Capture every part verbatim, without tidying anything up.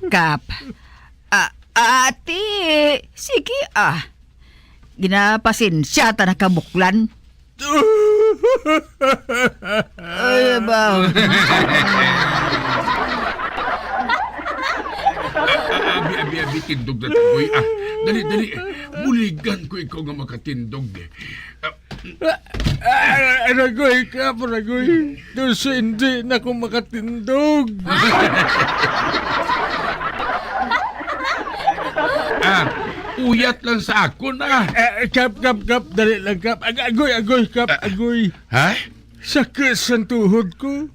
Kap. Ah, ate, sige, ah. Ginapasensya ta na ka, Buklan. Ay, ba? Ah, ah, abi, abi, abi, tindog na, Tagoy. Ah, dali, dali. Buligan ko ikaw nga makatindog. Ah, Ah, ah, Ragoy, Kap, Ragoy. Daw sa hindi na ko makatindog. Ah, uyat lang sa akon, ah. Ah, Kap, Kap, Kap, dali lang, Kap. Ag-, agoy, agoy, Kap, Ah. agoy. Ha? Sakit sa tuhod ko.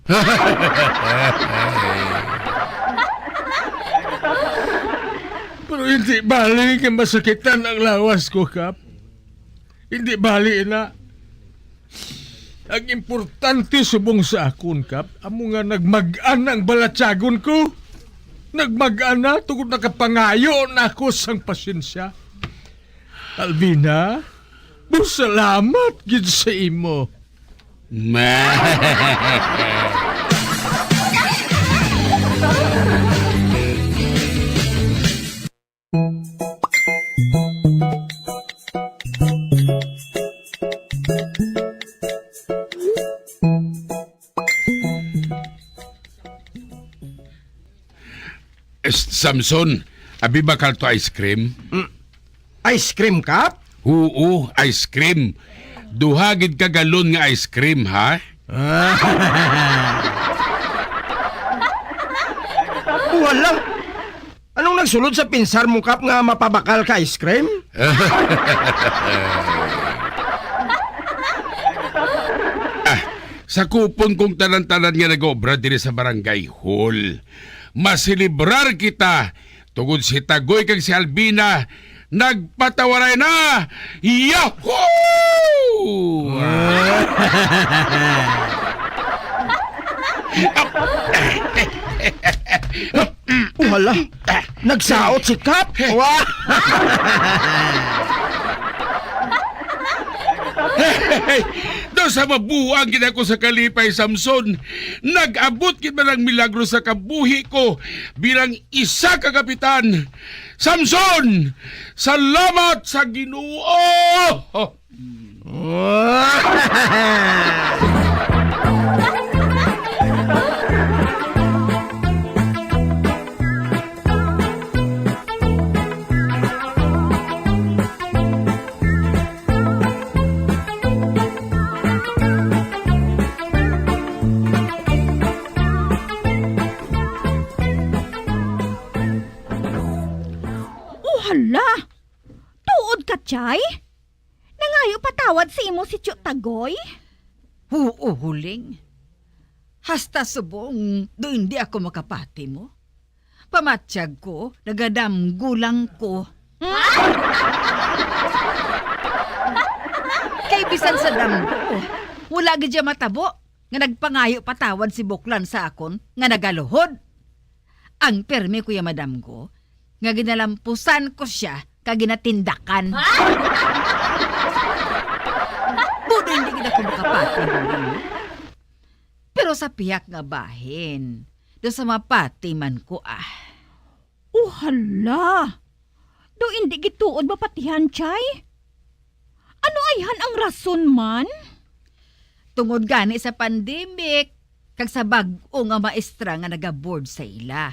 Pero hindi bali nga masakitan ang lawas ko, Kap. Hindi bali na. Ang importante subong sa akon, Kap, amo nga nagmag-an ang balatyagon ko. Nagmag-an na tungod nakapangayo na ako sang pasensya. Alvina, salamat gid sa imo. Ma- Eh, Samson, abi ba kadto ice cream? Mm. Ice cream, Kap? Oo, ice cream. Duha gid ka galon nga ice cream, ha? Ah. Buwan lang. Anong nagsulod sa pinsar mo, Kap, nga mapabakal ka ice cream? Ah, sakupon kong tanan-tanan nga nag-obra diri sa barangay hall. Maselebrar kita tungod si Tagoy kag si Albina nagpatawaray na! Yahoo! Oh, hala. Nagsaot si Kap. Wa- Daw sa mabuang gid ako sa kalipay, Samson, nag-abot gid man ang milagro sa kabuhi ko bilang isa ka kapitan. Samson, salamat sa Ginoo! Oh, hala! Tuod ka, Chay? Nangayo patawad sa imo si Tyo Tagoy? Huo, Huling. Hasta subong do hindi ako makapati mo. Pamatyag ko, nagadamgo lang ko. Kay bisan sa damgo, wala gid siya matabo nga nagpangayo patawad si Buklan sa akon nga nagaluhod. Ang pirmi, Kuya Madamgo, nga ginalampusan ko sia kag ginatindakan. Budo hindi gid ako makapati, Huling. Pero sa pihak nga bahin, do sa mapati man ko, ah. Oh, hala! Do indi gid tuod mapatihan, Chay? Ano ayhan ang rason man? Tungod gani sa pandemic, kag sa bag-o nga maestra nga nagaboard sa ila.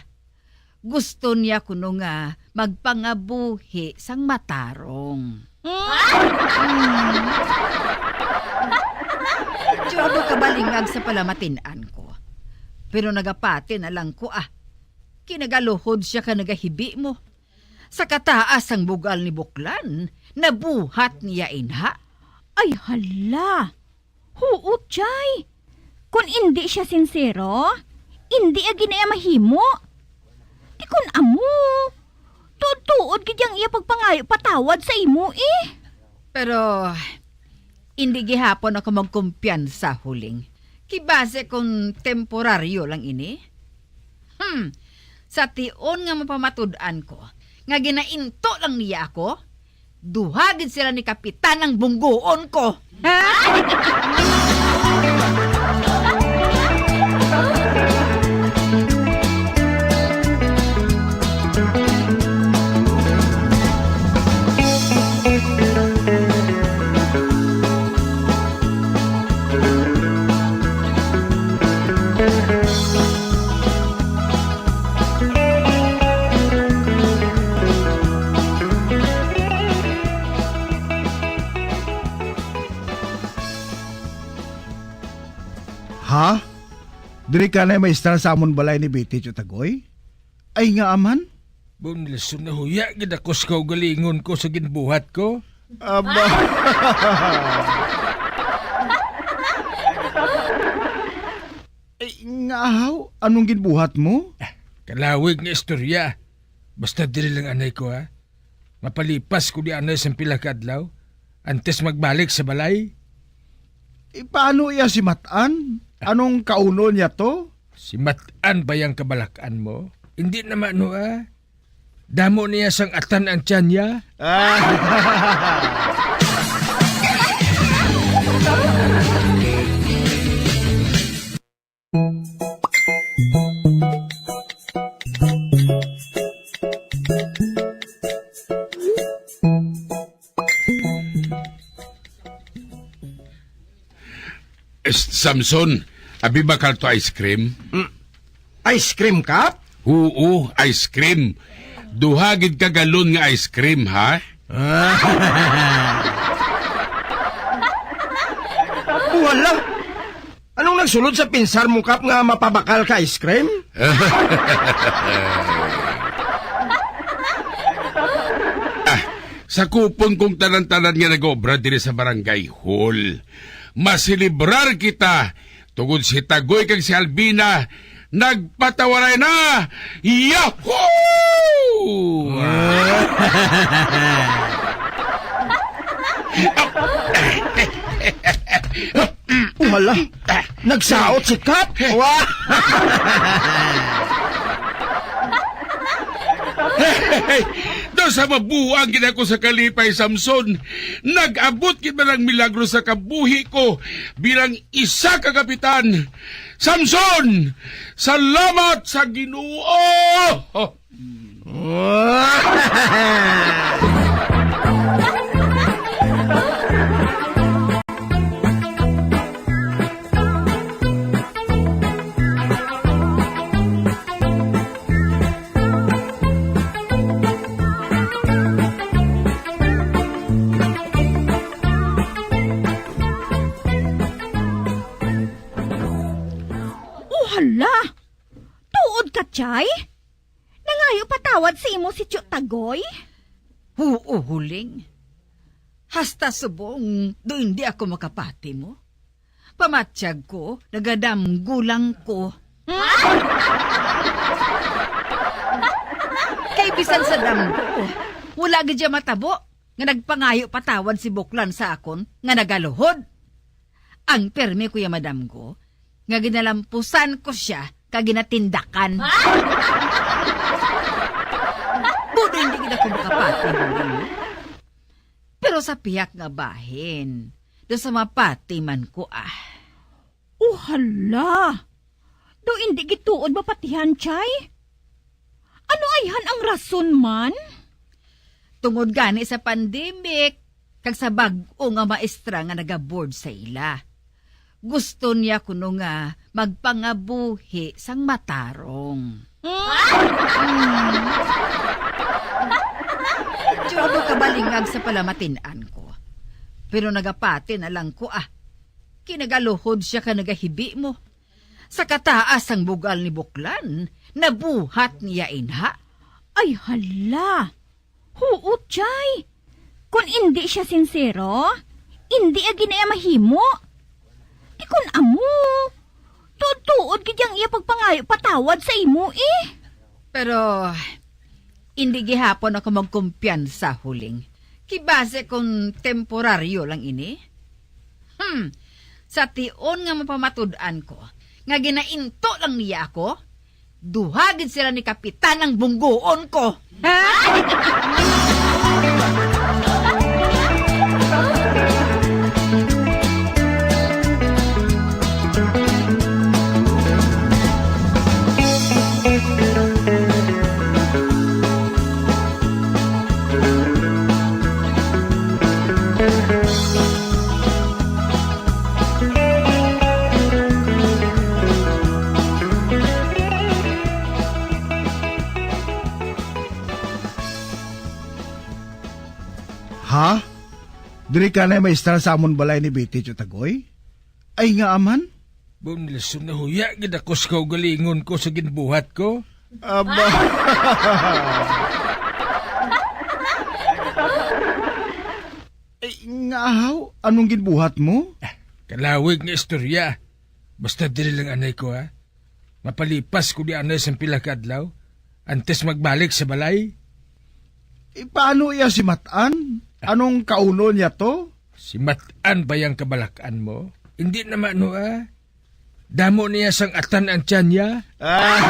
Gusto niya kuno nga magpangabuhi sang matarong. Mm. Medyo kabalingag sa palamatin-an ko. Pero nagapati na lang ko, ah. Kinagaluhod siya ka nagahibi mo. Sa kataas sang bugal ni Buklan, nabuhat niya inha. Ay, hala! Huo, Chay. Kon indi sia sinsero, indi agi na iya mahimo. Ti kon amo, tuod-tuod gid ang iya pagpangayo patawad sa imo, eh. Pero, indi gihapon ako magkumpiyansa, Huling. Kay basi kon temporaryo lang ini. Hmm, sa tion nga mapamatud-an ko nga ginainto lang niya ako, duha gid sila ni Kapitan ang bunggoon ko. Diri ka na maestra sa amon balay ni Betty Chutagoy? Ay nga aman? Bon Nelson, nahuya gid ako sa kaugalingon ko sa ginbuhat ko. Aba. Ay, nga ahaw, anong ginbuhat mo? Ah, kalawig nga istorya. Basta diri lang anay ko, ha. Mapalipas ko di anay sang pila ka adlaw antes magbalik sa balay. Eh, paano iya si Matan? Anong kauno niya to? Si Matan ba yang kabalak-an mo? Hindi naman, no, ah. Damo niya sang atan ang tiyan niya. Ah. Samson, abi ba kadto ice cream? Mm. Ice cream, Kap? Oo, ice cream. Duha gid ka galon nga ice cream, ha? Wala. Anong nagsulod sa pinsar mo, Kap, nga mapabakal ka ice cream? Ah, sa kupon kong tanan-tanan nga nag-obra diri sa barangay hall, maselebrar kita tungod si Tagoy kag si Albina nagpatawaray na! Yahoo! Wala. Nagsaot si Kap. Wa- Daw sa mabuang gid ako sa kalipay, Samson, nag-abot gid man ang milagro sa kabuhi ko bilang isa ka kapitan. Samson, salamat sa Ginoo! Oh, hala! Tuod ka, Chay? Nangayo patawad sa imo si Tyo Tagoy? Huo, Huling. Hasta subong, do hindi ako makapati mo. Pamatyag ko, nagadamgo lang ko. Kay bisan sa damgo, wala gid siya matabo nga nagpangayo patawad si Buklan sa akon nga nagaluhod. Ang permi ko ya madamgo, nga ginalampusan ko siya kag ginatindakan. Budo hindi gid ako makapati, Huling. Pero sa pihak nga bahin, do sa mapati man ko, ah. Oh, hala! Do indi gituod mapatihan, Chay? Ano ayhan ang rason man? Tungod gani sa pandemic, kag sa bag-o nga maestra nga nagaboard sa ila. Gusto niya kuno nga magpangabuhi sang matarong. Hmm? Medyo kabalingag sa palamatin-an ko. Pero nagapati na lang ko, ah. Kinagaluhod siya ka nagahibi mo. Sa kataas sang bugal ni Buklan, nabuhat niya inha. Ay, hala! Huo, Chay. Kon indi siya sinsero, indi agi na iya mahimo. Ti kon amo, tuod-tuod gid ang iya pagpangayo patawad sa imo, eh. Pero, indi gihapon ako magkumpiyansa, Huling. Kay basi kon temporaryo lang ini. Hmm, sa tion nga mapamatud-an ko nga ginainto lang niya ako, duha gid sila ni Kapitan ang bunggoon ko. Ha? Diri ka na maestra sa amon balay ni Betty Chutagoy? Ay nga aman? Bon, Nelson, nahuya gid ako sa kaugalingon ko sa ginbuhat ko. Aba. Eh, nga ahaw, anong ginbuhat mo? Ah, kalawig nga istorya. Basta diri lang anay ko, ha. Mapalipas ko di anay sang pila ka adlaw, antes magbalik sa balay. Eh, paano iya si Matan? Anong kauno niya to? Si Matan ba yang kabalak-an mo? Hindi naman, no, ah. Damo niya sang atan ang tiyan niya. Ah.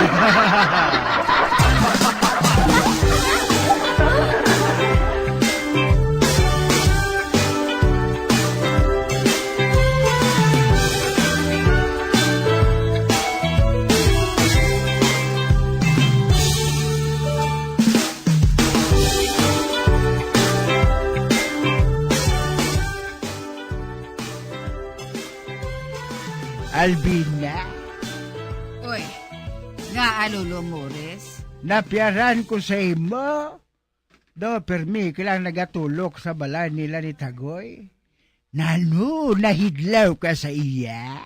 Albina, Uy, nga, Lolo Morris? Napiaran ko sa imo. Do, permi ka lang nagatulok sa balay nila ni Tagoy. Nano, nahidlaw ka sa iya?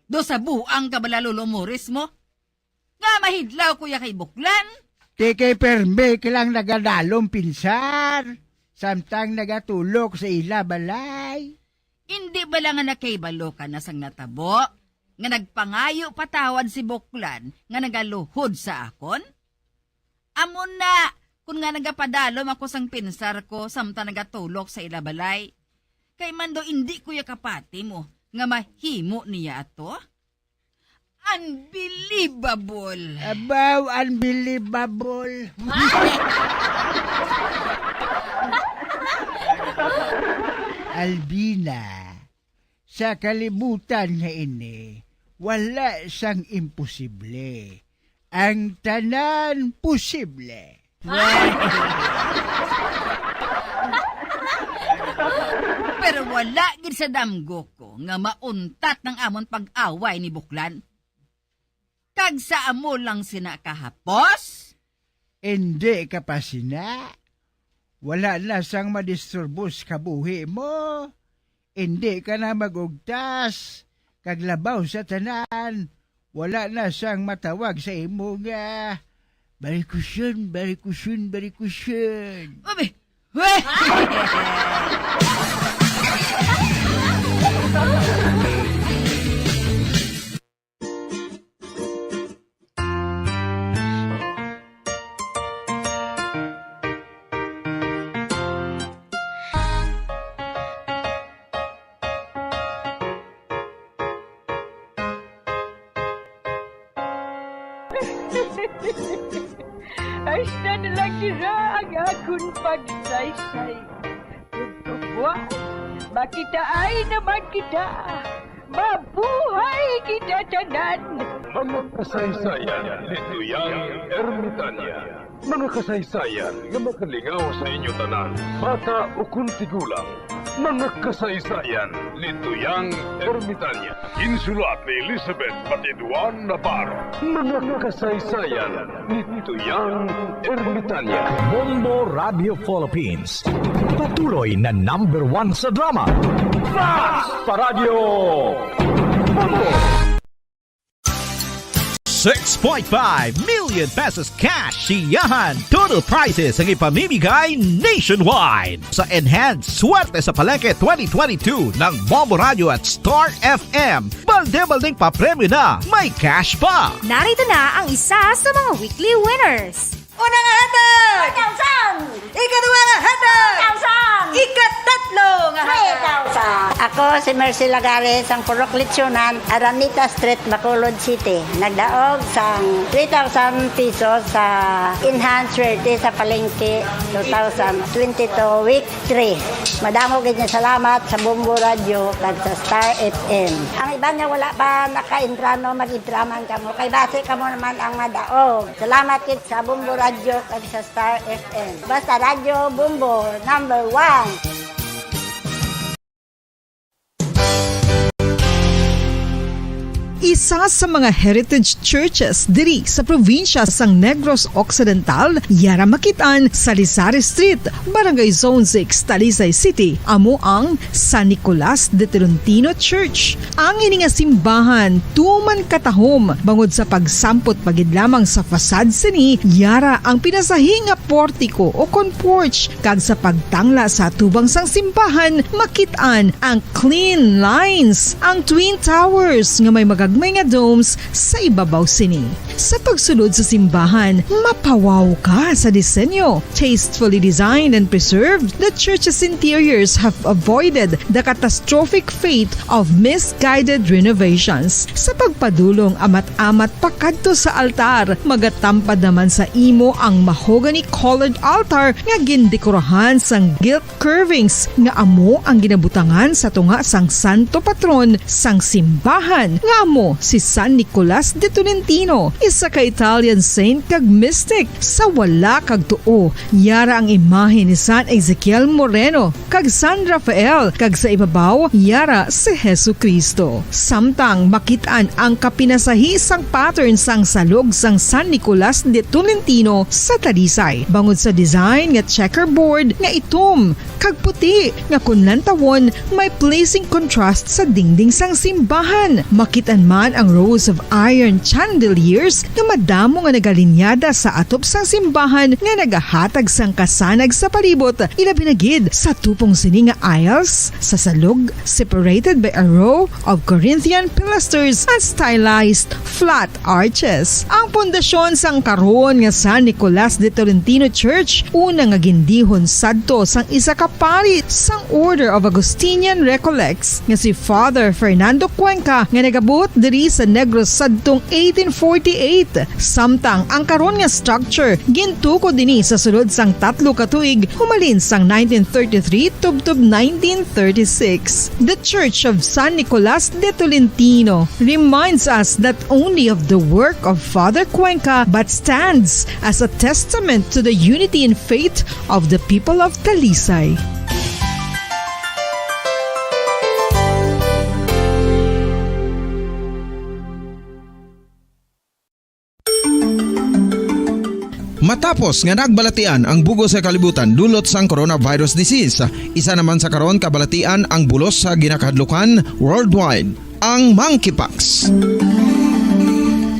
Do sa buang ka bala, Lolo Morris mo? Nga mahidlaw ko ya kay Buklan? Ti kay permi ka lang nagadalom pinsar, samtang nagatulok sa ila balay. Indi bala nga nakahibalo ka na sang natabo, nga nagpangayo patawad si Buklan nga nagaluhod sa akon? Amo na, kun nga nagapadalom ako sang pinsar ko samtang nagatulok sa ila balay. Kay man daw indi ko ya kapati mo nga mahimo niya ato? Unbelievable! Abaw, unbelievable! Albina, sa kalibutan nga ini, wala sang imposible. Ang tanan posible. Pero wala gid sa damgo ko nga mauntat ang amon pag-away ni Buklan. Kag sa amo lang sina kahapos? Indi ka pa sina. Wala na sang madisturbo sa kabuhi mo. Indi ka na magugtas, kag labaw sa tanan, wala na sang matawag sa imo nga barikusyon, barikusyon, barikusyon. Abi, we! Hasta na lang dira ang akon pagsaysay. Ug kabuas, makitaay naman kita. Mabuhay kita tanan! Mga kasaysayan ni Tuyang Ermitanya. Mga kasaysayan nga makalingaw sa inyo tanan, bata ukon tigulang. Mga kasaysayan ni Tuyang Ermitanya. Ginsulat ni Elizabeth Batiduan Navarro. Mga kasaysayan ni Tuyang Ermitanya. Bombo Radio Philippines. Patuloy na number one sa drama. Fast Paradyo! Bombo! Six point five million pesos cash, siyahan, total prizes ang ipamimigay nationwide sa Enhanced Swerte sa Palengke twenty twenty-two ng Bombo Radio at Star F M. Balde-baldeng papremyo na, may cash pa! Narito na ang isa sa mga weekly winners. Una nga hatag! One thousand! Ikaduha nga hatag! One thousand! Ikatatlo nga hatag! Three thousand! Ako si Mercy Lagares, ang Purok Lechonan, Araneta Street, Bacolod City. Nagdaog sang three thousand pesos sa Enhanced Swerte sa Palengke two thousand twenty-two, Week three. Madamo gid nga salamat sa Bombo Radio kag sa Star F M. Ang iban nga wala pa naka-entra, no, mag-entra man kamo. Kay basi kamo naman ang madaog. Salamat gid sa Bombo Radio kag sa Star F M. Basta Radyo Bombo, number one. Isa sa mga heritage churches diri sa probinsya sang Negros Occidental, yara makit-an sa Lisari Street, Barangay Zone six, Talisay City, amo ang San Nicolas de Tolentino Church. Ang ini nga simbahan tuman katahom bangod sa pagsampot pa gid lamang sa facade sini, yara ang pinasahi nga portiko o kon porch, kag sa pagtangla sa atubang sang simbahan, makit-an ang clean lines, ang twin towers nga may magagmay nga domes sa ibabaw sini. Sa pagsulod sa simbahan, mapawaw ka sa disenyo. Tastefully designed and preserved, the church's interiors have avoided the catastrophic fate of misguided renovations. Sa pagpadulong amat-amat pakadto sa altar, magatampad naman sa imo ang mahogany-colored altar nga gindekorahan sang gilt curvings nga amo ang ginabutangan sa tunga sang santo patron sang simbahan, nga amo si San Nicolas de Tolentino, isa ka Italian saint kag mystic. Sa wala kag tuo, yara ang imahe ni San Ezekiel Moreno kag San Rafael, kag sa ibabaw yara si Jesu-Cristo. Samtang makit-an ang kapinasahi sang pattern sang salog sang San Nicolas de Tolentino sa Talisay, bangod sa design nga checkerboard nga itom kag puti nga kon lantawon may pleasing contrast sa dingding sang simbahan. Makit-an man ang rows of iron chandeliers nga madamo nga nagalinyada sa atop sang simbahan nga nagahatag sang kasanag sa palibot, ilabi na gid sa tupong sini nga aisles sa salog, separated by a row of Corinthian pilasters and stylized flat arches. Ang pundasyon sang karon nga San Nicolas de Tolentino Church, una nga gindihon sadto sang isa ka pari sang Order of Augustinian Recollects nga si Father Fernando Cuenca, nga nagabot diri sa Negros sadtong eighteen forty-eight. Samtang ang karon nga structure gintukod ini sa sulod sang tatlo ka tuig, humalin sang nineteen thirty-three tubtob nineteen thirty-six. The Church of San Nicolas de Tolentino reminds us not only of the work of Father Cuenca, but stands as a testament to the unity in faith of the people of Talisay. Matapos nga nagbalatian ang bug-os nga kalibutan dulot sang coronavirus disease, isa naman sa karon kabalatian ang bulos sa ginakahadlukan worldwide, ang monkeypox.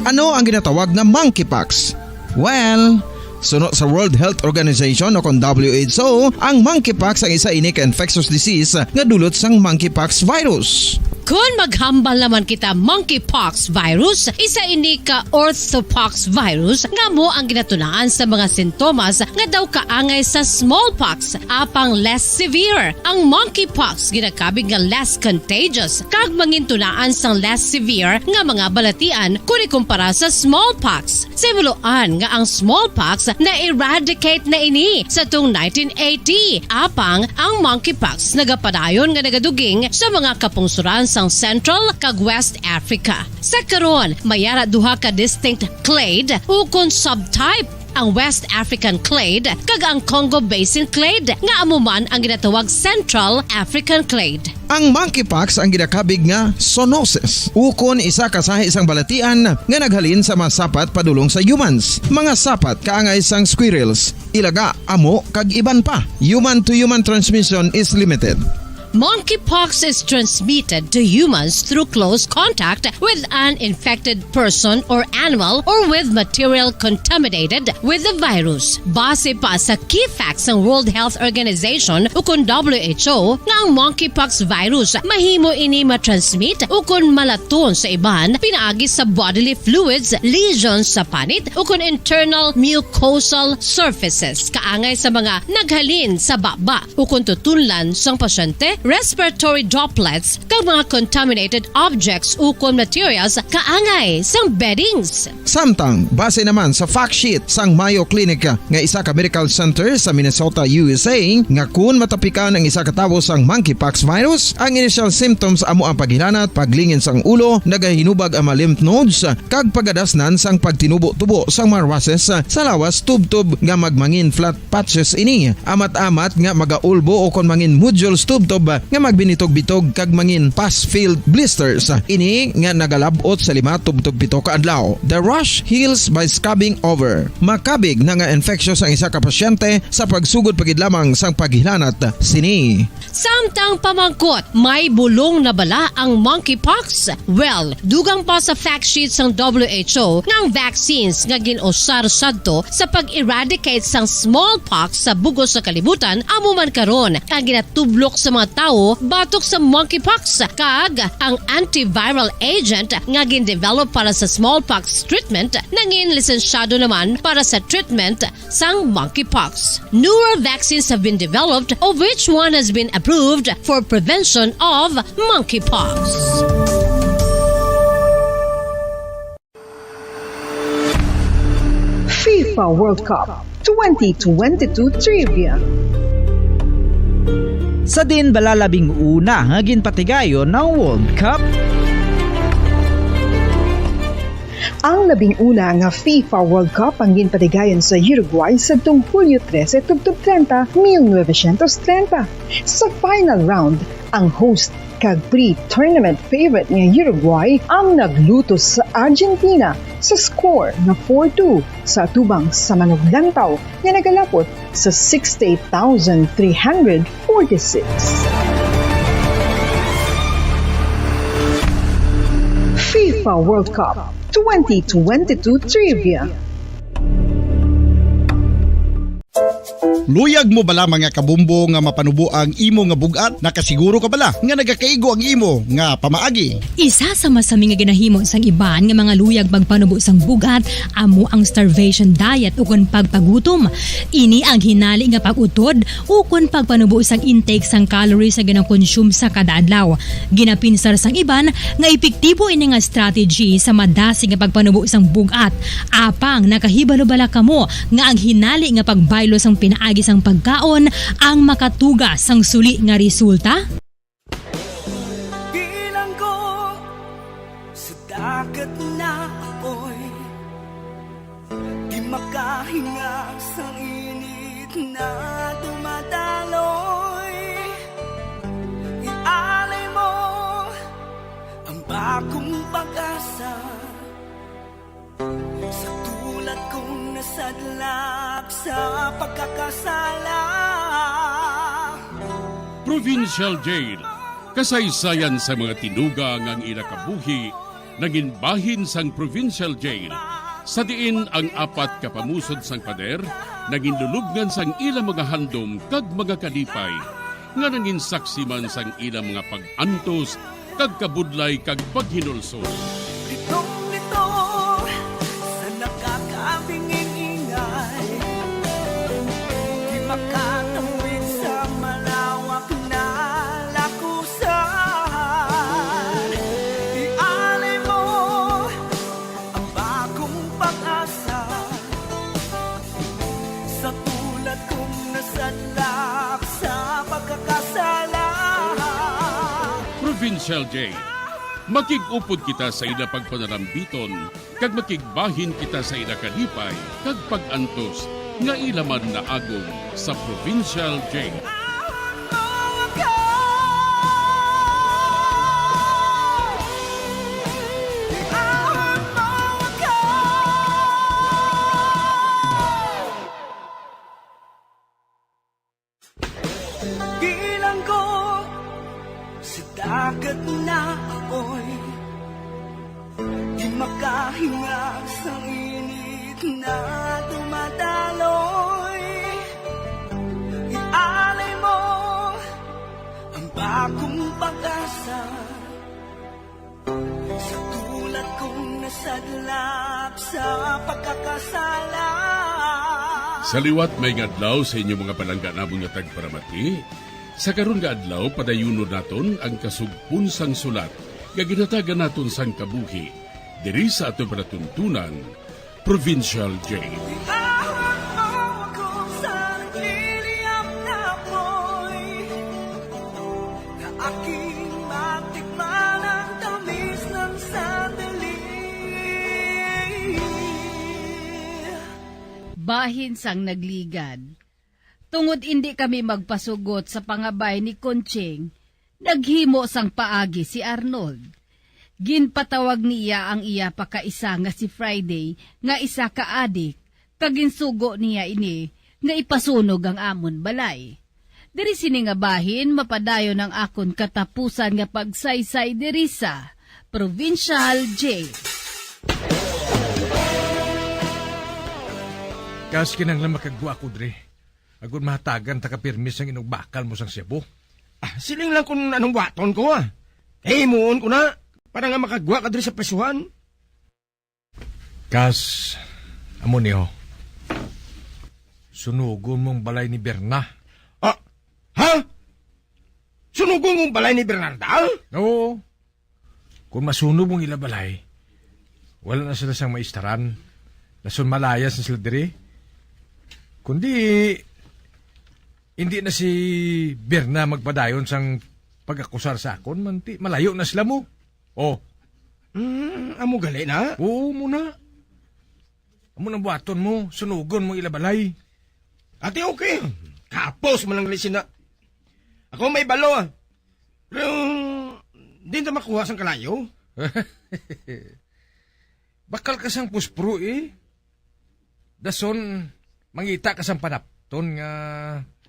Ano ang ginatawag nga monkeypox? Well, suno sa World Health Organization o kon W H O, ang monkeypox ang isa ini ka infectious disease nga dulot sang monkeypox virus. Kon maghambal naman kita monkeypox virus, isa ini ka orthopox virus nga amo ang ginatunaan sa mga sintomas nga daw kaangay sa smallpox, apang less severe. Ang monkeypox ginakabig nga less contagious kag mangintunaan sang less severe nga mga balatian kon ikumpara sa smallpox. Sa himuloan nga ang smallpox na-eradicate na ini sa tung nineteen eighty, apang ang monkeypox nagapadayon nga nagaduging sa mga kapungsoran sang Central kag West Africa. Sa karon, may ara duha ka distinct clade ukon subtype, ang West African clade kag ang Congo Basin clade, nga amo man ang ginatawag Central African clade. Ang monkeypox ang ginakabig nga zoonosis, ukon isa ka sahi sang balatian nga naghalin sa mga sapat padulong sa humans. Mga sapat kaangay sang squirrels, ilaga, amo, kag iban pa. Human to human transmission is limited. Monkeypox is transmitted to humans through close contact with an infected person or animal or with material contaminated with the virus. Base pa sa key facts sang World Health Organization ukon W H O nga ang monkeypox virus mahimo ini matransmit ukon malaton sa iban pinaagi sa bodily fluids, lesions sa panit ukon internal mucosal surfaces kaangay sa mga naghalin sa baba ukon tutunlan sang pasyente, respiratory droplets, kag mga contaminated objects ukon materials kaangay sang beddings. Samtang, base naman sa fact sheet sang Mayo Clinic nga isa ka medical center sa Minnesota, U S A, nga kun matapikan ang isa ka tawo sang monkeypox virus, ang initial symptoms amo ang paghilanat, paglingin sang ulo, nagahinubag ang mga lymph nodes, kag pagadasnan sang pagtinubo-tubo sang mga rushes sa lawas tubtob nga magmangin flat patches ini, amat-amat nga magaulbo ukon mangin nodules tubtob nga magbinitog-bitog kag mangin pus-filled blisters. Ini nga nagalab-ot sa lima tubtob pito ka adlaw. The rash heals by scrubbing over. Makabig na nga infectious ang isa ka pasyente sa pagsugod pa gid lamang sang paghilanat sini. Samtang pamangkot, may bulong na bala ang monkeypox? Well, dugang pa sa fact sheet sang W H O nga ang vaccines nga gin-usar sadto sa pag-eradicate sang smallpox sa bug-os sa kalibutan amo man karon ang ginatublok sa mga tawo batok sa monkeypox, kag ang antiviral agent nga gin-develop para sa smallpox treatment nangin lisensyado naman para sa treatment sang monkeypox. Newer vaccines have been developed, of which one has been approved for prevention of monkeypox. FIFA World Cup twenty twenty-two Trivia. Sa diin bala labing una nga ginpatigayon ang World Cup? Ang labing una nga FIFA World Cup ang ginpatigayon sa Uruguay sadtong Hulyo trese tubtob treinta, mil novecientos treinta. Sa final round, ang host kag pre-tournament favorite nga Uruguay ang naglutos sa Argentina sa score nga four two sa atubang sa manuglantaw nga nagalapot sa sixty-eight thousand three hundred forty-six. FIFA World Cup twenty twenty-two Trivia. Luyag mo bala, mga kabombo, nga mapanubo ang imo nga bug-at? Nakasiguro ka bala nga nagakaigo ang imo nga pamaagi? Isa sa masami nga ginahimo sang iban nga mga luyag magpanubo sang bug-at amo ang starvation diet ukon pagpagutom. Ini ang hinali nga pag-utod ukon pagpanubo sang intake sang calories nga gina-consume sa kada adlaw. Ginapinsar sang iban nga epektibo ini nga strategy sa madasig nga pagpanubo sang bug-at. Apang nakahibalo bala kamo nga ang hinali nga pagbaylo sang pinaagi sang pagkaon ang makatuga sang suli nga resulta? Bilanggo sa dagat na apoy, di makahinga sang init na dumadaloy. Ialay mo ang bagong pag-asa sa tulad kong nasadlak sa pagkakasala. Provincial Jail, kasaysayan sa mga tinuga nga ang ila kabuhi nangin bahin sang Provincial Jail, sa diin ang apat ka pamusod sang pader nangin lulubngan sang ila mga handom kag mga kalipay, nga nangin saksi man sang ila mga pag-antos kag kabudlay kag paghinulsol. Litong-lito sa nakakabinging ingay, di makatawid sa malawak na lakusan. Ialay mo ang bagong pag-asa sa tulad kong nasadlak sa pagkakasala. Provincial Jail. Makig-upod kita sa ila pagpanarambiton, kag makigbahin kita sa ila kalipay kag pag-antos nga ila man naagom sa Provincial Jail. Bilanggo sa dagat na apoy, di makahinga sa init na dumadaloy. Ialay mo ang bagong pag-asa sa tulad kong nasadlak sa pagkakasala. Sa liwat, maayong adlaw sa inyo, mga palangga namon nga tagparamati. Sa karon nga adlaw, padayunon naton ang kasugpon sang sulat nga ginhatagan naton sang kabuhi diri sa aton palatuntunan, Provincial Jail. Ahon mo ako sa nagliliyab na apoy, na aking matikman ang tamis ng sandali. Bahin sang nagligad. Tungod indi kami magpasugot sa pangabay ni Conching, Naghimo sang paagi si Arnold. Ginpatawag niya ang iya pakaisa nga si Friday nga isa ka adik, kag ginsugo niya ini nga ipasunog ang amon balay. Diri sini nga bahin mapadayon ang akon katapusan nga pagsaysay diri sa Provincial Jail. Kas, kinahanglan makagwa ko diri, agod mahatagan ta ka pirmi sang inugbakal mo sang shabu. Ah, siling lang kung anong buhaton ko, ah. Himuon ko na, para nga makagwa ka diri sa prisuhan. Kas, amo ni, oh. Sunugon mo ang balay ni Berna. Ah, ha? Sunugon mo ang balay ni Bernarda? Oo. Kung masunog mo ang ila balay, wala na sila sang maistaran. Dason malayas na sila diri. Kundi, hindi na si Berna magpadayon sang pag-akusar sa akon, manti malayo na sila mo. Oh. Mm, amo gali na? Oo, mo na. Amo nang buhaton mo, sunugon mo ila balay. Ati, okay. Kapos man ang lisina. Ako may balo, ah. Pero, di na makuha sang kalayo. Bakal ka sang puspro, eh. Dason, mangita ka sang panapton nga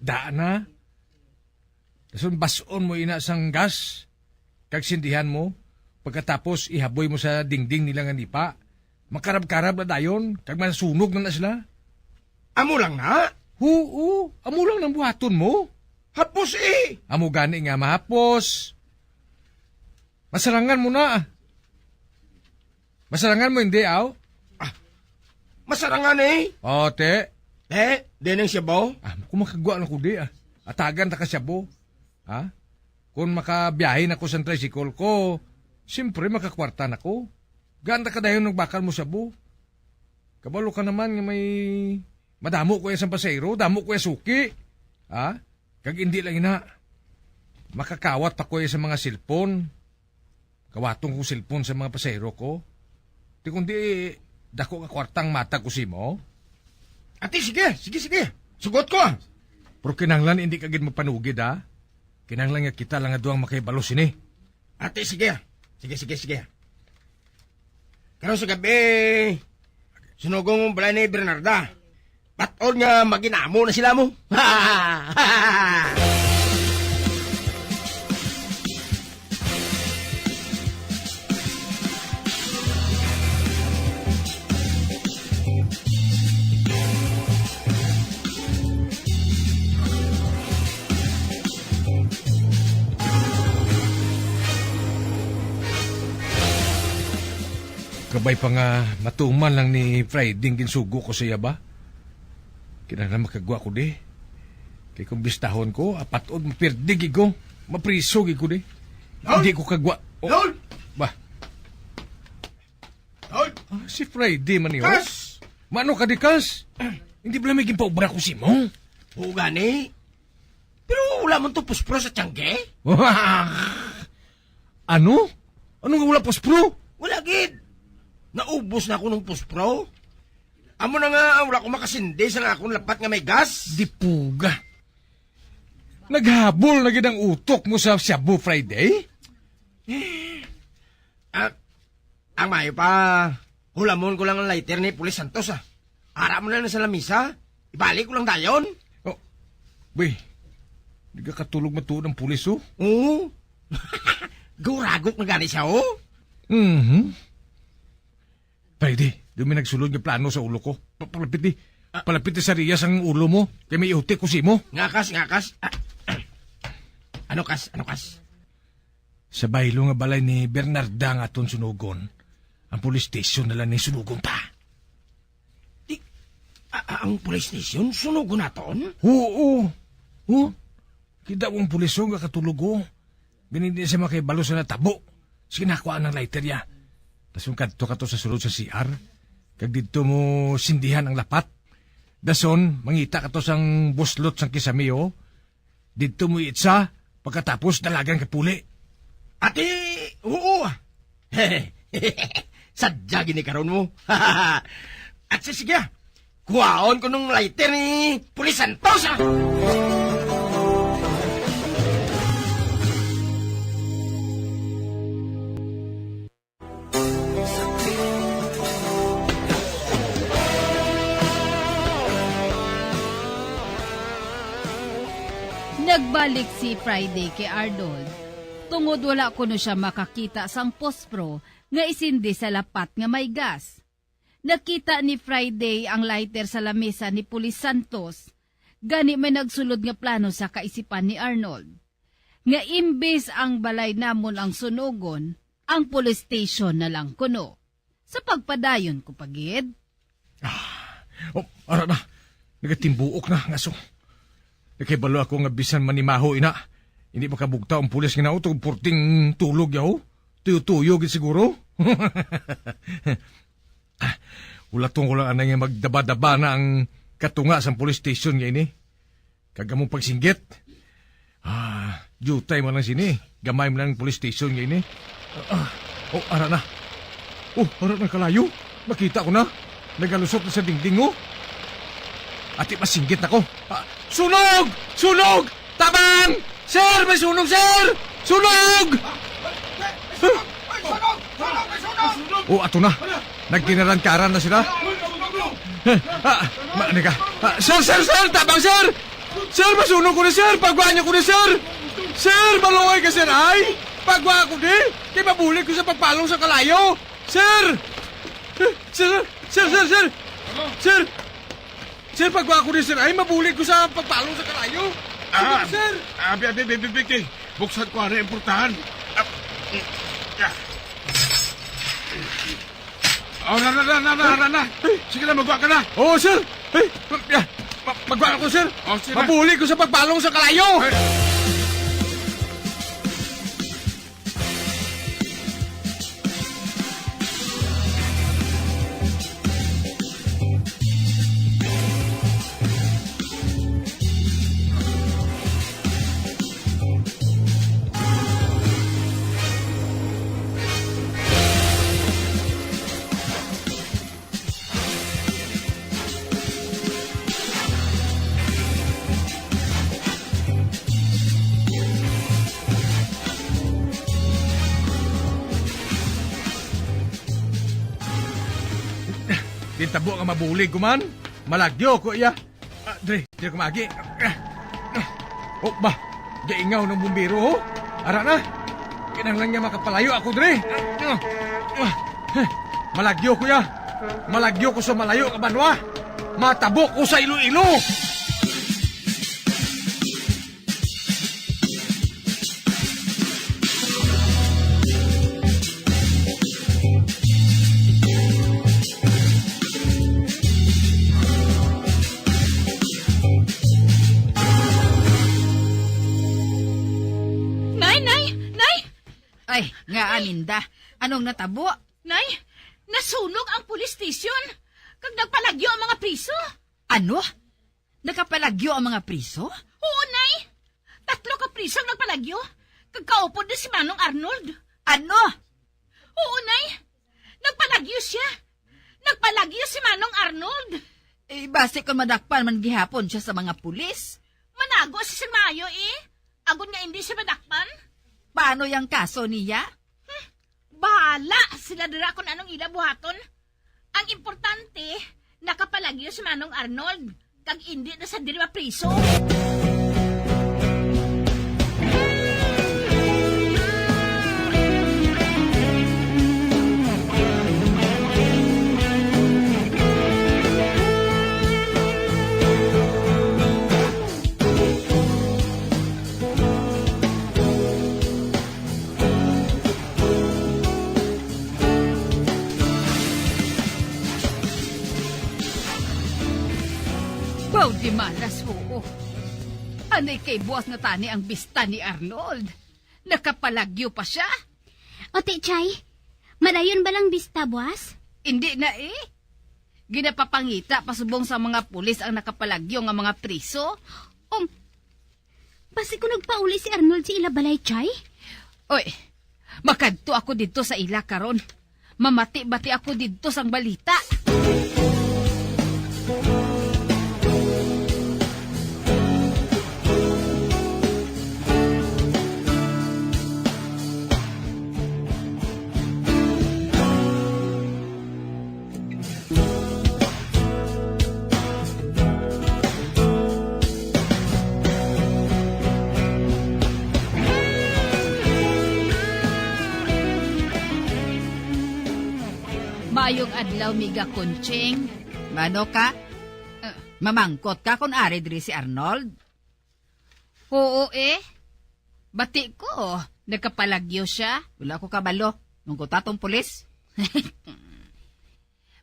daan na. Dason, bas-on mo ina sang gas, kag sindihan mo, pagkatapos ihaboy mo sa dingding nila nga nipa. Makarab-karab na dayon, kag masunog na, na sila. Amo lang na? Huo, amo lang nang buhaton mo. Hapos, eh. Amo gani nga mahapos. Masarangan mo na. Masarangan mo, hindi, aw? Ah, masarangan, eh. O, te. Te, di nang shabu? Ah, kung makagwa lang ko, di, ah. Atagan ta ka shabu. Ha? Kung makabiyahe na ko sa tricycle ko, siyempre, makakwarta na ko. Ganda ka dayon ng bakal mo shabu. Kabalo ka naman nga may madamo ko ya sa pasahero, damo ko ya suki. Ha? Kag hindi lang ina, makakawat pa ko ya sa mga cellphone. Kawaton ko cellphone sa mga pasahero ko. Di kundi, dako ka kwartang matag ko simo. Ati, sige, sige, sige. Sugot ko. Pero kinahanglan hindi ka gid mapanugid, ha? Kinahanglan nga kita lang nga duwang makahibalo sini. Ati, sige. Sige, sige, sige. Karon sa gabi, sunugon mo balay ni Bernarda. Patod nga maginamo na sila mo. Kabay pa nga matuman lang ni Friday ang ginsugo ko sa iya ba? Kinahanglan makagwa ko di. Kay kung bistahon ko, apat od mapirdi gid ko. Mapriso gid ko di. Lord! Hindi ko kagwa. Oh, Lord! Ba? Lord! Ah, si Friday man yun. Kas! Mano ka di, Kas? Hindi ba may ginpaubra ko si mo? Oo gani. Pero wala man to puspro sa tiyangge? Ano? Ano nga wala puspro? Wala gid. Naubos na ako ng puspro. Amo na nga, wala ko makasindi sa akong lapat nga may gas. Dipuga. Naghabol na gid ang utok mo sa Shabu Friday? Ah, ang maayo pa, hulamon ko lang ang lighter ni Pulis Santos, ah. Ara mo na lang sa lamisa. Ibalik ko lang dayon. Oh, bay, di ka katulog matuod ang pulis, oh. Oo. Guragot na gani siya, oh. Mhm. Pwede, doon may nagsulod nga plano sa ulo ko. Pa-, palapit di. Ah. Palapit di sa riyas ang ulo mo. Kay may iuti ko si mo. Ngakas, ngakas. Ah, ano kas, ano kas? Sa baylo nga balay ni Bernarda nga aton sunugon, ang police station na lang ni sunugon ta. Di, a-, a-, ang police station, sunugon naton? Oo. Oh, kita ang pulis, oh, nga katulog, oh. Ganun din siya makibalo sa natabo. Sige, nakuha ng lighter ya. Dason kadto ka to sa sulod sa C R. Kag didto mo sindihan ang lapat. Dason, mangita ka to sang buslot sang kisame, oh. Didto mo itsa, pagkatapos dalagan ka puli. Ati, oo. Sadya gini karon mo. At si-, sige, ah. Kuhaon ko nung lighter ni Pulis Santos, ah. Balik si Friday kay Arnold, tungod wala kuno siya makakita sang pospro nga isindi sa lapat nga may gas. Nakita ni Friday ang lighter sa lamesa ni Pulis Santos, gani may nagsulod nga plano sa kaisipan ni Arnold, nga imbis ang balay namon ang sunugon, ang police station na lang kuno. Sa pagpadayon ko pa gid. Ah, oh, ara na. Nagatimbuok na ang aso. Nakahibalo ako nga bisan manimaho ina, hindi makabugtaw ang pulis nga nautog porting tulog yaw. Tuyo-tuyo gid siguro. Ah, ulatong ko lang anay nga magdaba-daba na ang katunga sang police station nga ini. Kag among pagsinggit. Ah, diutay man lang sini. Gamay man lang police station nga ini. Ah, oh, ara na. Oh, ara na kalayo. Makita ko na. Nagalusot na sa dingding, oh. Ati, masinggit na ko. Ah, sunog! Sunog! Tabang! Sir, may sunog, sir! Sunog! Oh, ato na. Nagkinaran-karan na sila. Ah, ma-, ano ka? Ah, sir, sir, sir! Tabang, sir! Sir, masunog ko ni sir! Pagwa niyo ko ni sir! Sir, malungay ka, sir, ay! Pagwa ko ni! Kay mabulig ko sa pagpalong sa kalayo! Sir! Sir, sir, sir, sir! Sir! Sir, pagwa ko ni sir, ay mabulig ko sa pagpalong sa kalayo! Ah, sir! Abi, abi, abi, abi, abi, buksan ko ang importante. Ah, mm, ah. Oh, na, na, na, na, na, na, na. Sige na, magwa ka na. Oo, sir. Hey, mag-, ah, ma-, magwa ako, sir. Oh, sir. Mabulig ko sa pagpalong sa kalayo. Hey. Gintabo nga mabulig ko man. Malagyo ko iya. Ah, dre, dre ko maagi. Ah, ah. Oh, ba? Gaingaw ng bumbero, oh. Ara na. Kinahanglan niya makapalayo ako, dre. Ah, ah. Malagyo ko ya. Malagyo ko sa malayo nga banwa. Matabo ko sa Iloilo. Nay, nay, nay! Ay, nga, Aminda. Anong natabo? Nay, nasunog ang police station, kag nagpalagyo ang mga priso. Ano? Nakapalagyo ang mga priso? Oo, Nay. Tatlo ka priso ang nagpalagyo, kag kaupod na si Manong Arnold. Ano? Oo, Nay. Nagpalagyo siya. Nagpalagyo si Manong Arnold. Eh, basi kung madakpan man gihapon siya sa mga pulis. Manago siya sing maayo, eh. Agod nga indi siya madakpan. Paano yang kaso niya? Hmm. Bahala sila dira kung anong ila buhaton. Ang importante, nakapalagyo si Manong Arnold, kag indi na sa diri mapriso. Wow, di malas, oo. Anay kay buas na tani ang bista ni Arnold. Nakapalagyo pa siya. O, Ti Chay, madayon ba lang bista buas? Hindi na eh. Ginapapangita pa subong sa mga pulis ang nakapalagyo nga mga priso. Um, Basi ko nagpauli si Arnold sa ila balay, Chay? Oy, makadto ako didto sa ila karon. Mamati-bati ako didto sang balita. Maayong adlaw, Miga Conching. Mano ka? Ah. Mamangkot ka kung ari diri si Arnold? Oo, eh. Bati ko, nagkapalagyo siya. Wala ko kabalo. Mangkuta tong pulis.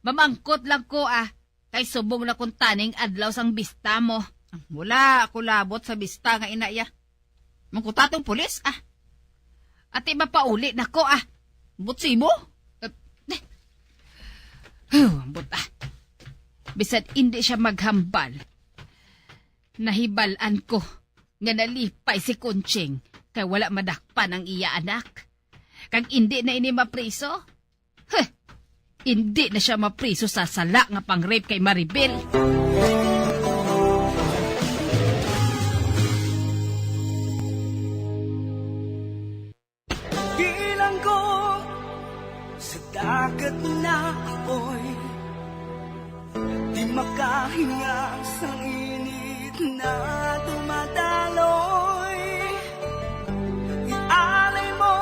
Mamangkot lang ko, ah. Kay subong na kung taning adlaw sang bista mo. Wala ako labot sa bista nga ina iya. Mangkuta tong pulis, ah. Ati mapauli na ko, ah. Butsi mo? Eh, eh. Huh, ambot, ah. Bisan indi siya maghambal, nahibal-an ko nga nalipay si Conching kay wala madakpan ang iya anak. Kag indi na ini mapriso, huh, indi na siya mapriso sa sala nga pang-rape kay Maribel. Bilanggo sa dagat na apoy, di makahinga sa init na dumadaloy. Ialay mo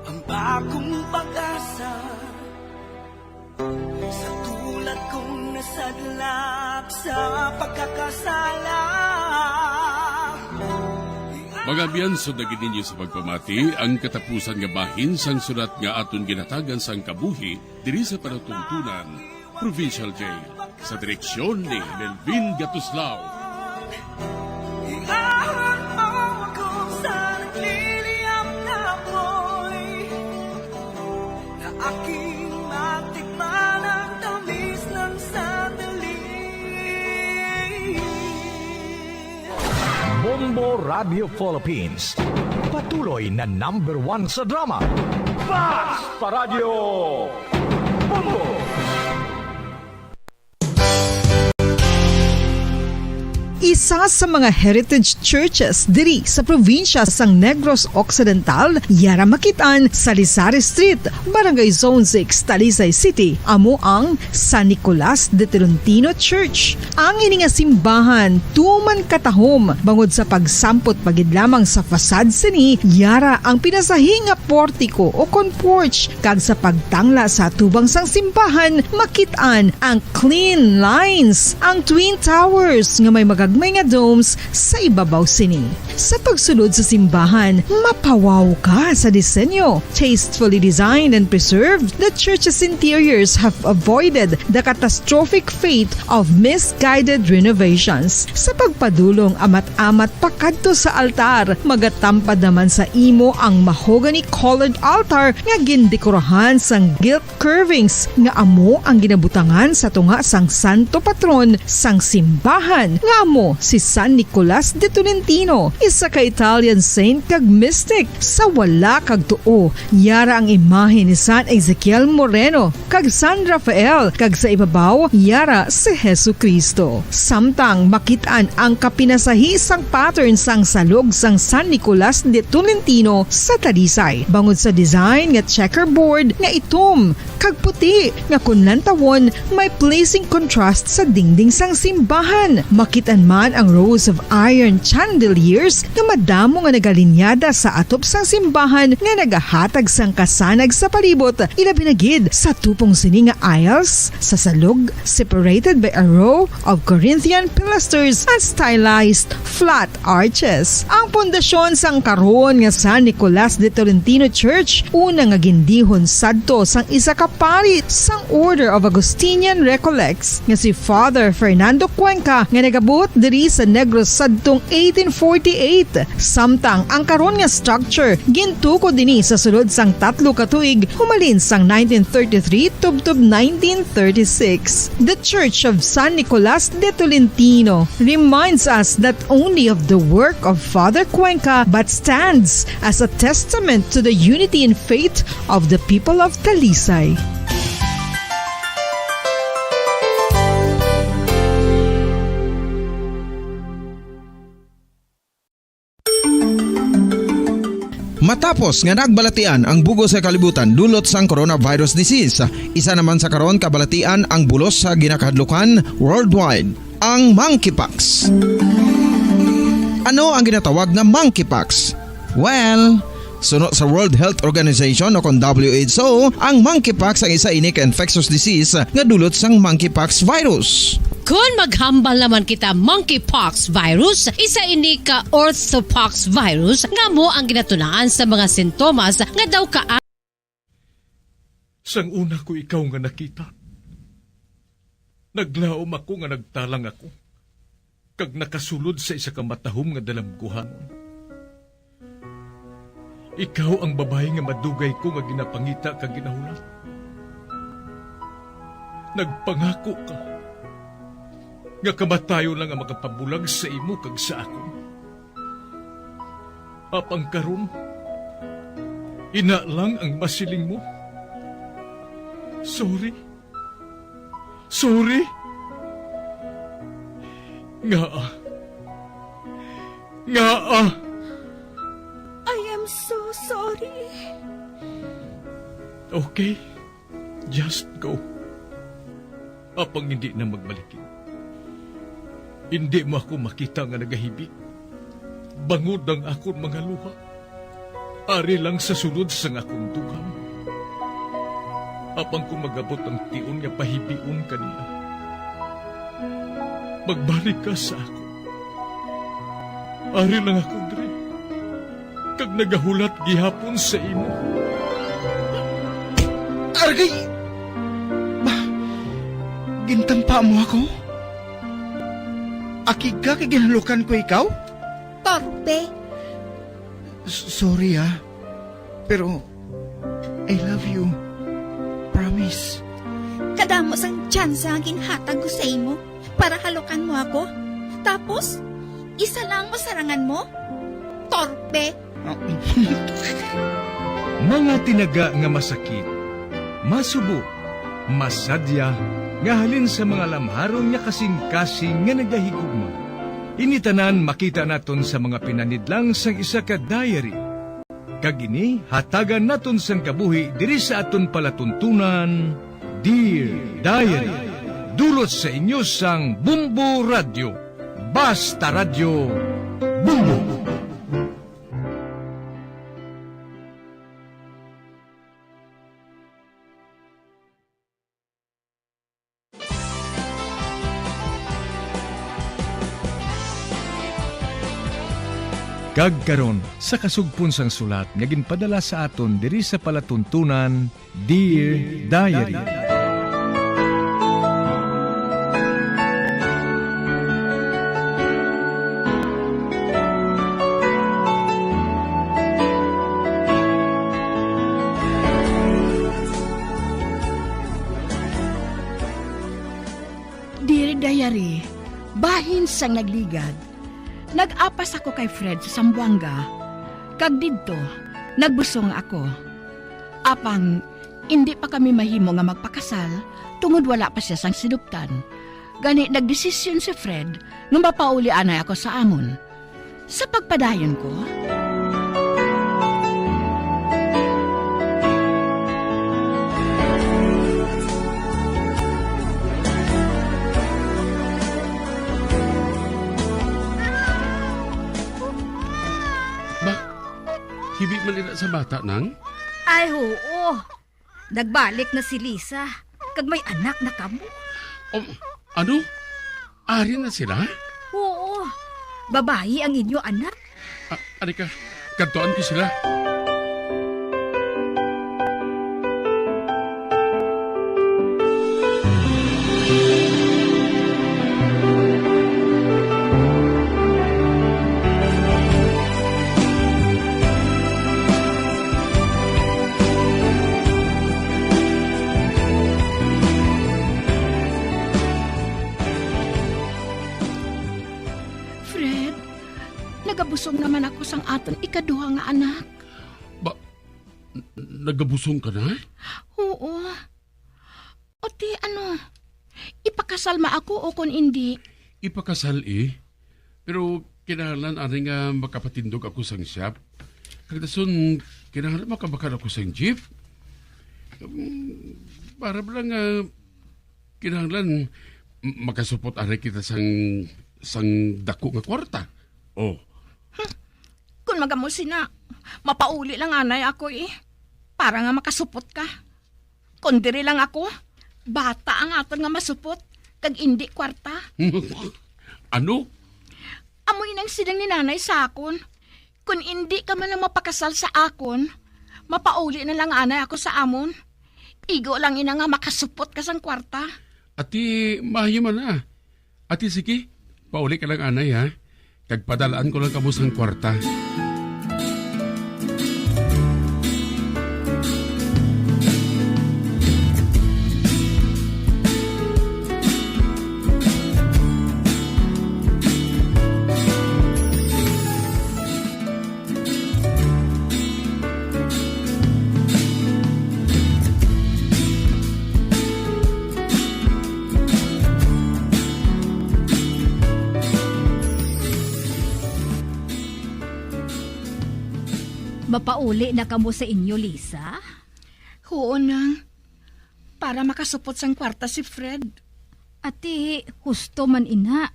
ang bagong pag-asa sa tulad kong nasadlak sa pagkakasala. Mga abyan, sundagi ninyo sa pagpamati ang katapusan nga bahin sang sulat nga aton ginhatagan sang kabuhi diri sa Palatuntunan Provincial Jail, sa direksyon ni Melvin Gatuslao. Iahon mo ako sa nagliliyab na apoy, na aking matikman ang tamis ng sandali. Bombo Radio Philippines, patuloy na number one sa drama. Basta Radyo Bombo! Isa sa mga heritage churches diri sa probinsya sang Negros Occidental, yara makit-an sa Lisari Street, Barangay Zone six, Talisay City, amo ang San Nicolas de Tolentino Church. Ang ini nga simbahan tuman katahom bangod sa pagsampot pa gid lamang sa facade sini, yara ang pinasahi nga portiko o kon porch, kag sa pagtangla sa atubang sang simbahan makit-an ang clean lines, ang twin towers nga may magagmay nga domes sa ibabaw sini. Sa pagsulod sa simbahan, mapawaw ka sa disenyo. Tastefully designed and preserved, the church's interiors have avoided the catastrophic fate of misguided renovations. Sa pagpadulong amat-amat pakadto sa altar, magatampad naman sa imo ang mahogany-colored altar nga gindekorahan sang gilt curvings nga amo ang ginabutangan sa tunga sang santo patron sang simbahan, nga amo si San Nicolas de Tolentino, isa ka Italian saint kag mystic. Sa wala kag tuo, yara ang imahe ni San Ezekiel Moreno kag San Rafael, kag sa ibabaw, yara si Jesu-Cristo. Samtang makit-an ang kapinasahi sang pattern sang salog sang San Nicolas de Tolentino sa Talisay, bangod sa design nga checkerboard nga itom kag puti, nga kon lantawon, may pleasing contrast sa dingding sang simbahan. Makit-an man ang rows of iron chandeliers nga madamo nga nagalinyada sa atop sang simbahan nga nagahatag sang kasanag sa palibot, ilabi na gid sa tupong sini nga aisles sa salog, separated by a row of Corinthian pilasters and stylized flat arches. Ang pundasyon sang karon nga San Nicolas de Tolentino Church, una nga gindihon sadto sang isa ka pari sang Order of Augustinian Recollects nga si Father Fernando Cuenca, nga nagabuot diri sa Negros sadtong eighteen forty-eight, samtang ang karon nga structure gintukod ini sa sulod sang tatlo ka tuig, humalin sang nineteen thirty-three tubtob nineteen thirty-six. The Church of San Nicolas de Tolentino reminds us not only of the work of Father Cuenca, but stands as a testament to the unity in faith of the people of Talisay. Matapos nga nagbalatian ang bug-os nga kalibutan dulot sang coronavirus disease, isa naman sa karon kabalatian ang bulos sa ginakahadlukan worldwide, ang monkeypox. Ano ang ginatawag nga monkeypox? Well, Suno sa World Health Organization o kon W H O, ang monkeypox ang isa ini ka infectious disease nga dulot sang monkeypox virus. Kon maghambal naman kita monkeypox virus, isa ini ka orthopox virus nga amo ang ginatunaan sa mga sintomas nga daw ka Sang una ko ikaw nga nakita, naglaom ako nga nagtalang ako, kag nakasulod sa isa ka matahom nga dalamguhanon. Ikaw ang babayi nga madugay ko nga ginapangita kag ginahulat. Nagpangako ka nga kamatayon lang ang makapabulag sa imo kag sa akon. Apang karon, ina lang ang masiling mo. Sorry. Sorry. Ngaa? Ngaa? I am so sorry. Okay. Just go. Apang hindi na magbalikin. Hindi mo ako makita nga nagahibi. Bangod ang akon mga luha. Ari lang sa sulod sang akon dugang. Apang kung magabot ang tion nga pahibion ka niya, magbalik ka sa ako. Ari lang ako diri, kag nagahulat gihapon sa imo. Argay! Ba, gintampa mo ako? Akig ka kay ginhalukan ko ikaw? Torpe. S-, sorry, ah. Pero, I love you. Promise. Kadamo sang tsansa nga ginhatag ko sa imo para halukan mo ako. Tapos, isa lang ang masarangan mo? Torpe. Mga tinaga nga masakit, masubo, masadya, nga halin sa mga lamharon nga kasing-kasing nga nagahigugma. Ini tanan makita naton sa mga pinanidlang sang isa ka diary. Kag ini hatagan naton sang kabuhi diri sa aton palatuntunan, Dear Diary. Dulot sa inyo sang Bumbo Radyo. Basta Radyo, Bumbo. Kag karon, sa kasugpon sang sulat nga ginpadala sa aton diri sa palatuntunan, Dear Diary. Dear Diary, bahin sang nagligad, nag-apas ako kay Fred sa Zamboanga, kag didto nagbusong ako. Apang indi pa kami mahimo nga magpakasal tungod wala pa sia sang sinuptan. Gani, nagdesisyon si Fred nga mapauli anay ako sa amon. Sa pagpadayon ko, Ba, hibi man ina sa bata, nang? Ay, oo. Nagbalik na si Lisa, kag may anak na kamo. Um, ano? Ari na sila? Oo. Babayi ang inyo anak. Ah, ari ka, kadtuan ko sila. Fred, nagabusong naman ako sang aton ikaduha nga anak. Ba, n-, nagabusong ka na? Oo. O ti, ano, ipakasal ma ako o kon indi? Ipakasal, eh. Pero kinahanglan ani nga makapatindog ako sang shop. Kag dason, kinahanglan makabakal ako sang jeep. Um, para ba lang nga kinahanglan m-, makasupot ari kita sang, sang dako nga kwarta. Oh. Huh? Kon Pag amo sina, mapauli lang anay ako, eh, para nga makasupot ka. Kon diri lang ako, bata ang aton nga masupot, kag indi kwarta. Ano? Amo inang siling ni nanay sa akon, "Kon indi ka man lang mapakasal sa akon, mapauli na lang anay ako sa amon. Igo lang ina nga makasupot ka sang kwarta." Ati, maayo man na. Ati, sige, pauli ka lang anay, ha? Kag padalaan ko lang kamo sang kwarta. Mapauli na kamo sa inyo, Lisa? Huon, Nang. Para makasupot sang kwarta si Fred. Ati, husto man ina.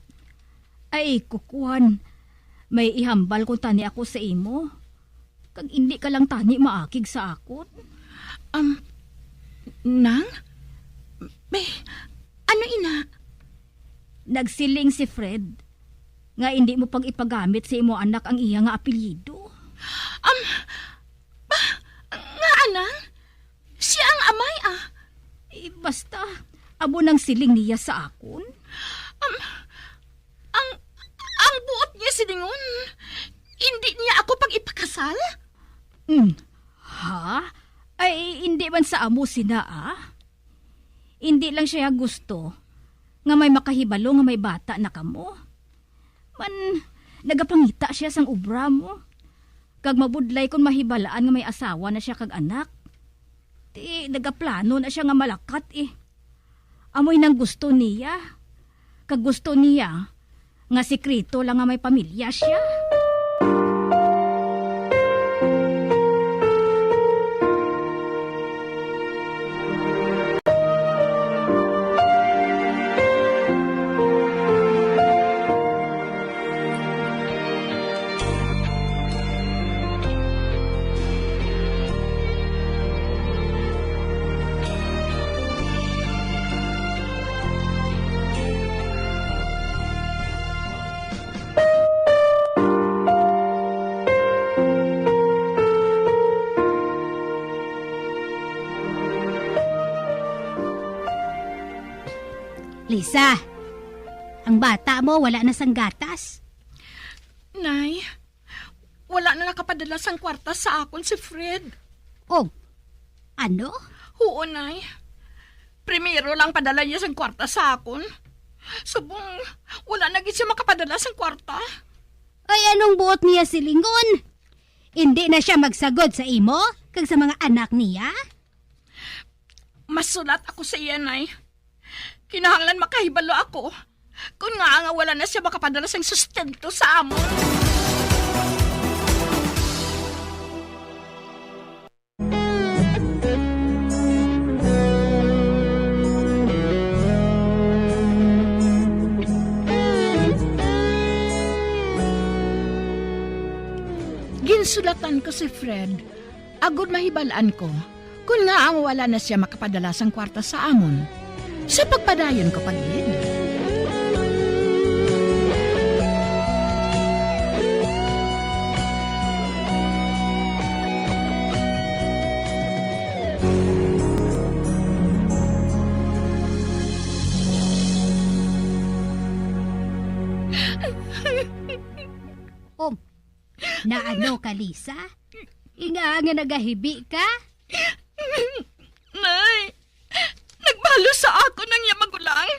Ay, kukuan, may ihambal ko tani ako sa imo. Kag indi ka lang tani maakig sa akon. Um, Nang? Be, ano ina? Nagsiling si Fred nga indi mo pag-ipagamit sa imo anak ang iya nga apelyido. Um, ba, nga anang? Siya ang amay, ah. Eh, basta, amo nang siling niya sa akon. Um, ang, ang buot niya silingon, indi niya ako pag-ipakasal? Hmm. Ha? Ay, indi man sa amo sina, ah. Indi lang siya gusto nga may makahibalo nga may bata na kamo. Man, nagapangita siya sang obra mo. Kag mabudlay kon mahibalaan nga may asawa na siya kag anak. Ti nagaplano na siya nga malakat, eh. Amoy nang gusto niya. Kag gusto niya nga sikreto lang nga may pamilya siya. Lisa, ang bata mo wala na sang gatas. Nay, wala na nakapadala sang kwarta sa akon si Fred. Oh, ano? Huo, Nay. Primero lang padala niya sang kwarta sa akon. Subong, wala na gid siya makapadala sang kwarta. Ay, anong buot niya silingon? Indi na siya magsagod sa imo kag sa mga anak niya? Masulat ako sa iya, Nay. Kinahanglan makahibalo ako kon ngaa nga wala na siya makapadala sang sustento sa amon. Ginsulatan ko si Fred agod mahibal-an ko kon ngaa nga wala na sia makapadala sang kwarta sa amon. Sa pagpadayon ko pa gid. Oh, naano ka, Lisa? Inga nga nagahibi ka? Nay, nagbalo sa akon ang iya magulang.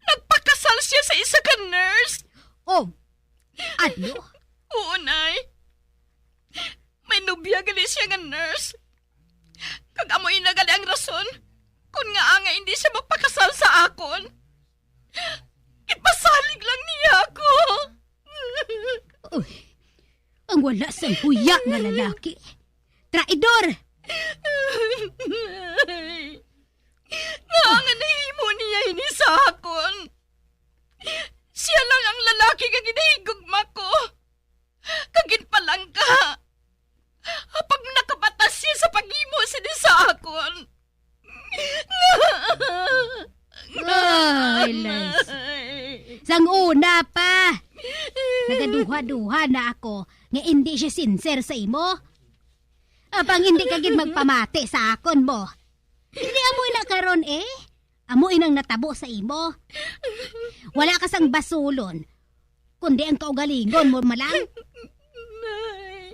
Nagpakasal siya sa isa ka nurse. Oh, ano? Oo, Nay. May nobya gali siya nga nurse. Kag amo ina gali ang rason kon ngaa nga hindi siya magpakasal sa akon. Ipasalig lang niya ako. Uy, ang wala sang huya nga lalaki. Traidor! Ngaa nga nahimo niya ini sa akon? Siya lang ang lalaki nga ginahigugma ko. Kag ginpalag Nay. Sang una pa, nagaduha-duha na ako nga indi siya sincere sa imo. Apang hindi ka gid magpamati sa akon mo. Hindi amo ina karon, eh. Amo inang natabo sa imo. Wala ka sang basulon, kundi ang kaugalingon mo malang. Nay,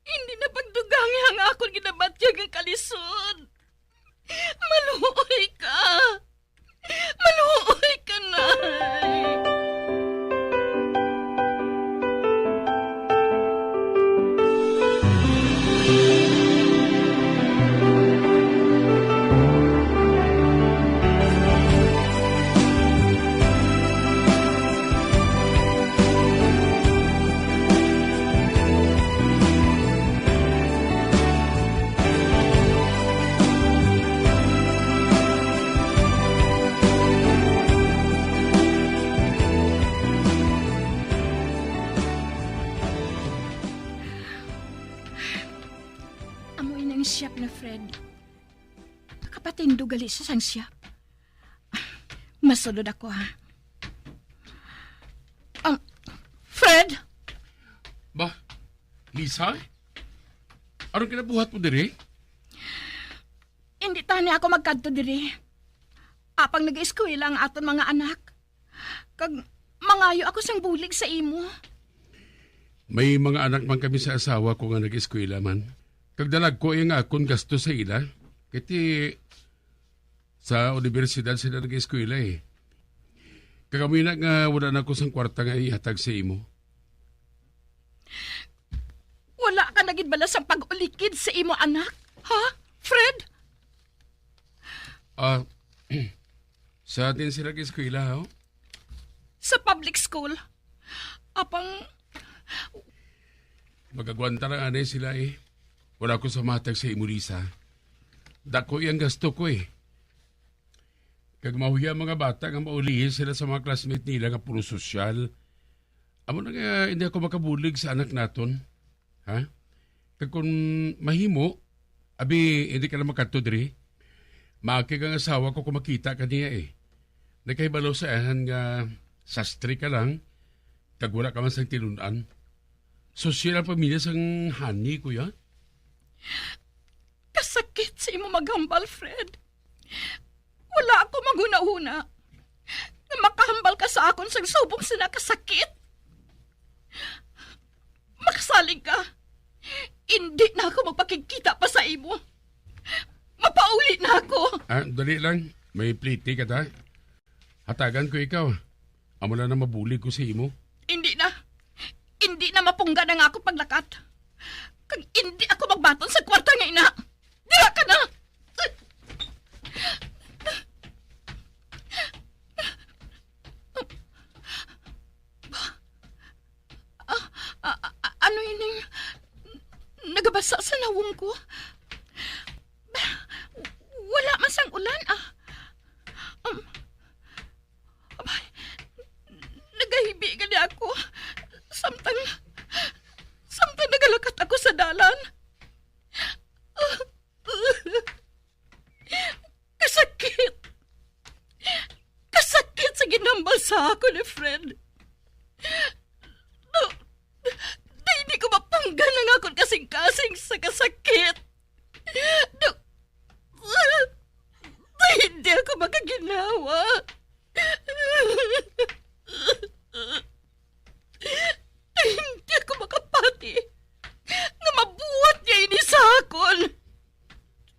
hindi na pagdugangi ang akon ginabatyag nga kalisod. Maluoy ka. Maluoy ka, Nay. Amo ini ang shop na, Fred. Kapatindog gali sa sang shop. Masulod ako, ha? Um, Fred? Ba, Lisa? Anong kinabuhat mo diri? Hindi tani ako magkadto diri. Apang nag-eskwela ang aton mga anak. Kag mangayo ako sang bulig sa imo. May mga anak man kami sa asawa ko nga nag-eskwela man. Kag dalagko iya nga akon gasto sa ila. Kay ti sa unibersidad sila nag-eskwela, eh. Kag amo na nga wala na ko sang kwarta nga ihatag sa imo. Wala ka na gid bala sang pag-ulikid sa imo anak? Ha, Fred? Ah, sa atin sila eskwela, ho? Sa public school. Apang magagwanta lang anay sila, eh. Wala ko sa matag sa imo, Lisa. Dako iyang gasto ko, eh. Kag mahuya mga bata nga maulihi sila sa mga classmate nila nga puro sosyal. Amo na nga hindi ako makabulig sa anak naton. Ha? Kag kun mahimo, abi, hindi ka na makadto diri. Maakig ang asawa ko kung makita ka niya, eh. Nagkahibalo sa ahan nga sastre ka lang, kag wala ka man sang tinun-an. Sosyal ang pamilya sang honey, kuya. Kasakit sa imo maghambal, Fred. Wala ako maghunahuna nga makahambal ka sa akon sang subong sina kasakit. Makasalig ka. Indi na ako magpakigkita pa sa imo. Mapauli na ako. Ah, dali lang. May pliti ka ta. Hatagan ko ikaw. Amo lang na mabulig ko sa imo. Indi na. Indi na mapunggan ang akong paglakat. Kag indi ako magbaton sa kwarta nga ina. Dira ka na! Ah, ah, ah, ano ining nagabasa sa nawong ko? Wala man sang ulan, ah. Um, abay, nagahibi gani ako. Samtang, samtang nagalakat ako sa dalan. Kasakit! Kasakit sa ginhambal sa akon ni Fred. No, na hindi ko mapunggan ang akon kasing-kasing sa kasakit. No, na hindi ako makaginhawa. Hindi ako makapati nga mabuhat niya ini sa akon.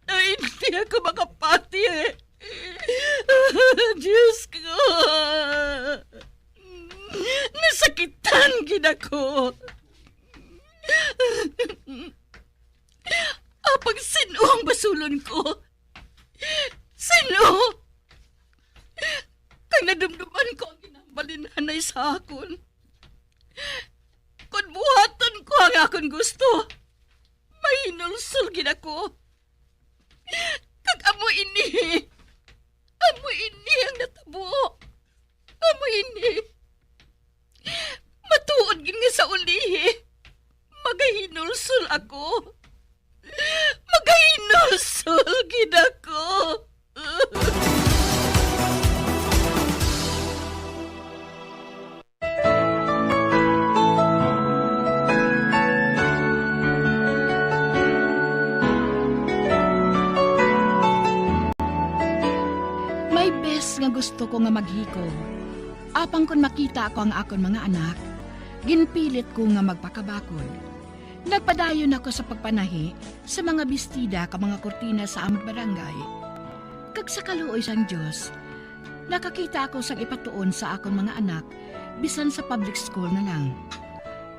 Ay, hindi ako makapati. Diyos ko. Nasakitan gid ako. Apang sino ang basulon ko? Sino? Kay nadumduman ko ang ginahambal ni nanay sa akon. Kon buhaton ko ang akon gusto, mahinulsol gid ako. Kag amo ini, amo ini ang natabo. Amo ini. Matuod gid nga sa ulihi, magahinulsol ako. Magahinulsol gid ako. nga gusto ko nga maghikog. Apang kon makita ko ang akon mga anak, ginpilit ko nga magpakabakod. Nagpadayon ako sa pagpanahi sa mga bestida kag mga kurtina sa amon barangay. Kag sa kaluoy sang Dios, nakakita ako sang ipatuon sa akon mga anak, bisan sa public school na lang.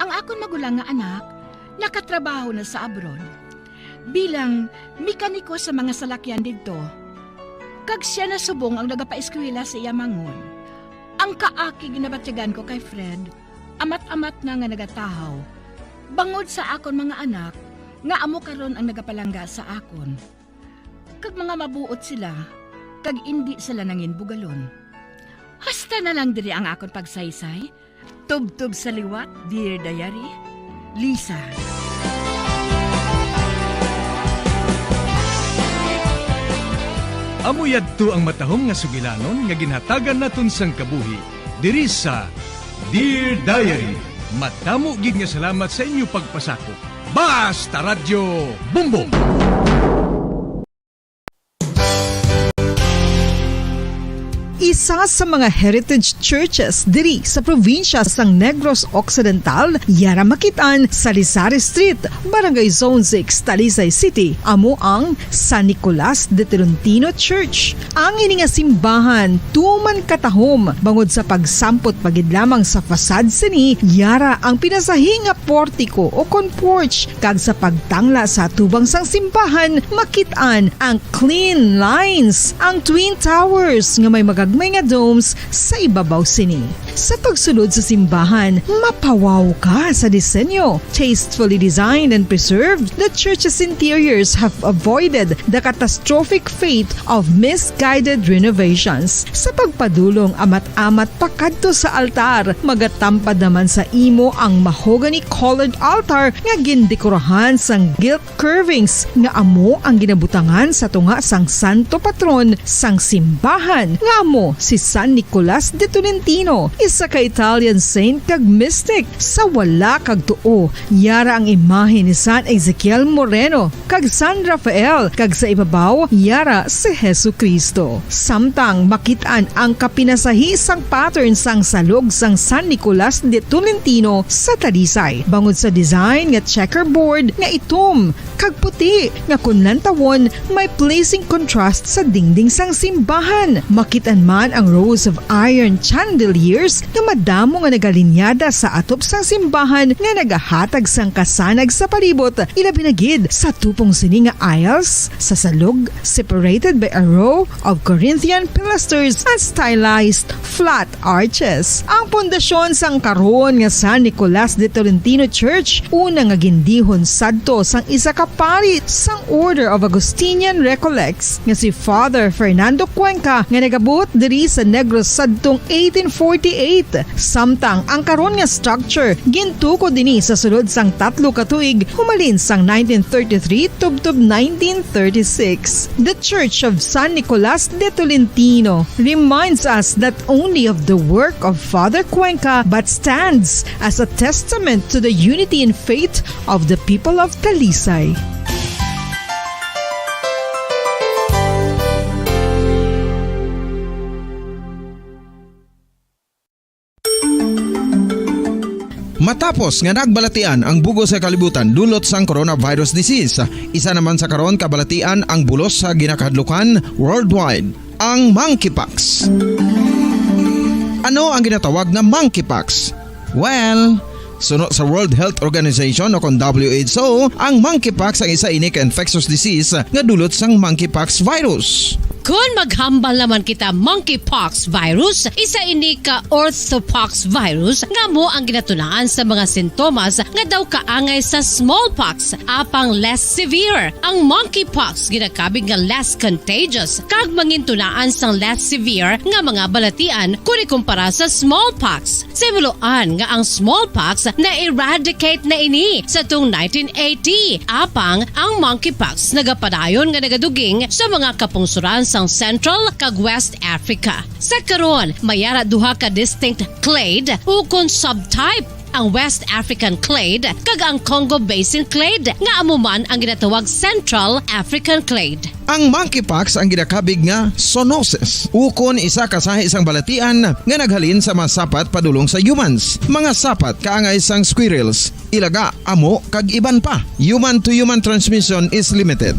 Ang akon magulang nga anak nakatrabaho na sa abroad bilang mekaniko sa mga salakyan didto, kag sia na subong ang nagapaeskwela sa iya manghod. Ang kaakig nga nabatyagan ko kay Fred, amat-amat na nga nagatahaw, bangod sa akon mga anak nga amo karon ang nagapalangga sa akon. Kag mga mabuot sila, kag indi sila nangin bugalon. Hasta na lang diri ang akon pagsaysay. Tubtob sa liwat, Dear Diary. Lisa. Amo yadto ang matahom nga sugilanon nga ginhatagan naton sang kabuhi diri sa Dear Diary. Madamo gid nga salamat sa inyo pagpasakop. Basta Radyo Bumbong! Isa sa mga heritage churches diri sa probinsya sang Negros Occidental, yara makit-an sa Lisari Street, Barangay Zone six, Talisay City, amo ang San Nicolas de Tolentino Church. Ang ini nga simbahan tuman katahom bangod sa pagsampot pa gid lamang sa facade sini, yara ang pinasahi nga portiko o kon porch, kag sa pagtangla sa atubang sang simbahan makit-an ang clean lines, ang twin towers nga may magagmay nga domes sa ibabaw sini. Sa pagsulod sa simbahan, mapawaw ka sa disenyo. Tastefully designed and preserved, the church's interiors have avoided the catastrophic fate of misguided renovations. Sa pagpadulong amat-amat pakadto sa altar, magatampad naman sa imo ang mahogany-colored altar nga gindekorahan sang gilt curvings nga amo ang ginabutangan sa tunga sang santo patron sang simbahan, nga amo si San Nicolas de Tolentino, isa ka Italian saint kag mystic. Sa wala kag tuo, yara ang imahe ni San Ezekiel Moreno kag San Rafael, kag sa ibabaw, yara si Jesu-Cristo. Samtang makit-an ang kapinasahi sang pattern sang salog sang San Nicolas de Tolentino sa Talisay, bangod sa design nga checkerboard nga itom kag puti, nga kon lantawon, may pleasing contrast sa dingding sang simbahan. Makit-an man ang rows of iron chandeliers nga madamo nga nagalinyada sa atop sang simbahan nga nagahatag sang kasanag sa palibot, ilabi na gid sa tupong sini nga aisles sa salog, separated by a row of Corinthian pilasters and stylized flat arches. Ang pundasyon sang karon nga San Nicolas de Tolentino Church, una nga gindihon sadto sang isa ka pari sang Order of Augustinian Recollects nga si Father Fernando Cuenca, nga nagabuot diri sa Negros sadtong eighteen forty-eight. Samtang ang karon nga structure gintukod ini sa sulod sang tatlo ka tuig, humalin sang nineteen thirty-three tubtob nineteen thirty-six. The Church of San Nicolas de Tolentino reminds us not only of the work of Father Cuenca, but stands as a testament to the unity in faith of the people of Talisay. Matapos nga nagbalatian ang bug-os nga kalibutan dulot sang coronavirus disease, isa naman sa karon kabalatian ang bulos sa ginakahadlukan worldwide, ang monkeypox. Ano ang ginatawag nga monkeypox? Well, suno sa World Health Organization o kon W H O, ang monkeypox ang isa ini ka infectious disease nga dulot sang monkeypox virus. Kon maghambal naman kita, monkeypox virus, isa ini ka orthopox virus nga amo ang ginatunaan sa mga sintomas nga daw kaangay sa smallpox, apang less severe. Ang monkeypox ginakabig nga less contagious kag mangintunaan sang less severe nga mga balatian kon ikumpara sa smallpox. Sa himuloan nga ang smallpox na-eradicate na ini sa tong nineteen eighty, apang ang monkeypox nagapadayon nga nagaduging sa mga kapungsoran sang Central kag West Africa. Sa karon, may ara duha ka distinct clade ukon subtype ang West African clade, kag ang Congo Basin clade, nga amo man ang ginatawag Central African clade. Ang monkeypox ang ginakabig nga zoonosis, ukon isa ka sahi sang balatian nga naghalin sa mga sapat padulong sa humans, mga sapat kaangay sang squirrels, ilaga, amo, kag iban pa. Human to human transmission is limited.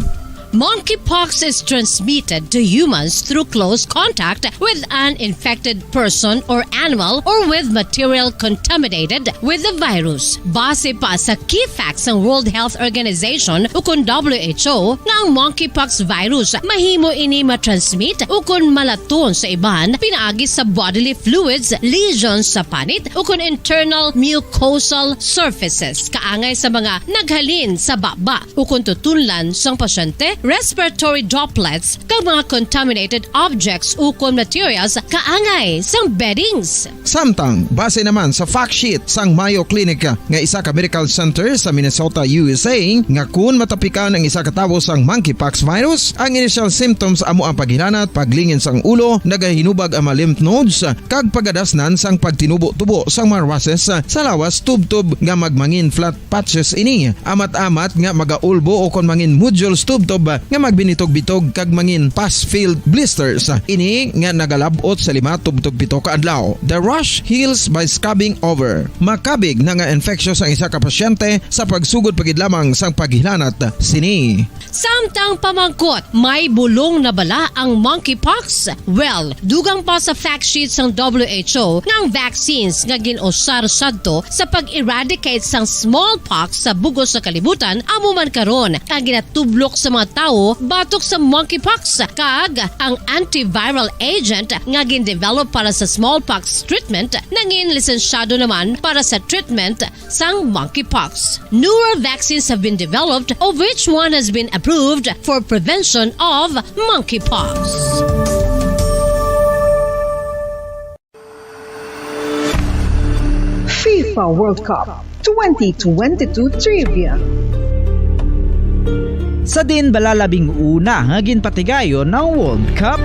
Monkeypox is transmitted to humans through close contact with an infected person or animal or with material contaminated with the virus. Base pa sa key facts sang World Health Organization ukon W H O nga ang monkeypox virus mahimo ini matransmit ukon malaton sa iban pinaagi sa bodily fluids, lesions sa panit ukon internal mucosal surfaces kaangay sa mga naghalin sa baba ukon tutunlan sang pasyente, respiratory droplets, kag mga contaminated objects ukon materials kaangay sang beddings. Samtang, base naman sa fact sheet sang Mayo Clinic nga isa ka medical center sa Minnesota, U S A, nga kun matapikan ang isa ka tawo sang monkeypox virus, ang initial symptoms amo ang paghilanat, paglingin sang ulo, nagahinubag ang mga lymph nodes, kag pagadasnan sang pagtinubo-tubo sang mga rushes sa lawas tubtob nga magmangin flat patches ini, amat-amat nga magaulbo ukon mangin nodules tubtob nga magbinitog-bitog kag mangin pus-filled blisters. Ini nga nagalab-ot sa lima tubtob pito ka adlaw. The rash heals by scabbing over. Makabig na nga infectious ang isa ka pasyente sa pagsugod pa gid lamang sang paghilanat sini. Samtang pamangkot, may bulong na bala ang monkeypox? Well, dugang pa sa fact sheet sang W H O nga ang vaccines nga gin-usar sadto sa pag-eradicate sang smallpox sa bug-os nga kalibutan amo man karon ang ginatublok sa mga tawo batok sa monkeypox, kag ang antiviral agent nga gin-develop para sa smallpox treatment nangin lisensyado naman para sa treatment sang monkeypox. Newer vaccines have been developed, of which one has been approved for prevention of monkeypox. FIFA World Cup twenty twenty-two Trivia. Sa diin bala labing una nga ginpatigayon ang World Cup?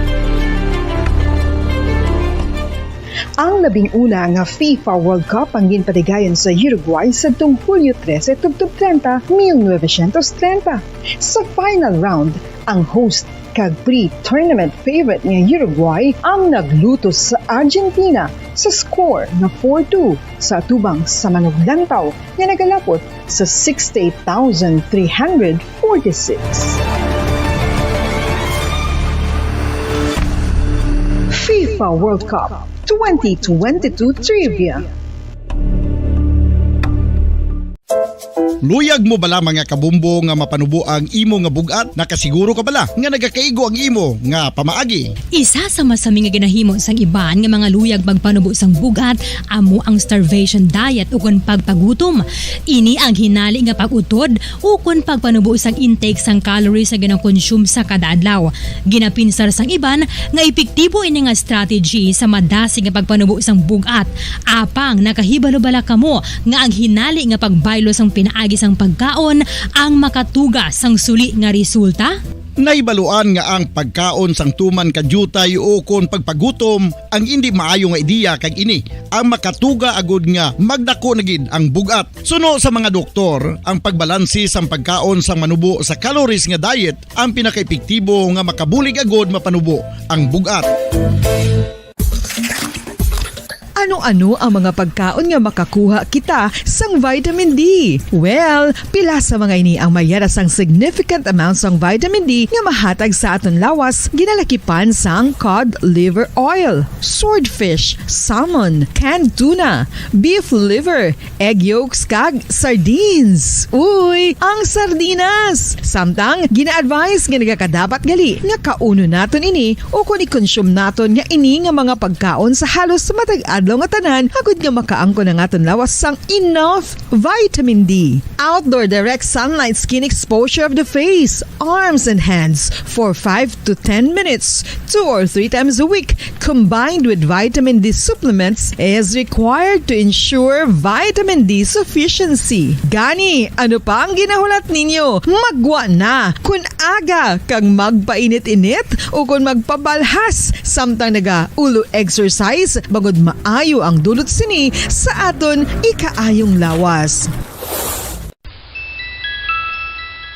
Ang labing una nga FIFA World Cup ang ginpatigayon sa Uruguay sadtong Hulyo trese tubtob treinta, mil novecientos treinta. Sa final round, ang host kag pre-tournament favorite nga Uruguay ang naglutos sa Argentina sa score nga four two sa atubang sa manuglantaw nga nagalapot sa sixty-eight thousand three hundred forty-six. FIFA World Cup twenty twenty-two Trivia. Luyag mo bala, mga kabumbo, nga mapanubo ang imo nga bug-at? Nakasiguro ka bala nga nagakaigo ang imo nga pamaagi? Isa sa masami nga ginahimo sang iban nga mga luyag pagpanubo sang bug-at amo ang starvation diet ukon pagpagutom. Ini ang hinali nga pag-utod ukon pagpanubo sang intake sang calories nga ginakonsume sa kada adlaw. Ginapinsar sang iban nga epektibo ini nga strategy sa madasig nga pagpanubo sang bug-at. Apang nakahibalo bala kamo nga ang hinali nga pagbaylo sang pinaagi sang pagkaon ang makatuga sang suli nga resulta? Nahibaluan nga ang pagkaon sang tuman ka diutay ukon pagpagutom ang indi maayo nga ideya, kag ini ang makatuga agud nga magdako na gid ang bug-at. Suno sa mga doktor, ang pagbalanse sang pagkaon sang manubo sa calories nga diet ang pinakaepektibo nga makabulig agud mapanubo ang bug-at. Ano-ano ang mga pagkaon nga makakuha kita sang vitamin D? Well, pila sa mga ini ang mayara sang significant amount sang vitamin D nga mahatag sa aton lawas, ginalakipan sang cod liver oil, swordfish, salmon, canned tuna, beef liver, egg yolks, kag sardines. Uy, ang sardinas! Samtang, gina-advise nga nagakadapat gali nga kaunon naton ini ukon i-consume naton nga ini nga mga pagkaon sa halos matag adlaw nga tanan, agud nga makaangkon ang aton lawas sang enough vitamin D. Outdoor direct sunlight skin exposure of the face, arms, and hands for five to ten minutes, two or three times a week, combined with vitamin D supplements, is required to ensure vitamin D sufficiency. Gani, ano pa ang ginahulat ninyo? Maggwa na! Kon aga kag magpainit-init ukon magpabalhas samtang naga-ulo exercise, bangod maayo ang dulot sini sa aton ikaayong lawas.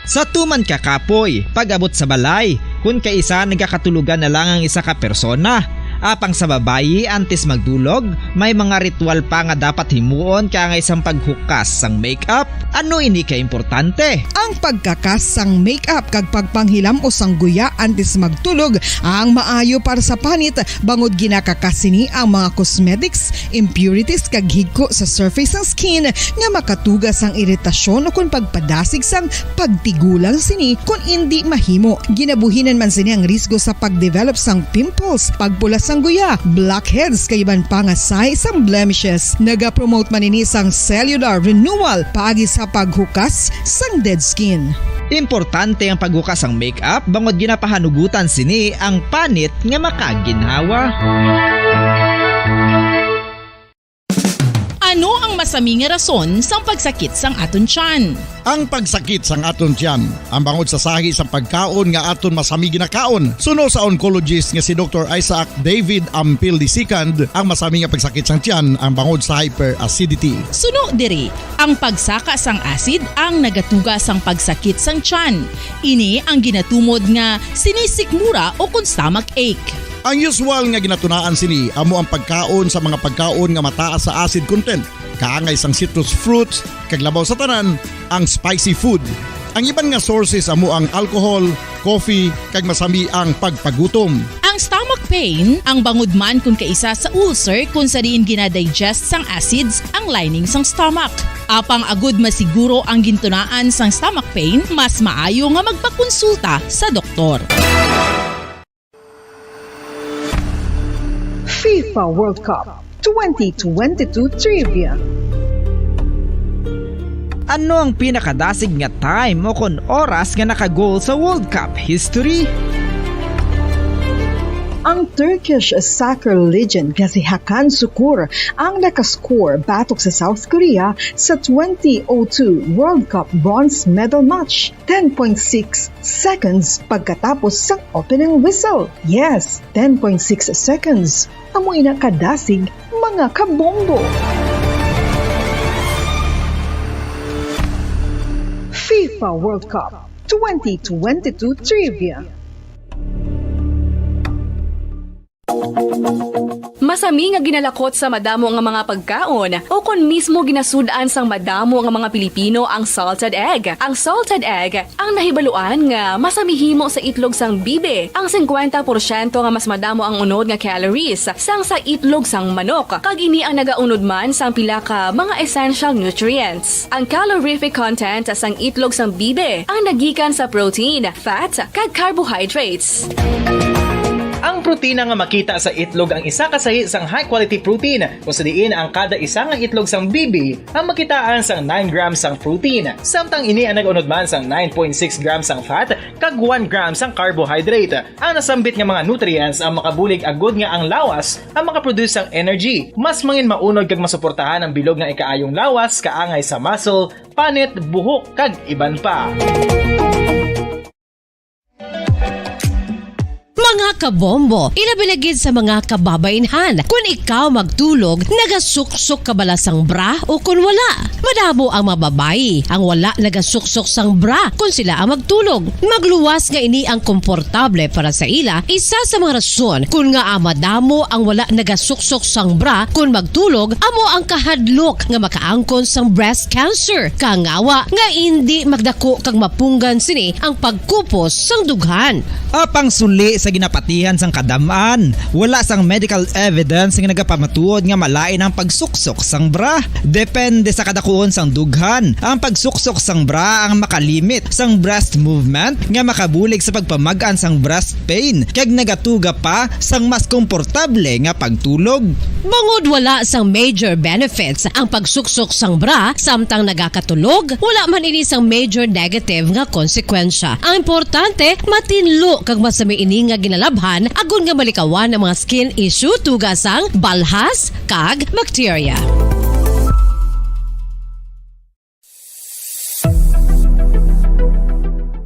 Sa tuman ka kapoy, pag-abot sa balay, kun kaisa nagakatulogan na lang ang isa ka persona. Apang sa babayi, antes magdulog, may mga ritual pa nga dapat himuon kaangay sang paghukas sang makeup. Ano ini ka importante? Ang pagkakas sang makeup kag pagpanghilam-os sang guya antes magtulog ang maayo para sa panit, bangod ginakakas sini ang mga cosmetics, impurities kag higko sa surface sang skin nga makatuga sang iritasyon ukon pagpadasig sang pagtigulang sini kon indi mahimo. Ginabuhinan man sini ang risgo sa pagdevelop sang pimples, pagpula sang guya, blackheads kag iban pa nga sahi sang blemishes. Nagapromote man ini sang cellular renewal paagi sa paghukas sang dead skin. Importante ang paghukas sang makeup bangod ginapahanugutan sini ang panit nga makaginhawa. Ano ang masami nga rason sang pagsakit sang aton tiyan? Ang pagsakit sang aton tiyan, ang bangod sa sahi sang pagkaon nga aton masami ginakaon. Suno sa oncologist nga si Doktor Isaac David Ampil the second, ang masami nga pagsakit sang tiyan ang bangod sa hyperacidity. Suno diri, ang pagsaka sang acid ang nagatuga sang pagsakit sang tiyan. Ini ang ginatumod nga sinisikmura ukon stomach ache. Ang usual nga ginatunaan sini amo ang pagkaon sa mga pagkaon nga mataas sa acid content, kaangay sang citrus fruits, kag labaw sa tanan, ang spicy food. Ang iban nga sources amo ang alcohol, coffee, kag masami ang pagpagutom. Ang stomach pain, ang bangod man kon kaisa sa ulcer kon sa diin ginadigest sang acids ang lining sang stomach. Apang agud masiguro ang gintunaan sang stomach pain, mas maayo nga magpakonsulta sa doktor. FIFA World Cup twenty twenty-two Trivia. Ano ang pinakadasig nga time o kon oras nga naka-goal sa World Cup history? Ang Turkish soccer legend nga si Hakan Sukur ang nakascore batok sa South Korea sa twenty oh two World Cup bronze medal match, ten point six seconds pagkatapos sang opening whistle. Yes, ten point six seconds. Amo ina kadasig, mga kabombo. FIFA World Cup twenty twenty-two Trivia. Masami nga ginalakot sa madamo nga mga pagkaon, o kon mismo ginasud-an sang madamo nga mga Pilipino ang salted egg. Ang salted egg ang nahibaluan nga masami himo sa itlog sang bibi. Ang singkwenta porsyento nga mas madamo ang unod nga calories sang sa itlog sang manok, kag ini ang nagaunod man sang pila ka mga essential nutrients. Ang calorific content sang itlog sang bibi ang nagikan sa protein, fat, kag carbohydrates. Ang protina nga makita sa itlog ang isa ka sahi sang high-quality protein, kung sa diin ang kada isa nga itlog sang bibi ang makitaan sang nine grams sang protein, samtang ini ang nag-unod man sang nine point six grams sang fat kag one gram sang carbohydrate. Ang nasambit nga mga nutrients ang makabulig agud nga ang lawas ang makaproduce sang energy. Mas mangin maunod kag masuportahan ang bilog nga ikaayong lawas kaangay sa muscle, panit, buhok, kag iban pa. Mga kabombo, ilabi na gid sa mga kababainhan, kun ikaw magtulog, nagasuksok ka bala sang bra o kun wala? Madamo ang mga babayi ang wala nagasuksok sang bra kun sila ang magtulog. Magluwas nga ini ang komportable para sa ila, isa sa mga rason kun ngaa madamo ang wala nagasuksok sang bra kun magtulog amo ang kahadlok nga makaangkon sang breast cancer. Kangawa nga indi magdako kag mapunggan sini ang pagkupos sang dughan. Apang suli sa ginapatihan sang kadam-an, wala sang medical evidence nga nagapamatuod nga malain ang pagsuksok sang bra. Depende sa kadakuon sang dughan, ang pagsuksok sang bra ang makalimit sang breast movement nga makabulig sa pagpamag-an sang breast pain kag nagatuga pa sang mas komportable nga pagtulog. Bangod wala sang major benefits ang pagsuksok sang bra samtang nagakatulog, wala man ini sang major negative nga konsekwensya. Ang importante, matinlo kag masami ini nga ginalabhan agod nga malikawan ang mga skin issue tuga sang balhas kag bakterya.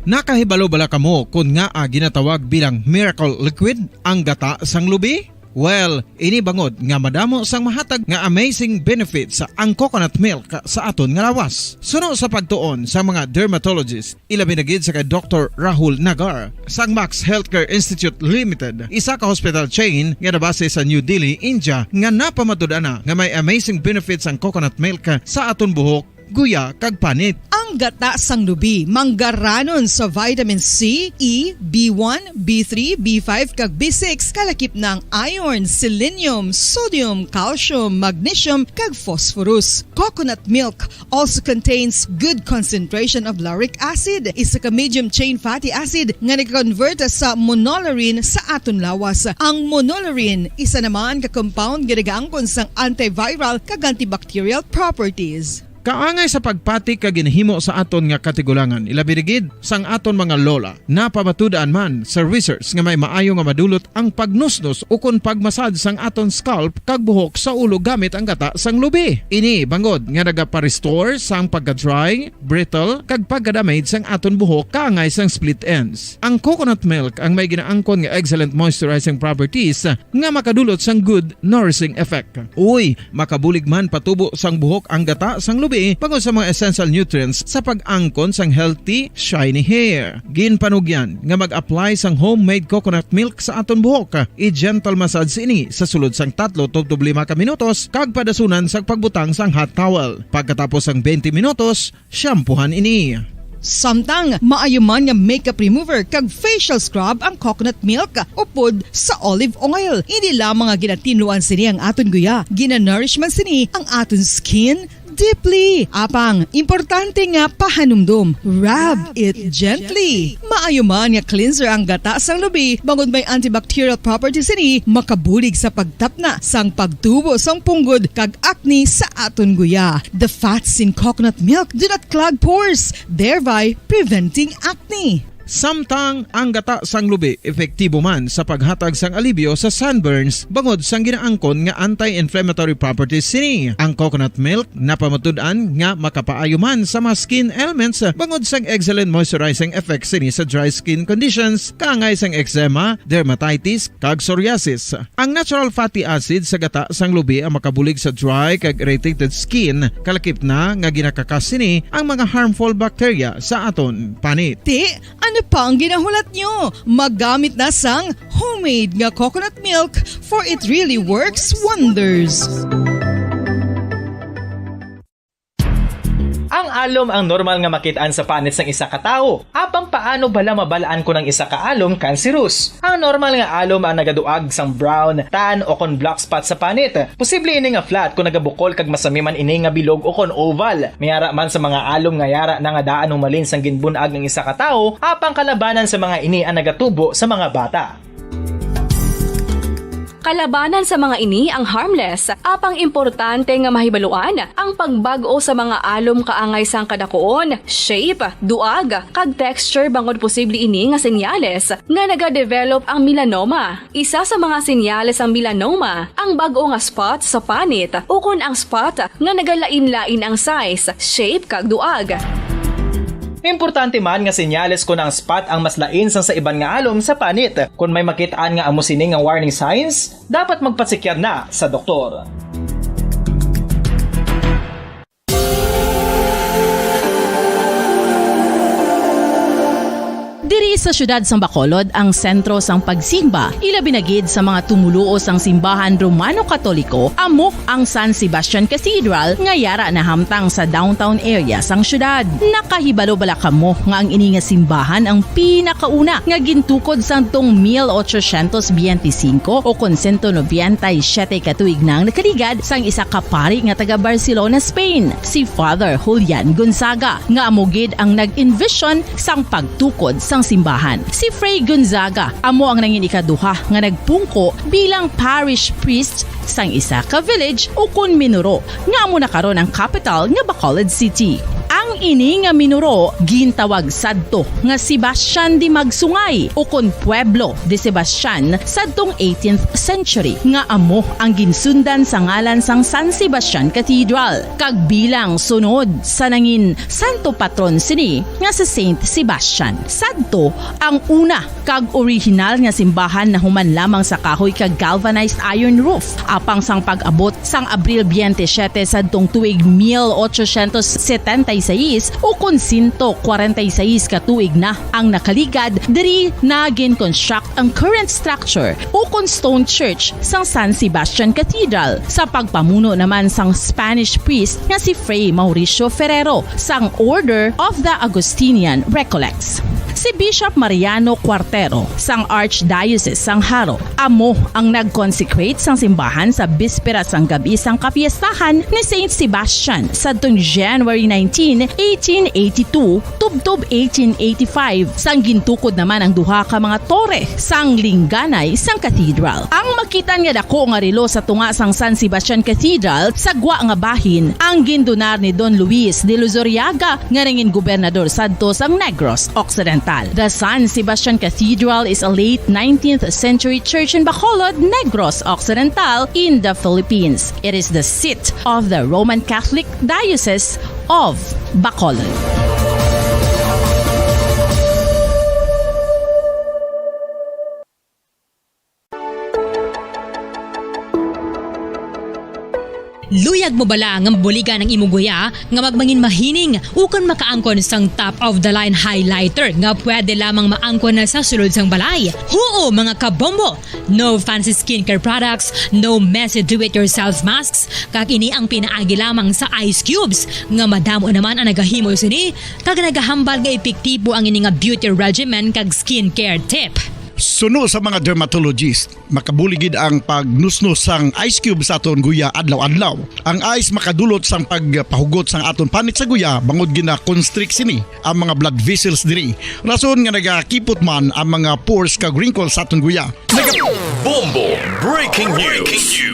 Nakahibalo bala kamo kon ngaa ginatawag bilang miracle liquid ang gata sang lubi? Well, ini bangod nga madamo sang mahatag nga amazing benefits ang coconut milk sa aton nga lawas. Suno sa pagtuon sa mga dermatologist, ilabi na gid sa kay Doktor Rahul Nagar sang Max Healthcare Institute Limited, isa ka hospital chain nga nabase sa New Delhi, India, nga napamatud-an na nga may amazing benefits ang coconut milk sa aton buhok, guya, kag panit. Ang gata sang lubi manggaranon sa vitamin C, E, B one, B three, B five, kag B six, kalakip na ang iron, selenium, sodium, calcium, magnesium, kag phosphorus. Coconut milk also contains good concentration of lauric acid, isa ka medium chain fatty acid nga nag-convert sa monolaurin sa aton lawas. Ang monolaurin, isa naman ka compound nga nagaangkon sang antiviral kag antibacterial properties. Kaangay sa pagpati kag ginahimo sa aton nga katigulangan, ilabi na gid sang aton mga lola. Napamatud-an man sa research nga may maayo nga madulot ang pagnusnos ukon pagmasad sang aton scalp kag buhok sa ulo gamit ang gata sang lubi. Ini bangod nga nagapa-restore sang pagka-dry, brittle, kag pagka-damage sang aton buhok kaangay sang split ends. Ang coconut milk ang may ginaangkon nga excellent moisturizing properties nga makadulot sang good nourishing effect. Uy, makabulig man patubo sang buhok ang gata sang lubi bangod sa mga essential nutrients sa pag-angkon sang healthy, shiny hair. Ginpanugyan nga mag-apply sang homemade coconut milk sa aton buhok. I-gentle massage ini sa sulod sang tatlo tubtob lima ka minutos kag padasunan sang pagbutang sang hot towel. Pagkatapos sang twenty minutos, shampoohan ini. Samtang maayo man nga makeup remover kag facial scrub ang coconut milk upod sa olive oil. Hindi lamang nga ginatinluan sini ang aton guya, ginanourish man sini ang aton skin deeply. Apang, importante nga pahanumdom, rub it gently. Maayo man nga cleanser ang gata sang lubi, bangod may antibacterial properties sini, makabulig sa pagtapna sang pagtubo sang punggod kag acne sa aton guya. The fats in coconut milk do not clog pores, thereby preventing acne. Samtang ang gata sang lubi epektibo man sa paghatag sang alibyo sa sunburns bangod sang ginaangkon nga anti-inflammatory properties sini. Ang coconut milk napamatud-an nga makapaayo man sa mga skin ailments bangod sang excellent moisturizing effects sini sa dry skin conditions, kaangay sang eczema, dermatitis, kag psoriasis. Ang natural fatty acid sa gata sang lubi ang makabulig sa dry kag irritated skin, kalakip na nga ginakakas sini ang mga harmful bacteria sa aton panit. Ti, ano pa ang ginahulat nyo? Maggamit na sang homemade nga coconut milk, for it really works wonders. Ang alom ang normal nga makit-an sa panit sang isa ka tawo. Apang paano bala mabal-an kon ang isa ka alom kanserus? Ang normal nga alom ang nagaduag sang brown, tan, o kon black spot sa panit. Posible ini nga flat kon nagabukol kag masami man ini nga bilog o kon oval. May ara man sa mga alom nga yara na nga daan humalin sang ginbun-ag ang isa ka tawo, apang kalabanan sa mga ini ang nagatubo sa mga bata. Kalabanan sa mga ini ang harmless, apang importante nga mahibaluan ang pagbag-o sa mga alom kaangay sang kadakuon, shape, duag, kag texture, bangod posible ini nga senyales nga nagadevelop ang melanoma. Isa sa mga senyales sang melanoma ang bag-o nga spot sa panit ukon ang spot nga nagalain-lain ang size, shape, kag duag. Importante man nga senyales kon ang spot ang mas lain sang sa iban nga alom sa panit. Kon may makit-an nga amo sini nga warning signs, dapat magpatsikyar na sa doktor. Diri sa siyudad sang Bacolod ang sentro sang pagsimba, ilabi na gid sa mga tumoluo sang simbahan Romano-Katoliko, amo ang San Sebastian Cathedral nga yara nahamtang sa downtown area sang siyudad. Nakahibalo bala kamo nga ang ini nga simbahan ang pinakauna nga gintukod sadtong mil ochocientos biyente singko o kon sento nobenta y siyete ka tuig nang nakaligad sang isa ka pari nga taga Barcelona, Spain, si Father Julian Gonzaga, nga amo gid ang nag-envision sang pagtukod sang simbahan. Si Fray Gonzaga amo ang nangin ikaduha nga nagpungko bilang parish priest sang isa ka village ukon minuro nga amo na karon ang kapital nga Bacolod City. Ang Ini nga minuro gintawag sadto nga Sebastian de Magsungay, ukon Pueblo de Sebastian, sadtong eighteenth century, nga amo ang ginsundan sa ngalan sang San Sebastian Cathedral, kag bilang sunod sa nangin santo patron sini nga si Saint Sebastian. Sadto ang una kag orihinal nga simbahan nahuman lamang sa kahoy kag galvanized iron roof, apang sang pag-abot sang Abril twenty-seven sadtong tuig mil ochocientos setenta y seis, ukon sento kwarenta y seis ka tuig na ang nakaligad, diri na gin-construct ang current structure, ukon stone church sang San Sebastian Cathedral, sa pagpamuno naman sang Spanish priest nga si Fray Mauricio Ferrero sang Order of the Augustinian Recollects. Si Bishop Mariano Cuartero sang Archdiocese sang Jaro amo ang nag-consecrate sang simbahan sa bispera sang gab-i sang kapiestahan ni Saint Sebastian sadtong January nineteen, eighteen eighty-two, tubtob eighteen eighty-five, sang gintukod naman ang duha ka mga tore sang lingganay sang cathedral. Ang makitan nga dako nga relo sa tunga sang San Sebastian Cathedral sa gwa nga bahin ang gindonar ni Don Luis de Luzuriaga, nga nangin gobernador sadto sang Negros Occidental. The San Sebastian Cathedral is a late nineteenth century church in Bacolod, Negros Occidental, in the Philippines. It is the seat of the Roman Catholic Diocese of Bacolod. Luyag mo bala nga mabuligan ang imo guya nga magmangin mahining ukon makaangkon sang top of the line highlighter nga pwede lamang maangkon na sa sulod sang balay? Huo, mga kabombo! No fancy skincare products, no messy do-it-yourself masks, kag ini ang pinaagi lamang sa ice cubes nga madamo naman ang nagahimo sini kag nagahambal nga epektibo ang ini nga beauty regimen kag skincare tip. Suno sa mga dermatologist, makabulig gid ang pagnusnos sang ice cube sa aton guya adlaw-adlaw. Ang ice makadulot sang pagpahugot sang aton panit sa guya bangod gina-constrict sini ang mga blood vessels diri. Rason nga nagakipot man ang mga pores kag wrinkles sa aton guya. Bombo Breaking News.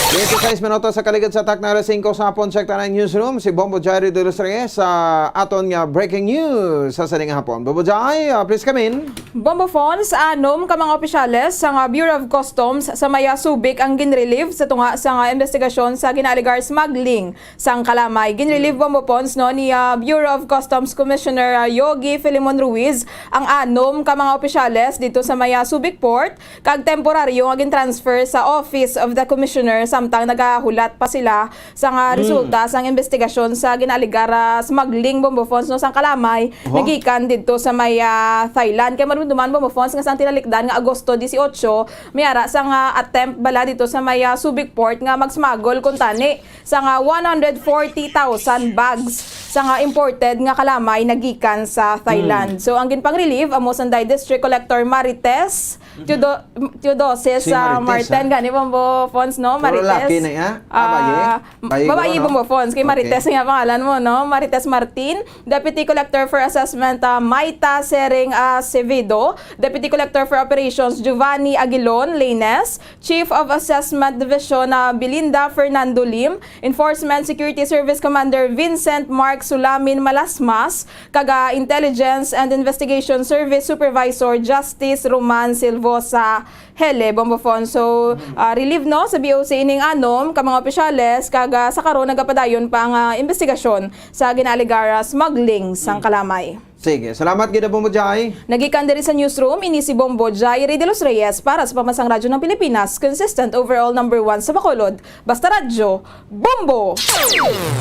Twenty-six minutos sa kaligid sa takna alas singko sa hapon. Check ta na ang newsroom. Si Bombo Jairo de los Reyes sa aton nga breaking news sa sining hapon. Bombo Jai, ah, please come in. Bombo Fons, anom ka mga opisyales sang, ah, Bureau of Customs sa may, ah, Subic ang ginrelieve sa tunga sang, ah, investigasyon sa ginaalegar smuggling sang kalamay. Ginrelieve, Bombo Fons, no, ni, ah, Bureau of Customs Commissioner, ah, Yogi Filemon Ruiz ang anom ka mga opisyales dito sa may, ah, Subic Port, kag temporaryo nga gin-transfer sa Office of the Commissioner samtang nagahulat pa sila sa nga Mm. resulta sang investigasyon sa ginaalegar, ah, smuggling, Bombo Fons, no, sang kalamay Oho. nagikan didto sa may, ah, Thailand. Kay madumduman, Bombo Fons, nga sang tinalikdan nga Agosto dieciocho, may ara sang, ah, attempt bala dito sa may, ah, Subic Port nga mag-smuggle kuntani sa nga one hundred forty thousand bags sa nga imported nga kalamay nagikan sa Thailand. Mm. So, ang ginpang-relieve amo sanday District Collector Marites Teodo-, Teodose Si sa Marites, Martin, ha? Gani, Bombo Fons, no? Puro Marites. Laki na, ha? Ah, Ah, baye? m-, Baye, babayi, no? Bombo Fons. Kay Okay. Marites nga pangalan mo, no? Marites Martin, Deputy Collector for Assessment, ah, Maita Sering Acevedo, Deputy Collector for Operations, Giovanni Aguilon Laines, Chief of Assessment Division, ah, Belinda Fernando Lim, Enforcement Security Service Commander Vincent Mark Sulamin Malasmas, kag, ah, Intelligence and Investigation Service Supervisor Justice Roman Silvosa Hele, Bombo Fons. So, ah, relieve, no, sa B O C ining anom ka mga opisyales, kag, ah, sa karon nagapadayon pa ang, ah, investigasyon sa ginaalegar, ah, smuggling sang kalamay. Sige, salamat gid, Bombo Jai. Nagikan diri sa newsroom, ini si Bombo Jai Rey de los Reyes para sa Pamansang Radyo ng Pilipinas, consistent overall number one sa Bacolod. Basta Radyo, Bombo!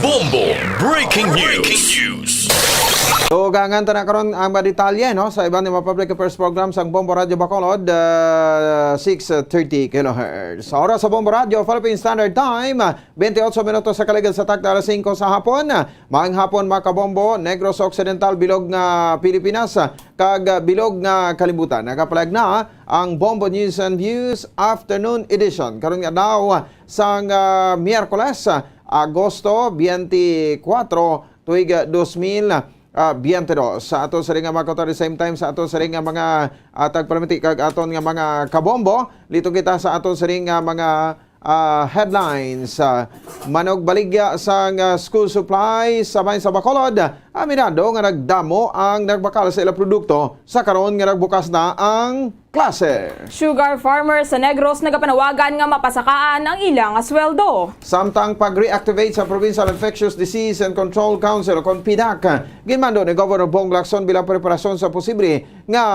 Bombo Breaking News. Tugangan ta na karon ang mga detalye, no, sa iban nga mga public affairs program sang Bombo Radyo Bacolod, ah, six thirty kilohertz. Sa oras sa Bombo Radyo, Philippine Standard Time, twenty-eight minutos sa kaligid sa takna alas singko sa hapon. Maayong hapon, mga kabombo, Negros Occidental, bilog nga Pilipinas, kag bilog nga kalibutan. Nagapalag na ang Bombo News and Views Afternoon Edition. Karon nga daw, sang, ah, Miyerkules, ah, Agosto twenty-four, tuig, ah, dos mil, ah, twenty-two. Sa ato sa ring nga mga kautor, the same time, sa ato sa ring nga mga, ah, tagpalamiti kag aton nga mga kabombo, liton kita sa ato sa ring nga mga, Ah, headlines. Ah, manugbaligya sang, ah, school supplies sa bahin sa Bacolod, aminado nga nagdamo ang nagbakal sa ila produkto sa karon nga nagbukas na ang klase. Sugar farmers sa Negros nagapanawagan nga mapasakaan ang ila nga sweldo. Samtang pag-reactivate sa Provincial Infectious Disease and Control Council o kon PDAC, ginmando ni Governor Bong Lacson bilang preparasyon sa posible nga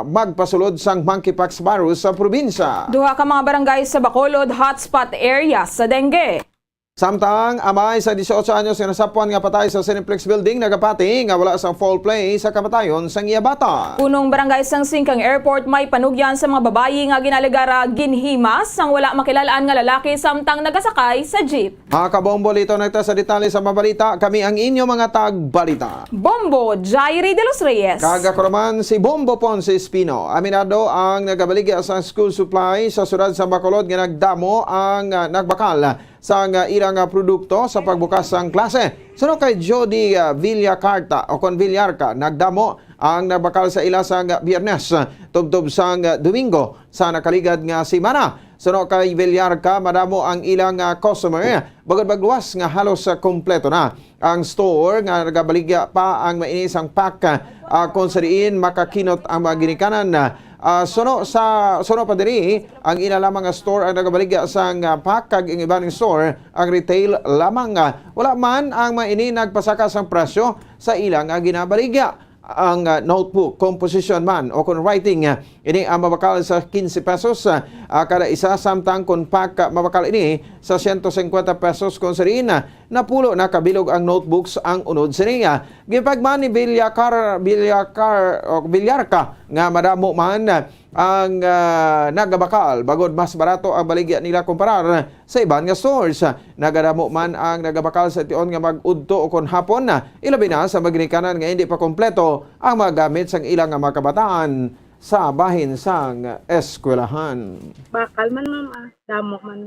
magpasulod sang monkeypox virus sa probinsya. Duha ka mga barangay sa Bacolod, hotspot area sa dengue. Samtang amay sa dieciocho anyos nga nasapwan nga patay sa Cineplex Building nagapati nga wala sang foul play sa kamatayon sang iya bata. Punong barangay sang Singkang Airport may panugyan sa mga babayi nga ginalegara ginhimas sang wala makilal-an nga lalaki samtang nagasakay sa jeep. Mga kabombo, lito na ta sa detalye sa mga balita. Kami ang inyo mga tagbalita. Bombo Jairi de los Reyes. Kag ako naman si Bombo Ponce Espino. Aminado ang nagabaligya sa school supply sa siyudad sa Bacolod nga nagdamo ang, ah, nagbakal sang, ah, ilang, ah, produkto sa pagbukas sang klase. Suno kay Jody, ah, Villacarta o kon Villarca, nagdamo ang nagbakal sa ila sang Biyernes, ah, tubtob sang, ah, Domingo sa nakaligad nga semana. Suno kay Villarca, madamo ang ilang, ah, customer, bangod magluwas nga halos, ah, kompleto na ang store nga nagabaligya pa ang mainis ang pack, ah, kung sa diin makakinot ang mga ginikanan. Ah, suno sa, suno pa diri, ang ila lamang nga store ang nagabaligya sang, ah, pack, kag ang iban store ang retail lamang. Ah, wala man ang mga ini nagpasaka sang presyo sa ila nga ginabaligya. Ang, ah, notebook composition man o kon writing, ah, ini ang mabakal sa quince pesos, ah, ah, kada isa, samtang kon pack, ah, mabakal ini sa ciento cincuenta pesos, kon sa diin, ah, napulo na kabilog ang notebooks ang unod sini. Ah, ginpahayag man ni Villacar, Villacar, o Villarca nga madamo man, ah, ang, ah, nagabakal, bangod mas barato ang baligya nila kumparar sa iban nga stores. Nagadamo man ang nagabakal sa tion nga mag-udto o kon hapon, ilabi na sa mga ginikanan nga indi pa kompleto ang mga gamit sang ila nga mga kabataan sa bahin sang eskwelahan. Bakal man, ma'am, ah. Damo man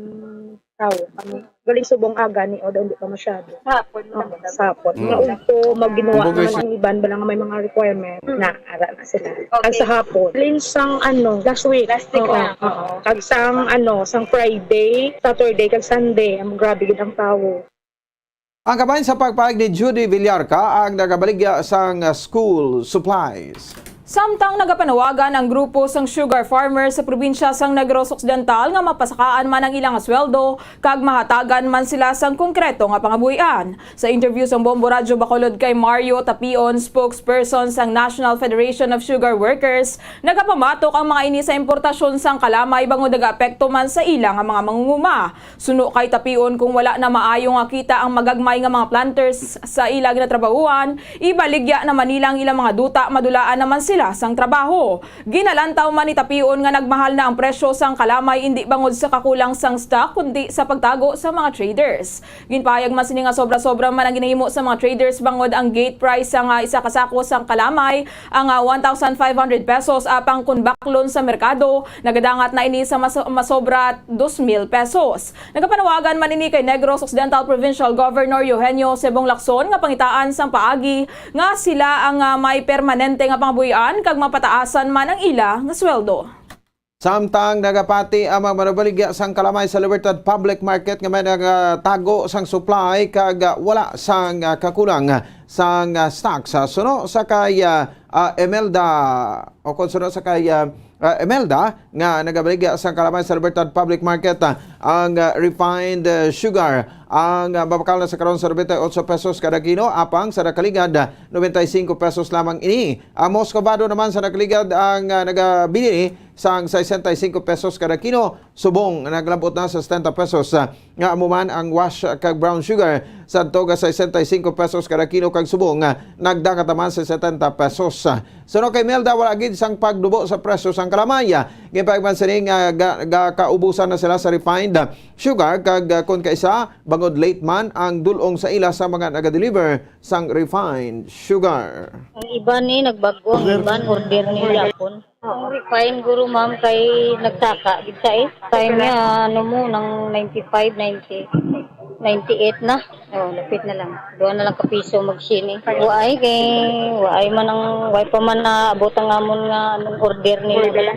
tawo. Ano, galing subong aga ni, o, hindi pa masyado. Sa hapon Oo, lang. Sa hapon. Mm. Nga udto, magginuwa Kumbaga, naman si ang iban, bala nga may mga requirement, Mm. na ara na sila. Okay. Ang sa hapon. Linsang, ano, last week. Last week Oo, lang. Oo. Oo. Kag sang, ano, sang Friday, Saturday, kag Sunday, ang grabe gid ang tawo. Ang kabahin sa pagpahayag ni Judy Villarca ang nagabaligya sang school supplies. Samtang nagapanawagan ang grupo sang sugar farmers sa probinsya sang Negros Occidental nga mapasakaan man ang ilang sweldo kag mahatagan man sila sang konkreto nga pangabuhian. Sa interview sang Bombo Radyo Bacolod kay Mario Tapion, spokesperson sang National Federation of Sugar Workers, nagapamatok ang mga ini sa importasyon sang kalamay bangod nagaapekto man sa ila nga mga mangunguma. Suno kay Tapion, kung wala na maayo nga kita ang magagmay nga mga planters sa ila ginatrabahuan, ibaligya naman nila ang ilang mga duta, madulaan naman sila sang trabaho. Ginalantaw man ni Tapion nga nagmahal na ang presyo sang kalamay, indi bangod sa kakulang sang stock, kundi sa pagtago sa mga traders. Ginpahayag man sini nga sobra-sobra man ang ginahimo sa mga traders, bangod ang gate price sa nga isa ka sako sang kalamay ang, ah, one thousand five hundred pesos, apang kun baklon sa merkado, nagadangat na ini sa mas-, masobra dos mil pesos. Nagapanawagan man ini kay Negros Occidental Provincial Governor Eugenio Sebong Lacson nga pangitaan sang paagi nga sila ang, ah, may permanente nga pangabuhian kag mapataasan man ang ila nga sweldo. Samtang nagapati ang mga manubaligya sang kalamay sa Libertad Public Market nga may nagatago sang supply kag, ah, wala sang, ah, kakulang, ah, sang, ah, stock. Sa suno sa kay, ah, ah, Imelda, o kon suno sa kay, ah, ah, Imelda nga nagabaligya sang kalamay sa Libertad Public Market, ah, ang, ah, refined, ah, sugar ang, ah, mabakal na sa karon sa nobenta y ocho pesos kada kilo, apang sa nakaligad, ah, nobenta y cinco pesos lamang ini. Ang muscovado naman sa nakaligad ang, ah, nagabili sang sesenta y cinco pesos kada kilo, subong naglabot na sa setenta pesos, ah, nga amo man ang wash kag brown sugar, sadto ka sesenta y cinco pesos kada kilo, kag subong, ah, nagdakat naman sa setenta pesos. Suno kay Imelda, wala gid sang pagdubo sa presyo sang kalamay. Ginpahayag man sini nga ga-, ga-, kaubusan na sila sa refined sugar, kag, ah, kon kaisa, bangod late man ang dul-ong sa ila sa mga naga-deliver sang refined sugar. Ang iban ni nagbag-o, ang iban order nila pon. Ang refined guro, ma'am, kay nagsaka gid sa eh. Time niya, ano mo, nang ninety-five, ninety, ninety-eight na. Oh, lapit na lang. Duha na lang ka piso magsini. Waay kay, waay man ang, waay pa man naabot ang amon nga anong order nila.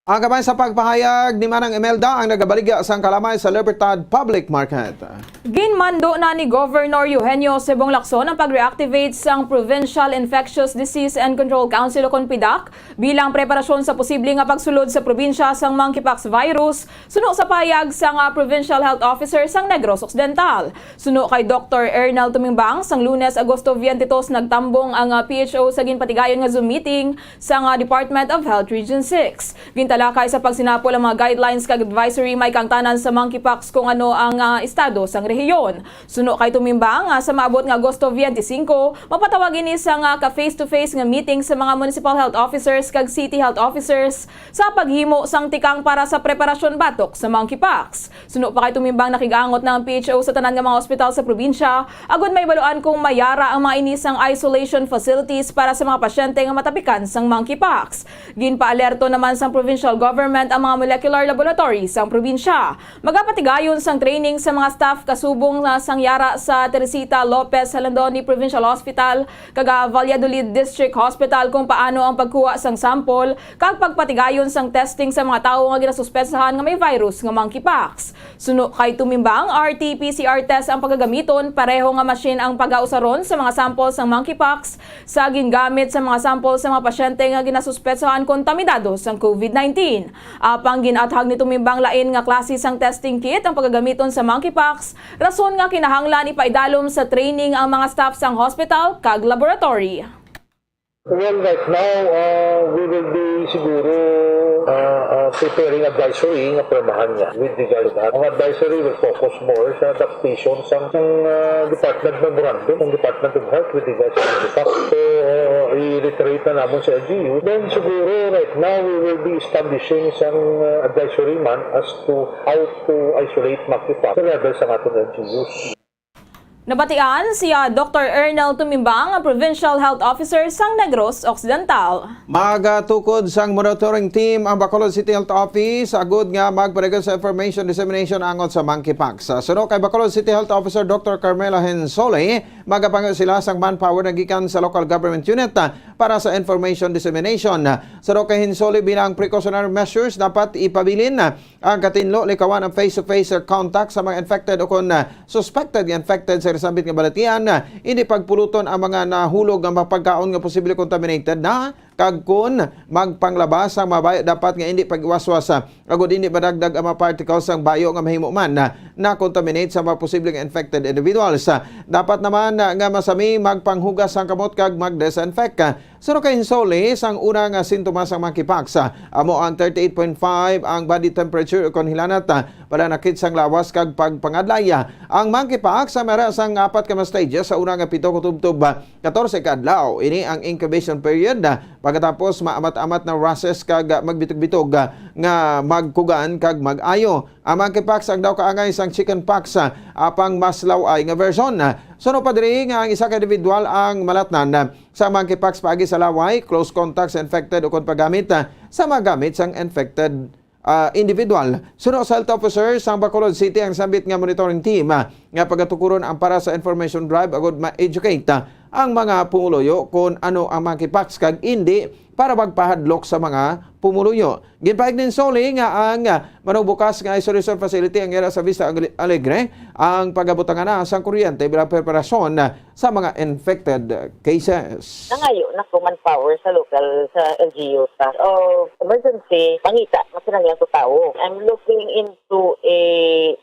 Ang kabahin sa pagpahayag ni Manang Imelda ang nagabaligya sang kalamay sa Libertad Public Market. Ginmando na ni Governor Eugenio Cebong Lacson ang pag-reactivate sang Provincial Infectious Disease and Control Council o kon PIDAC bilang preparasyon sa posible nga pagsulod sa probinsya sang monkeypox virus, suno sa pahayag sang, ah, Provincial Health Officer sang Negros Occidental. Suno kay Doktor Ernel Tumimbang, sang Lunes, Agosto twenty-two, nagtambong ang, ah, P H O sa ginpatigayon nga Zoom meeting sang, ah, Department of Health Region six. Gintalakay sa pagsinapol ang mga guidelines kag advisory may kaangtanan sa monkeypox kon ano ang, ah, estado sang rehiyon. Suno kay Tumimbang, ah, sa maabot nga Agosto twenty-five, mapatawag ini sang, ah, ka face-to-face nga meeting sa mga municipal health officers kag city health officers sa paghimo sang tikang para sa preparasyon batok sa monkeypox. Suno pa kay Tumimbang, nakigangot na ang P H O sa tanan nga mga ospital sa probinsya agud mahibaluan kung may ara ang mga ini sang isolation facilities para sa mga pasyente nga matapikan sang monkeypox. Ginpaalerto naman sang provincial government ang mga molecular laboratory sang probinsya. Magapatigayon sang training sa mga staff kasubong na sang yara sa Teresita Lopez Jalandoni Provincial Hospital kag, ah, Valladolid District Hospital kung paano ang pagkuha sang sample kag pagpatigayon sang testing sa mga tawo nga ginasuspetsahan nga may virus nga monkeypox. Suno kay Tumimbang, R T P C R test ang pagagamiton, pareho nga machine ang pagausaron sa mga sample sang monkeypox sa gingamit sa mga sample sa mga pasyente nga ginasuspetsahan kontaminado sang covid nineteen. Apang gin-athag ni Tumimbang lain nga klase sang testing kit ang pagagamiton sa monkeypox, rason nga kinahanglan ipaidalom sa training ang mga staff sang hospital kag laboratory. Well, right now, uh, we will be siguro, uh, uh, preparing advisory nga pirmahan niya with regard to that. Ang advisory will focus more sa adaptation sang, sang, uh, department memorandum, ang Department of Health with regards to the fact. So, uh, i-reiterate na namon sa L G U. Then siguro right now we will be establishing sang, uh, advisory man as to how to isolate monkeypox sa level sa aton L G Us. Nabatian si, ah, Doktor Ernel Tumimbang, ang Provincial Health Officer sang Negros Occidental. Magatukod sang monitoring team ang Bacolod City Health Office agud nga magpadayon sa information dissemination angot sa monkeypox. Sa suno kay Bacolod City Health Officer Doktor Carmela Hensole, magapangayo sila sang manpower nga gikan sa local government unit, ah, para sa information dissemination. Sa suno kay Hensole, bilang precautionary measures, dapat ipabilin, ah, ang katinlo, likawan ang face-to-face contact sa mga infected o kon, ah, suspected nga infected sa nasambit nga balatian, ah, hindi pagpuluton ang mga nahulog nga mga pagkaon nga posible contaminated na, kag kon magpanglaba sang mga bayo, dapat nga hindi pag-iwaswas, ah, agud hindi madagdag ang mga particles sang bayo nga mahimo man, ah, na-contaminate sa mga posible nga infected individuals. Ah, dapat naman, ah, nga masami magpanghugas sang kamot kag mag-disinfect. Ah, Suno kay Hensole, sang una nga sintomas sang monkeypox, ah, amo ang thirty-eight point five ang body temperature ukon hilanat, ah, pananakit sang lawas kag pagpangadlay. Ah, ang monkeypox, ah, may ara sang apat ka mga stages. Sa una nga pito ka tubtob, ah, katorse ka adlaw. Ini ang incubation period, ah, pagkatapos maamat-amat na rashes kag, ah, magbitog-bitog, ah, nga magkugan kag mag-ayo. Ang monkeypox ang daw kaangay sang chickenpox, ah, apang mas law-ay nga version. Ah, suno pa diri nga ang isa ka individual ang malatnan, ah, sa monkeypox paagi sa laway, close contact sa infected ukon paggamit, ah, sa mga gamit sang infected, ah, individual. Suno sa health officer sang Bacolod City ang sambit nga monitoring team, ah, nga pagatukuron ang para sa information drive agud ma-educate, ah, ang mga pumuluyo kon ano ang monkeypox kag indi para magpahadlok sa mga pumuluyo. Ginpahayag ni Hensole nga ang, ah, manugbukas nga isolation facility ang ira sa Vista Agle-, Alegre ang pagabutangan na sang kuryente bilang preparasyon, ah, sa mga infected cases. Nangayo na ko manpower sa local, sa L G U, sa, oh, emergency, pangita, makinahanglan ko tawo. I'm looking into a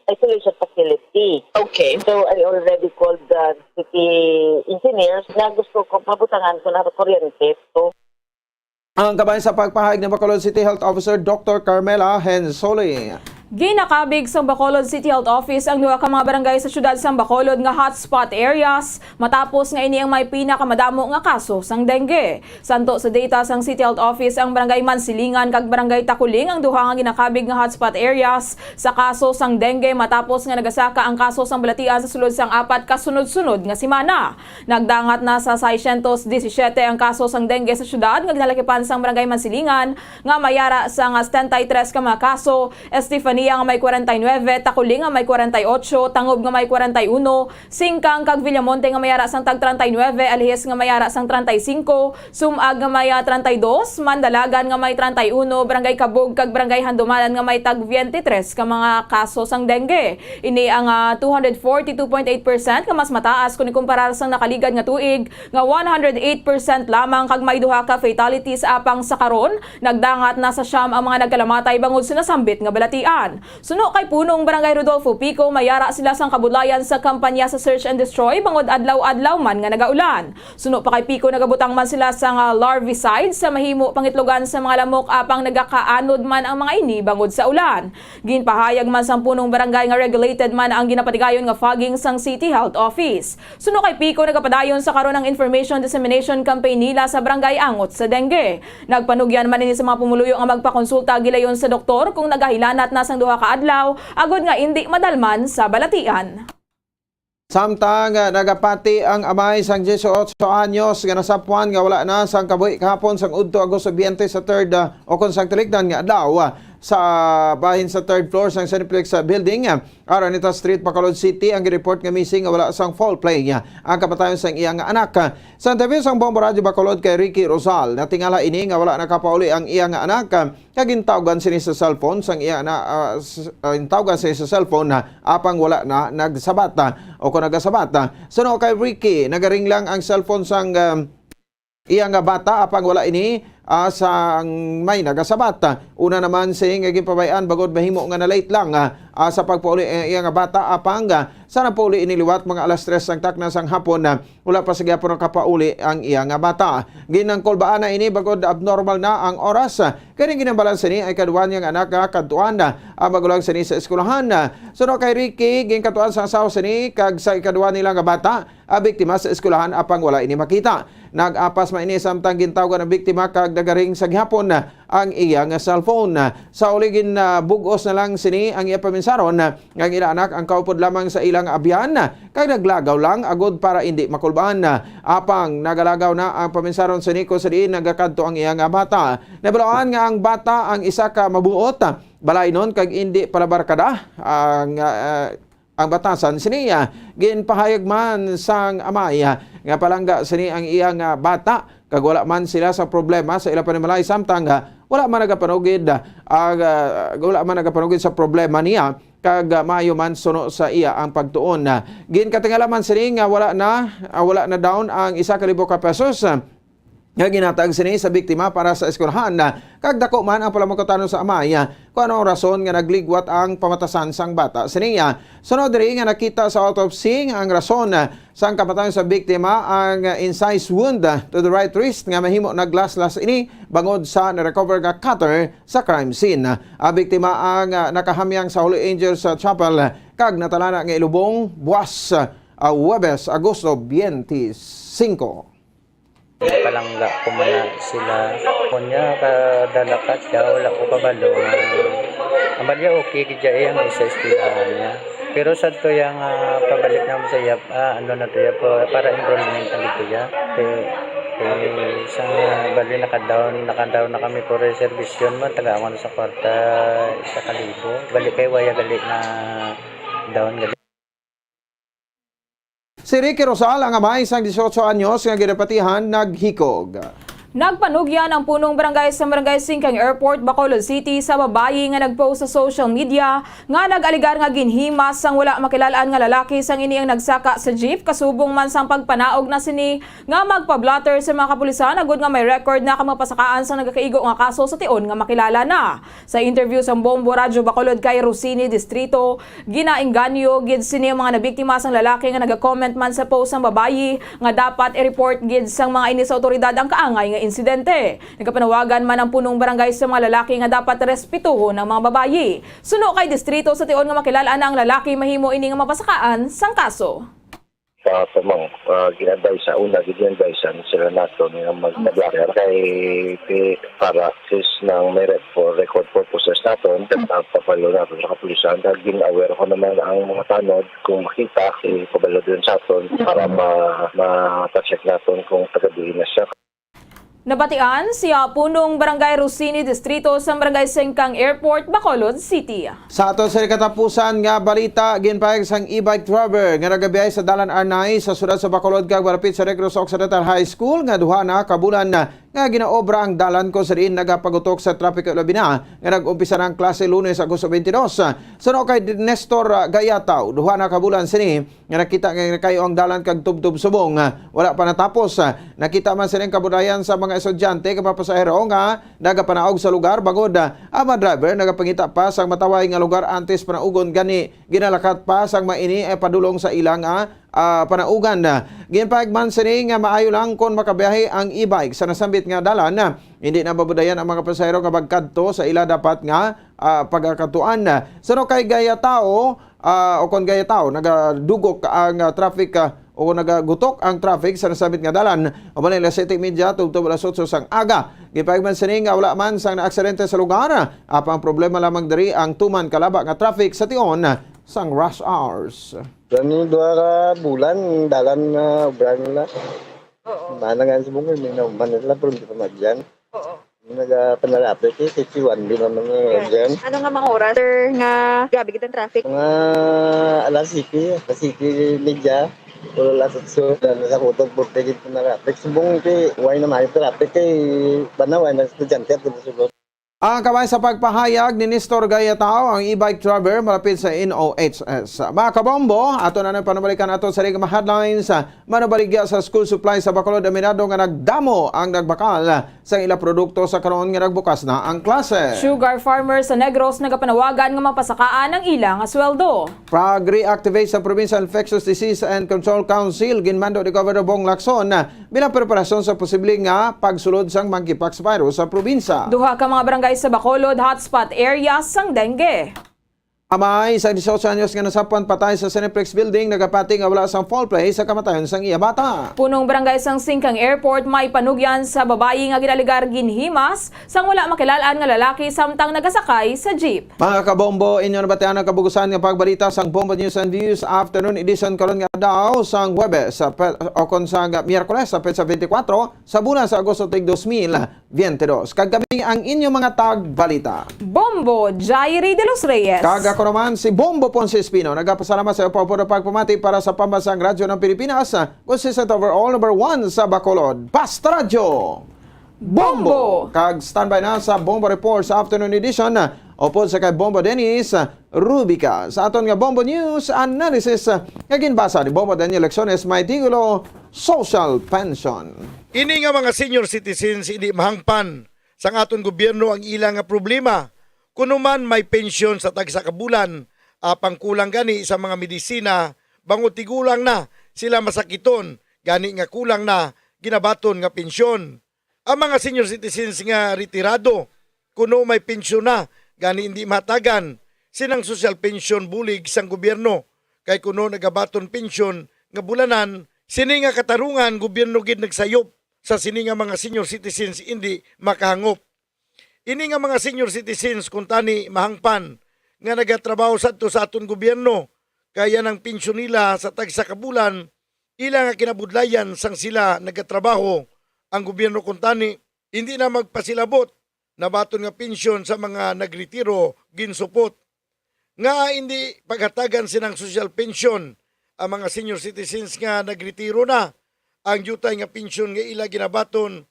isolation facility. Okay. So, I already called the city engineers na gusto ko mabutangan ko na kuryente. So, Ang kabahin sa pagpahayag ni Bacolod City Health Officer Doktor Carmela Hensole. Ginakabig sang Bacolod City Health Office ang duha ka mga barangay sa siyudad sang Bacolod nga hotspot areas matapos nga ini ang may pinakamadamo nga kaso sang dengue. Santo sa data sang City Health Office, ang Barangay Mansilingan kag Barangay Takuling ang duha nga ginakabig nga hotspot areas sa kaso sang dengue matapos nga nagasaka ang kaso sang balatian sa sulod sang apat ka sunod-sunod nga semana. Nagdangat na sa seiscientos diecisiete ang kaso sang dengue sa siyudad nga ginalakipan sang Barangay Mansilingan nga may ara sang setenta y tres ka mga kaso. Stephanie Iya nga may kwarenta y nuebe, Taculing nga may kwarenta y ocho, Tangub nga may kwarenta y uno, Singcang kag Villamonte nga may ara sang tag treinta y nuebe, Alihis nga may ara sang treinta y cinco, Sumag nga may, ah, treinta y dos, Mandalagan nga may treinta y uno, Barangay Cabug kag Barangay Handumanan nga may tag twenty-three ka mga kaso sang dengue. Ini ang, ah, two hundred forty-two point eight percent nga mas mataas kon ikumparar sang nakaligad nga tuig nga one hundred eight percent lamang, kag may duha ka fatalities, apang sa karon nagdangat na sa siyam ang mga nagkalamatay bangod sa nasambit nga balatian. Suno kay Punong Barangay Rodolfo Pico, may ara sila sang kabudlayan sa kampanya sa search and destroy bangod adlaw-adlaw man nga nagaulan. Suno pa kay Pico, nagabutang man sila sang, ah, larvicide sa mahimo pangitlogan sa mga lamok, apang nagakaanod man ang mga ini bangod sa ulan. Ginpahayag man sang Punong Barangay nga regulated man ang ginapatigayon nga fogging sang City Health Office. Suno kay Pico, nagapadayon sa karon ang information dissemination campaign nila sa barangay angot sa dengue. Nagpanugyan man ini sa mga pumuluyo nga magpakonsulta gilayon sa doktor kung nagahilanat na sang duha ka adlaw, agod nga indi madalman sa balatian. Samtang, ah, nagapati ang amay sang dieciocho anyos nga nasapwan nga wala na sang kabuhi kahapon sang udto Agosto twenty sa third, ah, o kon sang talikdan nga adlaw, ah, sa bahin sa third floor sang Cineplex, ah, building, ah, Araneta Street, Bacolod City, ang gi-report nga missing nga wala sang foul play, ah, ang kamatayon sang iya nga anak. Sa interview sang Bombo Radyo Bacolod kay Ricky Rosal, natingala ini nga wala nakapauli ang iya nga anak, ah, kag gintawgan sini sa cellphone sang iya na, ah, s-, ah, gintawgan sini sa cellphone, ah, apang wala na nagsabat, ah, o kon nagasabat, ah. Suno kay Ricky, nagaring lang ang cellphone sang, ah, iya nga bata, apang wala ini, ah, sang may nagasabat. Una naman sini nga ginpabay-an bangod mahimo nga na-late lang, ah, ah, sa pagpauli ang iya nga bata, apang, ah, sa nagpauli ini liwat mga alas tres sang takna sang hapon, ah, wala pa sa gihapon nakapauli ang iya nga bata. Ginangkulbaan na ini bangod abnormal na ang oras. Kay ginhambalan sini ang ikaduha niya nga anak nga kadtuan, ah, ang magulang sini sa eskwelahan. Suno kay Ricky, ginkadtuan sa asawa sini kag sa ikaduha nila nga bata, ah, biktima sa eskwelahan, apang wala ini makita. Nag-apas man ini samtang gintawgan ang biktima kag nagaring sa gihapon ang iya nga cellphone. Sa uli, gin, ah, bug-os na lang sini ang iya paminsaron nga ang ila anak ang kaupod lamang sa ilang abyan, kag naglagaw lang agud para indi makulbaan. Apang nagalagaw na ang paminsaron sa Nico sa diin nagakadto ang iya nga bata. Nabalaan nga ang bata ang isa ka mabuot, balaynon kag indi palabarkada ang, ah, ang batasan sini. Ginpahayag man sang amay nga palangga sini ang iya nga bata, kag wala man sila sa problema sa ila panimalay, samtang, ah, wala man nagapanugid, ah, ah, wala man nagapanugid sa problema niya, kag, ah, maayo man suno sa iya ang pagtuon. Ginkatingala man sini nga wala na, ah, wala na daw ang isa ka libo ka pesos, ah, nga ginhatag sini sa biktima para sa eskwelahan, ah, kag dako man ang palamukatanon sa amay, ah, kung ano ang rason nga nagligwat ang pamatasan sang bata sini. Sunod diri nga nakita sa autopsy nga ang rason, ah, sang kamatayon sa biktima ang, ah, incised wound, ah, to the right wrist nga mahimo naglaslas ini bangod sa na-recover nga cutter sa crime scene. Ang biktima ang, ah, nakahamyang sa Holy Angels, ah, Chapel, ah, kag natalana nga ilubong buwas, ah, Huwebes, Agosto twenty-five. Palangga ko man na sila. Kunya, kadalakat siya, wala ko kabalo nga. Ang balya, okay gid siya, eh, ang isa eskwelahan niya. Pero sa to yang, ah, pabalik naman sa iya, ah, ano na to iya, pa-, para enrollment na dito iya. Kay, kay sa balya, naka-down, naka-down na kami for reservation mo, taga ako na sa kwarta, isa ka libo. Balik kay waya gali na down gali. Si Ricky Rosal, ang amay sang dieciocho anyos nga ginapatihan, naghikog. Nagpanugyan ang punong barangay sa Barangay Singcang Airport, Bacolod City, sa babayi nga nag-post sa social media nga nag-alegar nga ginhimas sang wala makilal-an nga lalaki sang ini ang nagsaka sa jeep, kasubong man sang pagpanaog na sini nga magpa-blotter sa mga kapulisan agud nga may record na kag mapasakaan sang nagakaigo nga kaso sa tion nga makilala na. Sa interview sa Bombo Radyo Bacolod kay Rosini Distrito, ginaengganyo gid sini ang mga nabiktima sang lalaki nga naga-comment man sa post sang babayi nga dapat i-report gid sang mga ini sa awtoridad ang kaangay nga insidente. Nagapanawagan man ang punong barangay sa mga lalaki nga dapat respetuhon ang mga babayi. Suno kay Distrito, sa tion nga makilal-an na ang lalaki, mahimo ini nga mapasakaan sang kaso. Sa tamang, ah, gi-advise sa una, gi-advise sila naton nga mag-, mag-blotter kay ti-, para sis nang may re-, for record purposes naton, kag ang papalo naton sa kapulisan, kag gin-aware ko naman ang mga tanod, kung makita, ipabalo din sa aton para ma-, ma-check naton kung taga diin na siya. Nabatian sia punong Barangay Rosini, distrito sang Barangay Sengkang Airport, Bacolod City. Sa ato sa katapusan nga balita, ginpahayag sang e-bike driver nga nagabiyahe sa Dalan Arnay sa siyudad sa Bacolod kag malapit sa Negros Occidental High School nga duha na ka bulan na nga ginaobra ang dalan, kung sa diin nagapagutok sa trapiko, labi na nga nag-umpisa na ang klase Lunes, Agosto twenty-two. Suno kay Nestor Gayataw, duha na ka bulan sini nga nakita nga nakayo ang dalan kag tubtob subong, ah, wala pa natapos. Ah, nakita man sini ang kabudayan sa mga estudyante kag mga pasahero nga nagapanaog sa lugar, bangod, ah, ang mga driver nagapangita pa sang mataway nga lugar antes panaugon, gani ginalakat pa sang mga ini, eh, padulong sa ilang, ah, ah, panaugan. Ginpahayag man sini nga maayo lang kon makabiyahe ang e-bike sa nasambit nga dalan. Hindi na mabudayan ang mga pasahero nga magkadto sa ila dapat nga, ah, pagakadtuan. Suno kay Gayataw, ah, o kon Gayataw, nagadugok ang, ah, traffic, ah, o nagagutok ang traffic sa nasambit nga dalan. Human alas siyete y media tubtob alas otso sang aga. Ginpahayag man sini nga wala man sang naaksidente sa lugar. Apang problema lamang diri ang tuman kalaba nga traffic sa tion sang rush hours. Gani, duha ka bulan, dalan na obra nila. Oo. Mana nga sa Bungol, may nahuman nila, pero hindi pa madyan. Oo. Nagapanarapit, eh, fifty-one din naman na Yan. Dyan. Ano nga mga oras, sir, nga grabe gid ang traffic? Mga alas siyete, alas siyete media, o alas otso, na nasa kutog, forty gid panarapit. Subong, kay, why na may traffic, kay, banaw, ay, mga estudyante, at sulod. Ang kabahin sa pagpahayag ni Nestor Gayatao, ang e-bike driver malapit sa N O H S. Mga kabombo, ato na nang panumalikan ato sa mga headlines. Manubaligya sa school supply sa Bacolod, aminado nga nagdamo ang nagbakal sa ila produkto sa karon nga nagbukas na ang klase. Sugar farmer sa Negros nagapanawagan nga mapasakaan ang ila nga sweldo. Pag-reactivate sa Provincial Infectious Disease and Control Council, ginmando ni Governor Bong Lacson bilang preparasyon sa posible nga pagsulod sang monkeypox virus sa probinsya. Duha ka mga barangay sa Bacolod, hotspot area sang dengue. Amay sang dieciocho anyos nga nasapwan patay sa Cineplex Building, nagapati nga wala sang foul play sa kamatayon sang iya bata. Punong barangay sang Singkang Airport may panugyan sa babayi nga ginaligar ginhimas sang wala makilal-an nga lalaki samtang nagasakay sa jeep. Mga kabombo, inyo nabatian ang kabugusan nga pagbalita sang Bombo News and Views Afternoon Edition karon nga adlaw sang Huwebes, sa pe-, o kon sa nga Miyerkules, sa petsa twenty-four sa bulan sa Agosto tig dos mil veintidós. Kag kami ang inyo mga tagbalita, Bombo Jairi de los Reyes. Kag ako naman si Bombo Ponce Espino. Nagapasalamat sa iyo pa puro pagpamati para sa Pambansang Radyo ng Pilipinas, consistent overall, number one sa Bacolod. Basta Radyo! Bombo! Bombo! Kag standby na sa Bombo Report sa afternoon edition, upod sa kay Bombo Dennis Rubica. Sa aton nga Bombo News Analysis, nga ginbasa ni Bombo Daniel Lecciones, may titulo, Social Pension. Ini nga mga senior citizens, hindi mahangpan sang aton gobyerno ang ila nga problema. Kuno man may pensyon sa tagsa ka bulan, apang kulang gani sa mga medisina, bangod tigulang na sila masakiton, gani nga kulang na ginabaton nga pensyon. Ang mga senior citizens nga retirado, kuno may pensyon na, gani hindi mahatagan sinang social pension bulig sang gobyerno, kay kuno nagabaton pensyon nga bulanan. Sini nga katarungan, gobyerno gid nagsayop sa sini nga mga senior citizens indi makahangop. Ini nga mga senior citizens kuntani mahangpan nga nagatrabaho sadto sa aton gobyerno, kay ang pensyon nila sa tagsa ka bulan, ila nga kinabudlayan sang sila nagatrabaho. Ang gobyerno kuntani hindi na magpasilabot, nabaton nga pensyon sa mga nagretiro ginsupot. Nga hindi paghatagan sinang social pension ang mga senior citizens nga nagretiro na? Ang diutay nga pensyon nga ila ginabaton,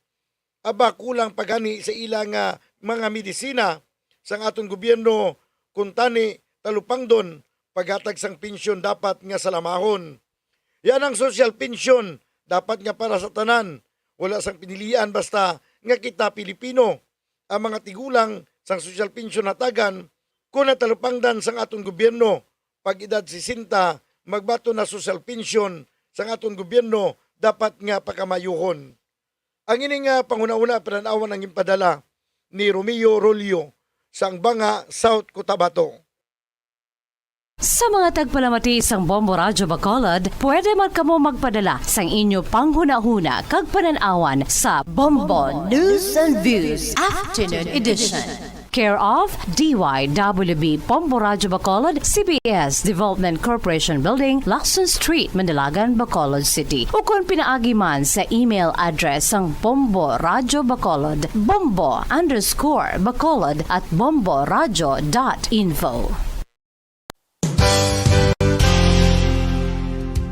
aba, kulang pa gani sa ila nga mga medisina. Sang aton gobyerno kuntani talupangdon, paghatag sang pensyon dapat nga salamahon. Yan ang social pension, dapat nga para sa tanan, wala sang pinilian basta nga kita Pilipino. Ang mga tigulang sang social pension hatagan, kung natalupangdan sang aton gobyerno, pag edad sesenta, magbaton na social pension sang aton gobyerno, dapat nga pakamayuhon. Ang ini nga panghunahuna, panan-awan ang ginpadala ni Romeo Rolio sang Banga, South Cotabato. Sa mga tagpalamati sang Bombo Radyo Bacolod, pwede man kamo magpadala sang inyo panghunahuna kag panan-awan sa Bombo News and Views Afternoon Edition. Care of D Y W B Bombo Radyo Bacolod, C B S Development Corporation Building, Lacson Street, Mandilagan, Bacolod City. Ukon pinaagi man sa email address sang Bombo Radyo Bacolod, bombo underscore bacolod at bombo radyo dot info.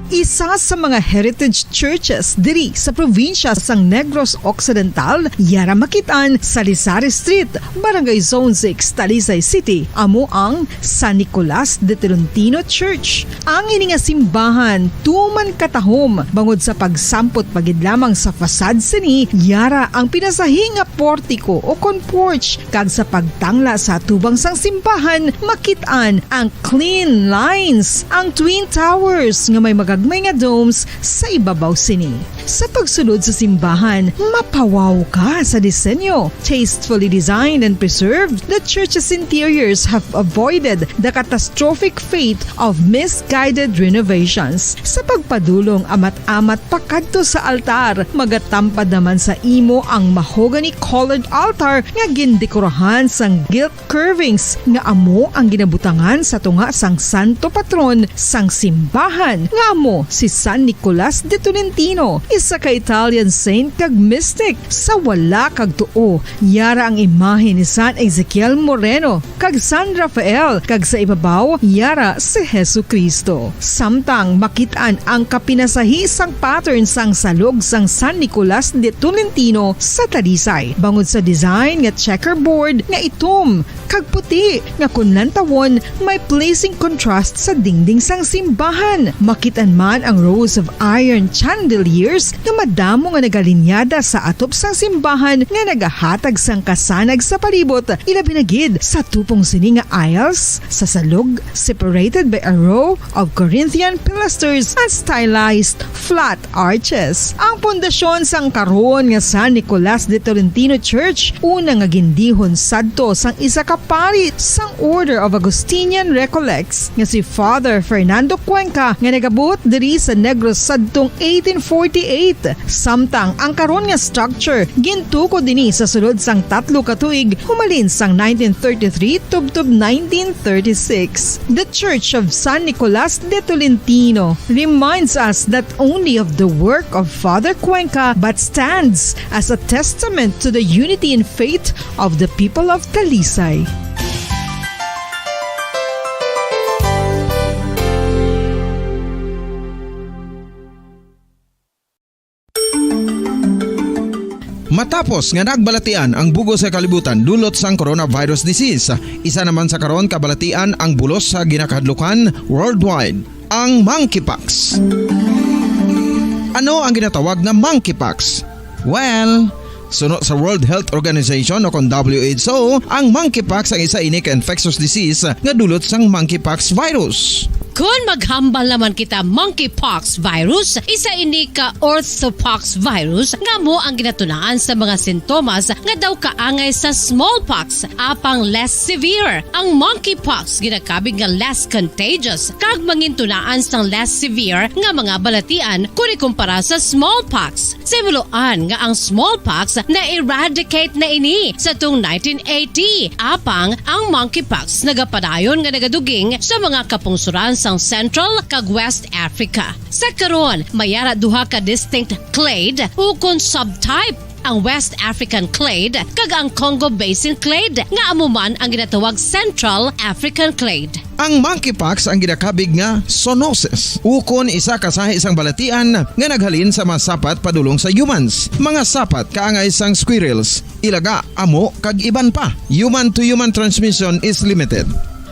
Isa sa mga heritage churches diri sa probinsya sang Negros Occidental, yara makit-an sa Lisari Street, Barangay Zone six, Talisay City, amo ang San Nicolas de Tolentino Church. Ang ini nga simbahan tuman katahom bangod sa pagsampot pa gid lamang sa facade sini, yara ang pinasahi nga portiko o kon porch, kag sa pagtangla sa atubang sang simbahan, makit-an ang clean lines, ang twin towers nga may magagmay nga domes sa ibabaw sini. Sa pagsulod sa simbahan, mapawaw ka sa disenyo. Tastefully designed and preserved, the church's interiors have avoided the catastrophic fate of misguided renovations. Sa pagpadulong amat-amat pakadto sa altar, magatampad naman sa imo ang mahogany-colored altar nga gindekorahan sang gilt curvings nga amo ang ginabutangan sa tunga sang santo patron sang simbahan, nga amo si San Nicolas de Tolentino, isa ka Italian saint kag mystic. Sa wala kag tuo, yara ang imahe ni San Ezekiel Moreno kag San Rafael, kag sa ibabaw, yara si Jesu-Cristo. Samtang makit-an ang kapinasahi sang pattern sang salog sang San Nicolas de Tolentino sa Talisay, bangod sa design nga checkerboard nga itom kag puti nga kon lantawon may pleasing contrast sa dingding sang simbahan. Makit-an man ang rows of iron chandeliers nga madamo nga nagalinyada sa atop sang simbahan nga nagahatag sang kasanag sa palibot, ilabi na gid sa tupong sini nga aisles sa salog, separated by a row of Corinthian pilasters and stylized flat arches. Ang pundasyon sang karon nga San Nicolas de Tolentino Church, una nga gindihon sadto sang isa ka pari sang Order of Augustinian Recollects nga si Father Fernando Cuenca, nga nagabot diri sa Negros sadtong eighteen forty-eight. Samtang ang karon nga structure gintukod ini sa sulod sang tatlo ka tuig humalin sang nineteen thirty-three tubtob nineteen thirty-six. The Church of San Nicolas de Tolentino reminds us not only of the work of Father Cuenca but stands as a testament to the unity in faith of the people of Talisay. Matapos nga nagbalatian ang bug-os nga kalibutan dulot sang coronavirus disease, isa naman sa karon kabalatian ang bulos sa ginakahadlukan worldwide, ang monkeypox. Ano ang ginatawag nga monkeypox? Well, suno sa World Health Organization o kon W H O, ang monkeypox ang isa ini ka infectious disease nga dulot sang monkeypox virus. Kon maghambal naman kita monkeypox virus, isa ini ka orthopox virus nga amo ang ginatunaan sa mga sintomas nga daw kaangay sa smallpox, apang less severe. Ang monkeypox ginakabig nga less contagious kag mangintunaan sang less severe nga mga balatian kon ikumpara sa smallpox. Sa himuloan nga ang smallpox na-eradicate na ini sa tung nineteen eighty, apang ang monkeypox nagapadayon nga nagaduging sa mga kapungsoran sang Central kag West Africa. Sa karon, may ara duha ka distinct clade ukon subtype, ang West African clade kag ang Congo Basin clade, nga amo man ang ginatawag Central African clade. Ang monkeypox ang ginakabig nga zoonosis, ukon isa ka sahi sang balatian nga naghalin sa mga sapat padulong sa humans, mga sapat kaangay sang squirrels, ilaga, amo, kag iban pa. Human-to-human transmission is limited.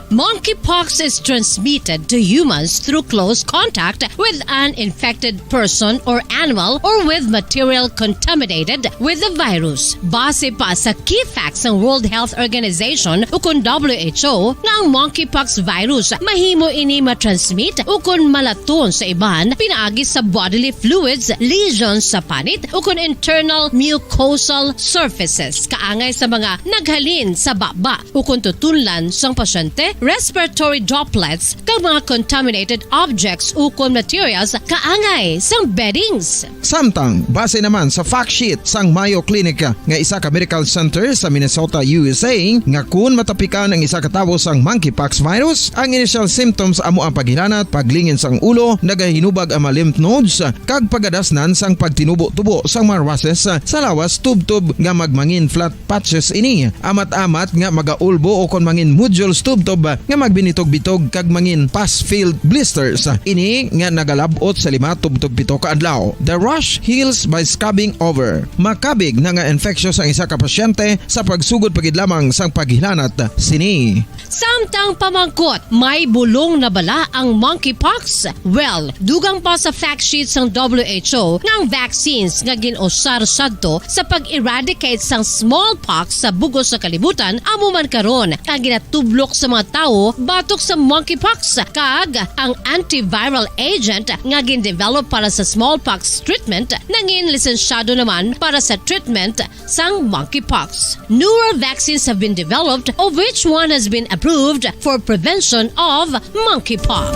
Monkeypox is transmitted to humans through close contact with an infected person or animal or with material contaminated with the virus. Base pa sa key facts sang World Health Organization ukon W H O nga ang monkeypox virus mahimo ini matransmit ukon malaton sa iban pinaagi sa bodily fluids, lesions sa panit ukon internal mucosal surfaces kaangay sa mga naghalin sa baba ukon tutunlan sang pasyente respiratory droplets, kag mga contaminated objects ukon materials kaangay sang beddings. Samtang, base naman sa fact sheet sang Mayo Clinic nga isa ka medical center sa Minnesota, U S A, nga kun matapikan ang isa ka tawo sang monkeypox virus, ang initial symptoms amo ang paghilanat, paglingin sang ulo, nagahinubag ang mga lymph nodes, kag pagadasnan sang pagtinubo-tubo sang mga rushes sa lawas tubtob nga magmangin flat patches ini, amat-amat nga magaulbo o kon mangin nodules tubtob nga magbinitog-bitog kag mangin pus-filled blisters. Ini nga nagalab-ot sa lima tubtob pito ka adlaw. The rash heals by scabbing over. Makabig na nga infectious ang isa ka pasyente sa pagsugod pa gid lamang sang paghilanat sini. Samtang pamangkot, may bulong na bala ang monkeypox? Well, dugang pa sa fact sheet sang W H O nga ang vaccines nga gin-usar sadto sa pag-eradicate sang smallpox sa bug-os nga kalibutan amo man karon ang ginatublok sa mga tawo batok sa monkeypox, kag ang antiviral agent nga gin-develop para sa smallpox treatment nangin lisensyado naman para sa treatment sang monkeypox. Newer vaccines have been developed, of which one has been approved for prevention of monkeypox.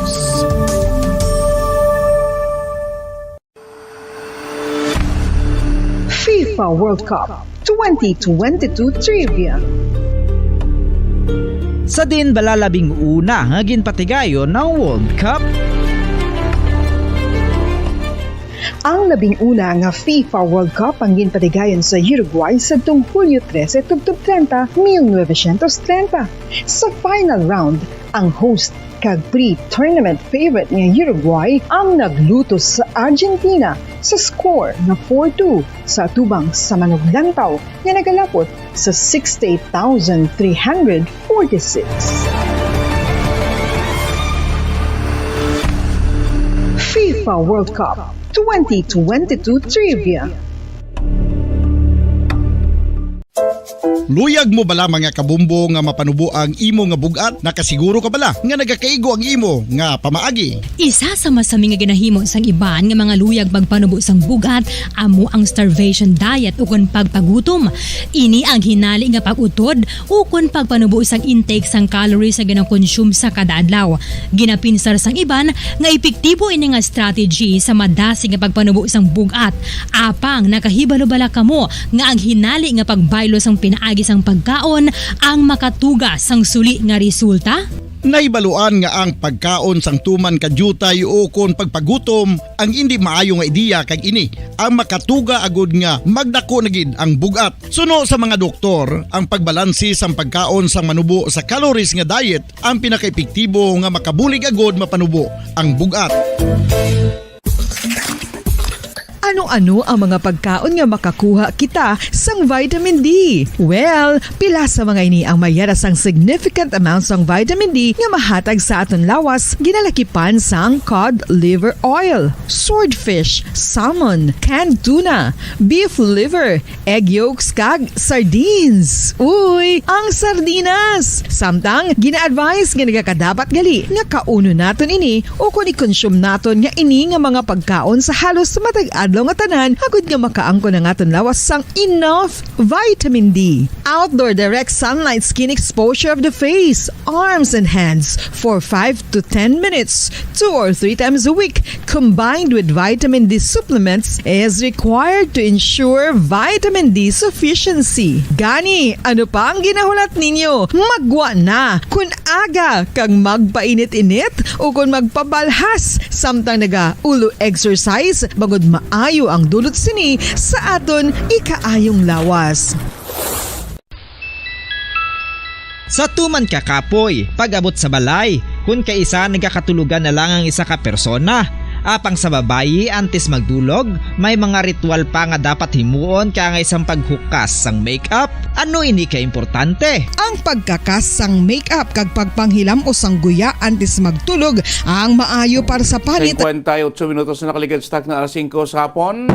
FIFA World Cup twenty twenty-two Trivia. Sa din bala labing una nga ginpatigayon ang World Cup? Ang labing una nga FIFA World Cup ang ginpatigayon sa Uruguay sadtong Hulyo trese tubtob treinta, mil novecientos treinta. Sa final round, ang host kag pre-tournament favorite nga Uruguay ang naglutos sa Argentina sa score nga four two sa atubang sa manuglantaw nga nagalapot sa sixty-eight thousand three hundred forty-six. FIFA World Cup twenty twenty-two Trivia. Luyag mo bala, mga kabombo, nga mapanubo ang imo nga bug-at? Nakasiguro ka bala nga nagakaigo ang imo nga pamaagi? Isa sa masami nga ginahimo sang iban nga mga luyag pagpanubo sang bug-at amo ang starvation diet ukon pagpagutom. Ini ang hinali nga pag-utod ukon pagpanubo sang intake sang calories nga ginakonsume sa kada adlaw. Ginapinsar sang iban nga epektibo ini nga strategy sa madasig nga pagpanubo sang bug-at. Apang nakahibalo bala kamo nga ang hinali nga pagbaylo sang pinaagi sang pagkaon ang makatuga sang suli nga resulta? Nahibaluan nga ang pagkaon sang tuman ka diutay ukon pagpagutom ang indi maayo nga ideya, kag ini ang makatuga agud nga magdako na gid ang bug-at. Suno sa mga doktor, ang pagbalansi sang pagkaon sang manubo sa calories nga diet ang pinakaepektibo nga makabulig agud mapanubo ang bug-at. Ano-ano ang mga pagkaon nga makakuha kita sang vitamin D? Well, pila sa mga ini ang mayara sang significant amount sang vitamin D nga mahatag sa aton lawas, ginalakipan sang cod liver oil, swordfish, salmon, canned tuna, beef liver, egg yolks, kag sardines. Uy, ang sardinas! Samtang, gina-advise nga nagakadapat gali nga kaunon naton ini o kon i-consume naton nga ini nga mga pagkaon sa halos matag adlaw nga tanan, agud nga makaangkon ang aton lawas sang enough vitamin D. Outdoor direct sunlight skin exposure of the face, arms, and hands for five to ten minutes, two or three times a week, combined with vitamin D supplements, is required to ensure vitamin D sufficiency. Gani, ano pa ang ginahulat ninyo? Maggwa na! Kun aga kag magpainit-init o kon magpabalhas samtang naga-ulo exercise, bangod maayo ang dulot sini sa aton ikaayong lawas. Sa tuman ka kapoy, pag-abot sa balay, kun kaisa nagakatulogan na lang ang isa ka persona. Apang sa babayi, antes magdulog, may mga ritual pa nga dapat himuon kaangay sang paghukas sang makeup. Ano ini ka importante? Ang pagkakas sang makeup kag pagpanghilam-os sang guya antes magtulog ang maayo para sa panit. Cincuenta y ocho minutos na nakaligad sa takna alas singko sa hapon.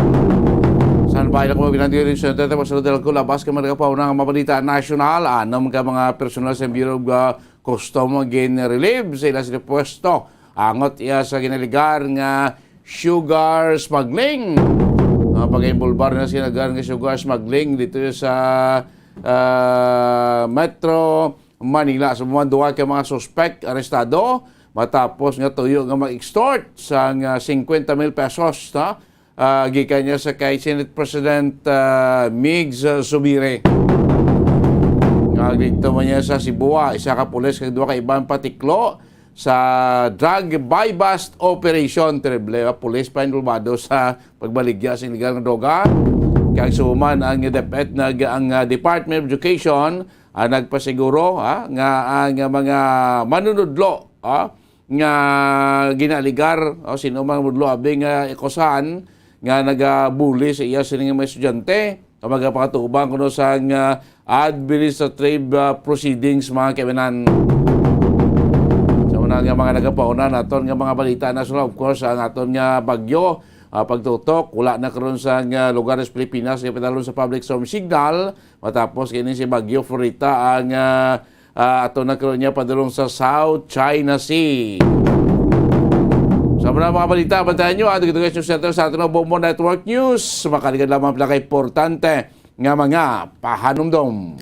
San bayan ako, binandiyo rin sa Tete Marcelo del Cula, bas ka mga pauna nga mabalita nasyonal, anom ka mga personal sa Bureau of, uh, Custom gin-relieve sa ila sila pwesto. Angot iya sa ginaligar nga sugar smuggling. Uh, pag-involbar na sila nga sugar smuggling dito sa, uh, Metro Manila. Sa mga duha ka mga suspek arestado matapos nga tuyo nga mag-extort sang, ah, singkwenta mil pesos, no? Ah, gikan niya sa kay Senate President, ah, Migs, ah, Zubiri. Nga dito man niya sa Sibua, isa ka pulis kag duha ka iban patiklo sa drug buy-bust operation. Terrible, ah, pulis pa involvado sa pagbaligya sa illegal nga droga. Kag suman ang DepEd nag-, ang, ah, Department of Education, ah, nagpasiguro, ah, nga ang mga manunudlo, ah, nga ginaaligar, o sino man mudlo abi nga ikusahan nga nagabuli sa iya sini nga mga estudyante, o magapakatubang kuno sa nga administrative, ah, proceedings, mga kaibanan. Sa una nga mga nagapauna naton nga mga balita national, of course, ang aton nga bagyo, ah, pagtutok, wala na karon sa nga lugar sa Pilipinas nga padalon sa public storm signal matapos kini si Bagyo Florita ang, ah, ah, ato na karon niya padulong sa South China Sea. Sa mga, mga balita, bantayan nyo ang Dugay News Center sa aton nga Bombo Network News. Makaligad lamang pila ka importante nga mga pahanumdom.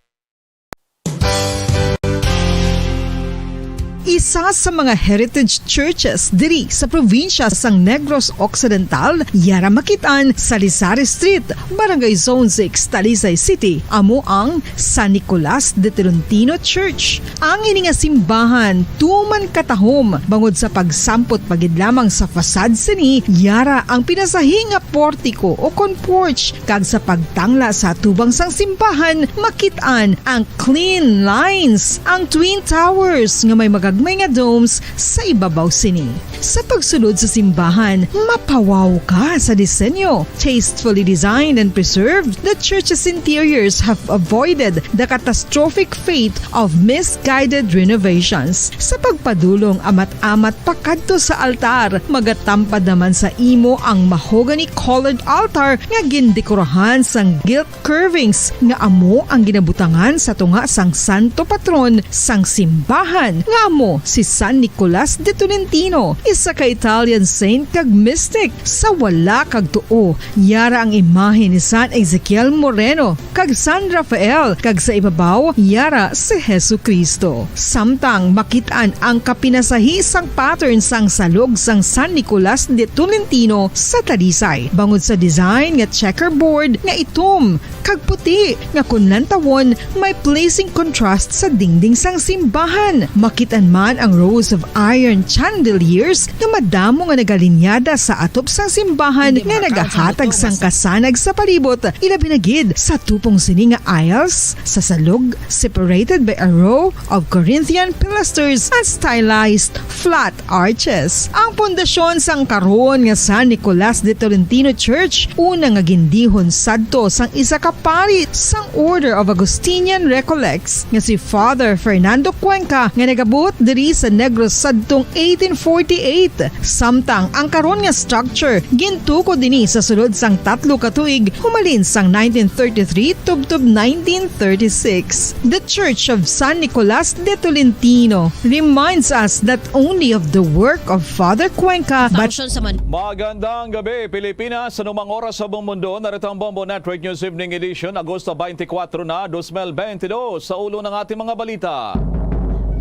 Isa sa mga heritage churches diri sa probinsya sang Negros Occidental, yara makit-an sa Lisari Street, Barangay Zone six, Talisay City, amo ang San Nicolas de Tolentino Church. Ang ini nga simbahan tuman katahom bangod sa pagsampot pa gid lamang sa facade sini, yara ang pinasahi nga portiko o kon porch, kag sa pagtangla sa atubang sang simbahan makit-an ang clean lines, ang twin towers nga may magagmay nga domes sa ibabaw sini. Sa pagsulod sa simbahan, mapawaw ka sa disenyo. Tastefully designed and preserved, the church's interiors have avoided the catastrophic fate of misguided renovations. Sa pagpadulong amat-amat pakadto sa altar, magatampad naman sa imo ang mahogany-colored altar nga gindekorahan sang gilt curvings nga amo ang ginabutangan sa tunga sang santo patron sang simbahan, nga amo si San Nicolas de Tolentino, isa ka Italian saint kag mystic. Sa wala kag tuo, yara ang imahe ni San Ezekiel Moreno kag San Rafael, kag sa ibabaw, yara si Jesu-Cristo. Samtang makit-an ang kapinasahi sang pattern sang salog sang San Nicolas de Tolentino sa Talisay, bangod sa design nga checkerboard nga itom kag puti, nga kon lantawon, may pleasing contrast sa dingding sang simbahan. Makit-an man ang rows of iron chandeliers nga madamo nga nagalinyada sa atop sang simbahan nga nagahatag sang kasanag sa palibot, ilabi na gid sa tupong sini nga aisles sa salog, separated by a row of Corinthian pilasters and stylized flat arches. Ang pundasyon sang karon nga San Nicolas de Tolentino Church, una nga gindihon sadto sang isa ka pari sang Order of Augustinian Recollects nga si Father Fernando Cuenca, nga nagabot diri sa Negros sadtong eighteen forty-eight. Samtang ang karon nga structure gintukod ini sa sulod sang tatlo ka tuig, humalin sang nineteen thirty-three tubtob nineteen thirty-six. The Church of San Nicolas de Tolentino reminds us not only of the work of Father Cuenca, but Function sa man- Magandang gabi, Pilipinas. Sa anumang oras sa buong mundo, narito ang Bombo Network News Evening Edition, Agosto twenty-four na, dos mil twenty-two. Sa ulo ng ating mga balita.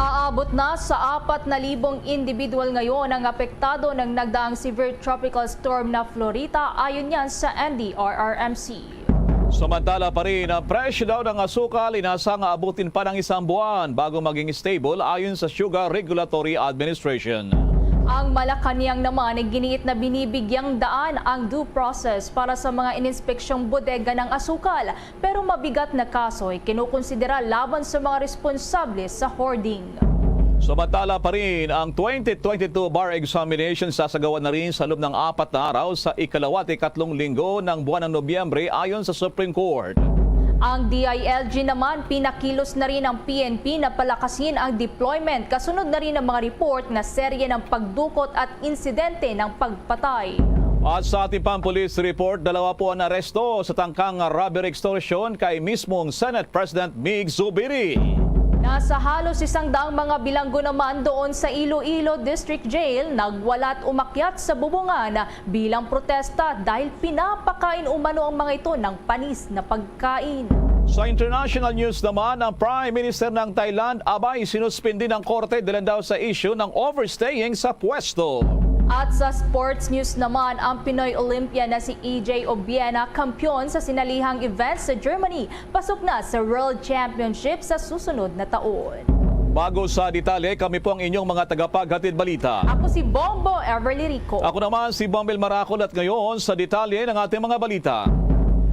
Aabot na sa apat na libong individual ngayon ang apektado ng nagdaang severe tropical storm na Florita, ayon yan sa N D R R M C. Samantala pa rin, ang presyo daw ng asukal inasa nga abutin pa ng isang buwan bago maging stable, ayon sa Sugar Regulatory Administration. Ang Malacañang naman ay giniit na binibigyang daan ang due process para sa mga ininspeksyong bodega ng asukal, pero mabigat na kaso ay kinukonsidera laban sa mga responsable sa hoarding. Samantala pa rin, ang twenty twenty-two bar examination sasagawa na rin sa loob ng apat na araw sa ikalawa at ikatlong linggo ng buwan ng Nobyembre, ayon sa Supreme Court. Ang D I L G naman, pinakilos na rin ang P N P na palakasin ang deployment, kasunod na rin ang mga report na serye ng pagdukot at insidente ng pagpatay. At sa ating pang police report, dalawa po ang aresto sa tangkang robbery extortion kay mismong Senate President Mig Zubiri. Nasa halos isang daang mga bilanggo naman doon sa Iloilo District Jail, nagwalat umakyat sa bubungan bilang protesta dahil pinapakain umano ang mga ito ng panis na pagkain. Sa international news naman, ang Prime Minister ng Thailand abay sinuspindi ng korte dahil daw sa issue ng overstaying sa pwesto. At sa sports news naman, ang Pinoy Olympian na si E J Obiena, kampiyon sa sinalihang event sa Germany, pasok na sa World Championship sa susunod na taon. Bago sa detalye, kami po ang inyong mga tagapaghatid balita. Ako si Bombo Everly Rico. Ako naman si Bombil Maracol at ngayon sa detalye ng ating mga balita.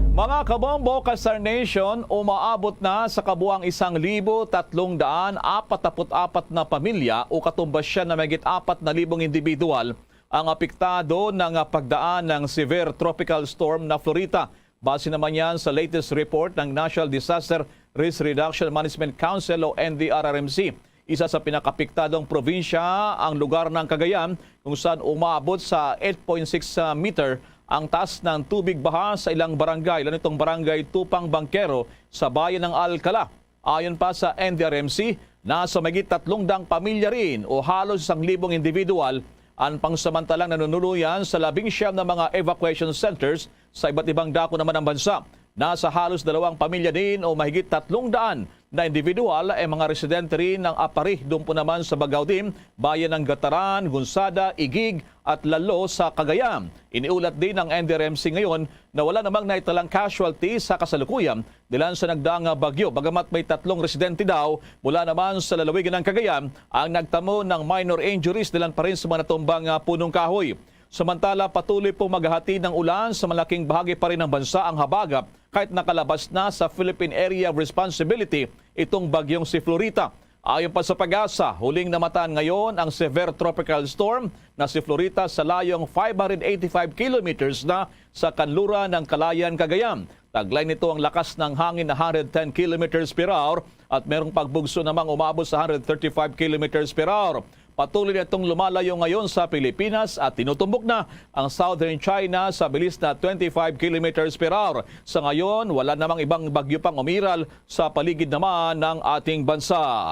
Mga kabombo, ka-Star Nation, umaabot na sa kabuang isang libo tatlong daan apat na put apat na pamilya o katumbas siya na mahigit apat na libong individual ang apektado ng pagdaan ng severe tropical storm na Florita. Base naman yan sa latest report ng National Disaster Risk Reduction Management Council o N D R R M C. Isa sa pinakapektadong probinsya ang lugar ng Cagayan, kung saan umabot sa eight point six meter ang taas ng tubig baha sa ilang barangay, lalo nitong barangay Tupang Bangkero sa bayan ng Alcala. Ayon pa sa N D R M C, nasa mahigit tatlong daang pamilya rin o halos isang libong individual ang pangsamantalang nanunuluyan sa labing siyam na mga evacuation centers sa iba't ibang dako naman ng bansa. Nasa halos dalawang pamilya din o mahigit tatlong daan na individual ay mga residente rin ng Apari, doon po naman sa Bagaudin, bayan ng Gataran, Gunsada, Igig at Lalo sa Cagayan. Iniulat din ng N D R M C ngayon na wala namang naitalang casualty sa kasalukuyan dilan sa nagdaang bagyo. Bagamat may tatlong residente daw mula naman sa lalawigan ng Cagayan ang nagtamo ng minor injuries dilan pa rin sa mga natumbang, ah, punong kahoy. Samantala, patuloy pong maghahatid ng ulan sa malaking bahagi pa rin ng bansa ang habagat kahit nakalabas na sa Philippine Area of Responsibility itong bagyong si Florita. Ayon pa sa PAGASA, huling namataan ngayon ang severe tropical storm na si Florita sa layong five hundred eighty-five kilometers na sa kanluran ng Calayan, Cagayan. Taglay nito ang lakas ng hangin na hundred ten kilometers per hour at merong pagbugso namang umabot sa hundred thirty-five kilometers per hour. Patuloy na itong lumalayo ngayon sa Pilipinas at tinutumbok na ang southern China sa bilis na twenty-five kilometers per hour. Sa ngayon, wala namang ibang bagyo pang umiral sa paligid naman ng ating bansa.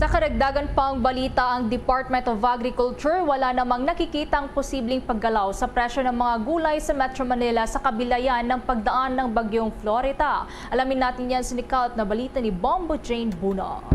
Sa karagdagan pang balita, ang Department of Agriculture wala namang nakikitang posibleng paggalaw sa presyo ng mga gulay sa Metro Manila sa kabilayan ng pagdaan ng bagyong Florita. Alamin natin yan sa nikalap na balita ni Bombo Jane Buna.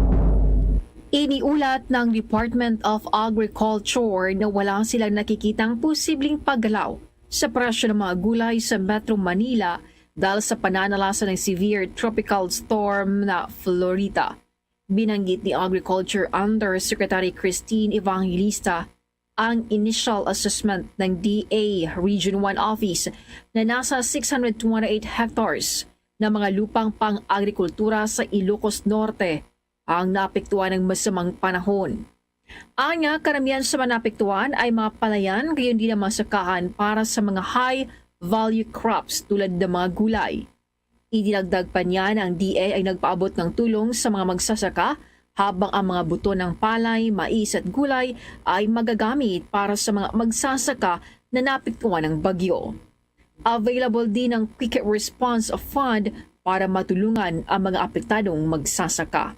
Iniulat ng Department of Agriculture na wala silang nakikitang posibleng paggalaw sa presyo ng mga gulay sa Metro Manila dahil sa pananalasa ng severe tropical storm na Florita. Binanggit ni Agriculture Undersecretary Christine Evangelista ang initial assessment ng D A Region one Office na nasa six hundred twenty-eight hectares na mga lupang pang-agrikultura sa Ilocos Norte ang naapektuhan ng masamang panahon. Anya, karamihan sa mga naapektuhan ay mga palayan, gayon din ang mga sakahan para sa mga high-value crops tulad ng mga gulay. Idinagdag pa niya na ang D A ay nagpaabot ng tulong sa mga magsasaka, habang ang mga buto ng palay, mais at gulay ay magagamit para sa mga magsasaka na naapektuhan ng bagyo. Available din ang Quick Response Fund para matulungan ang mga apektadong magsasaka.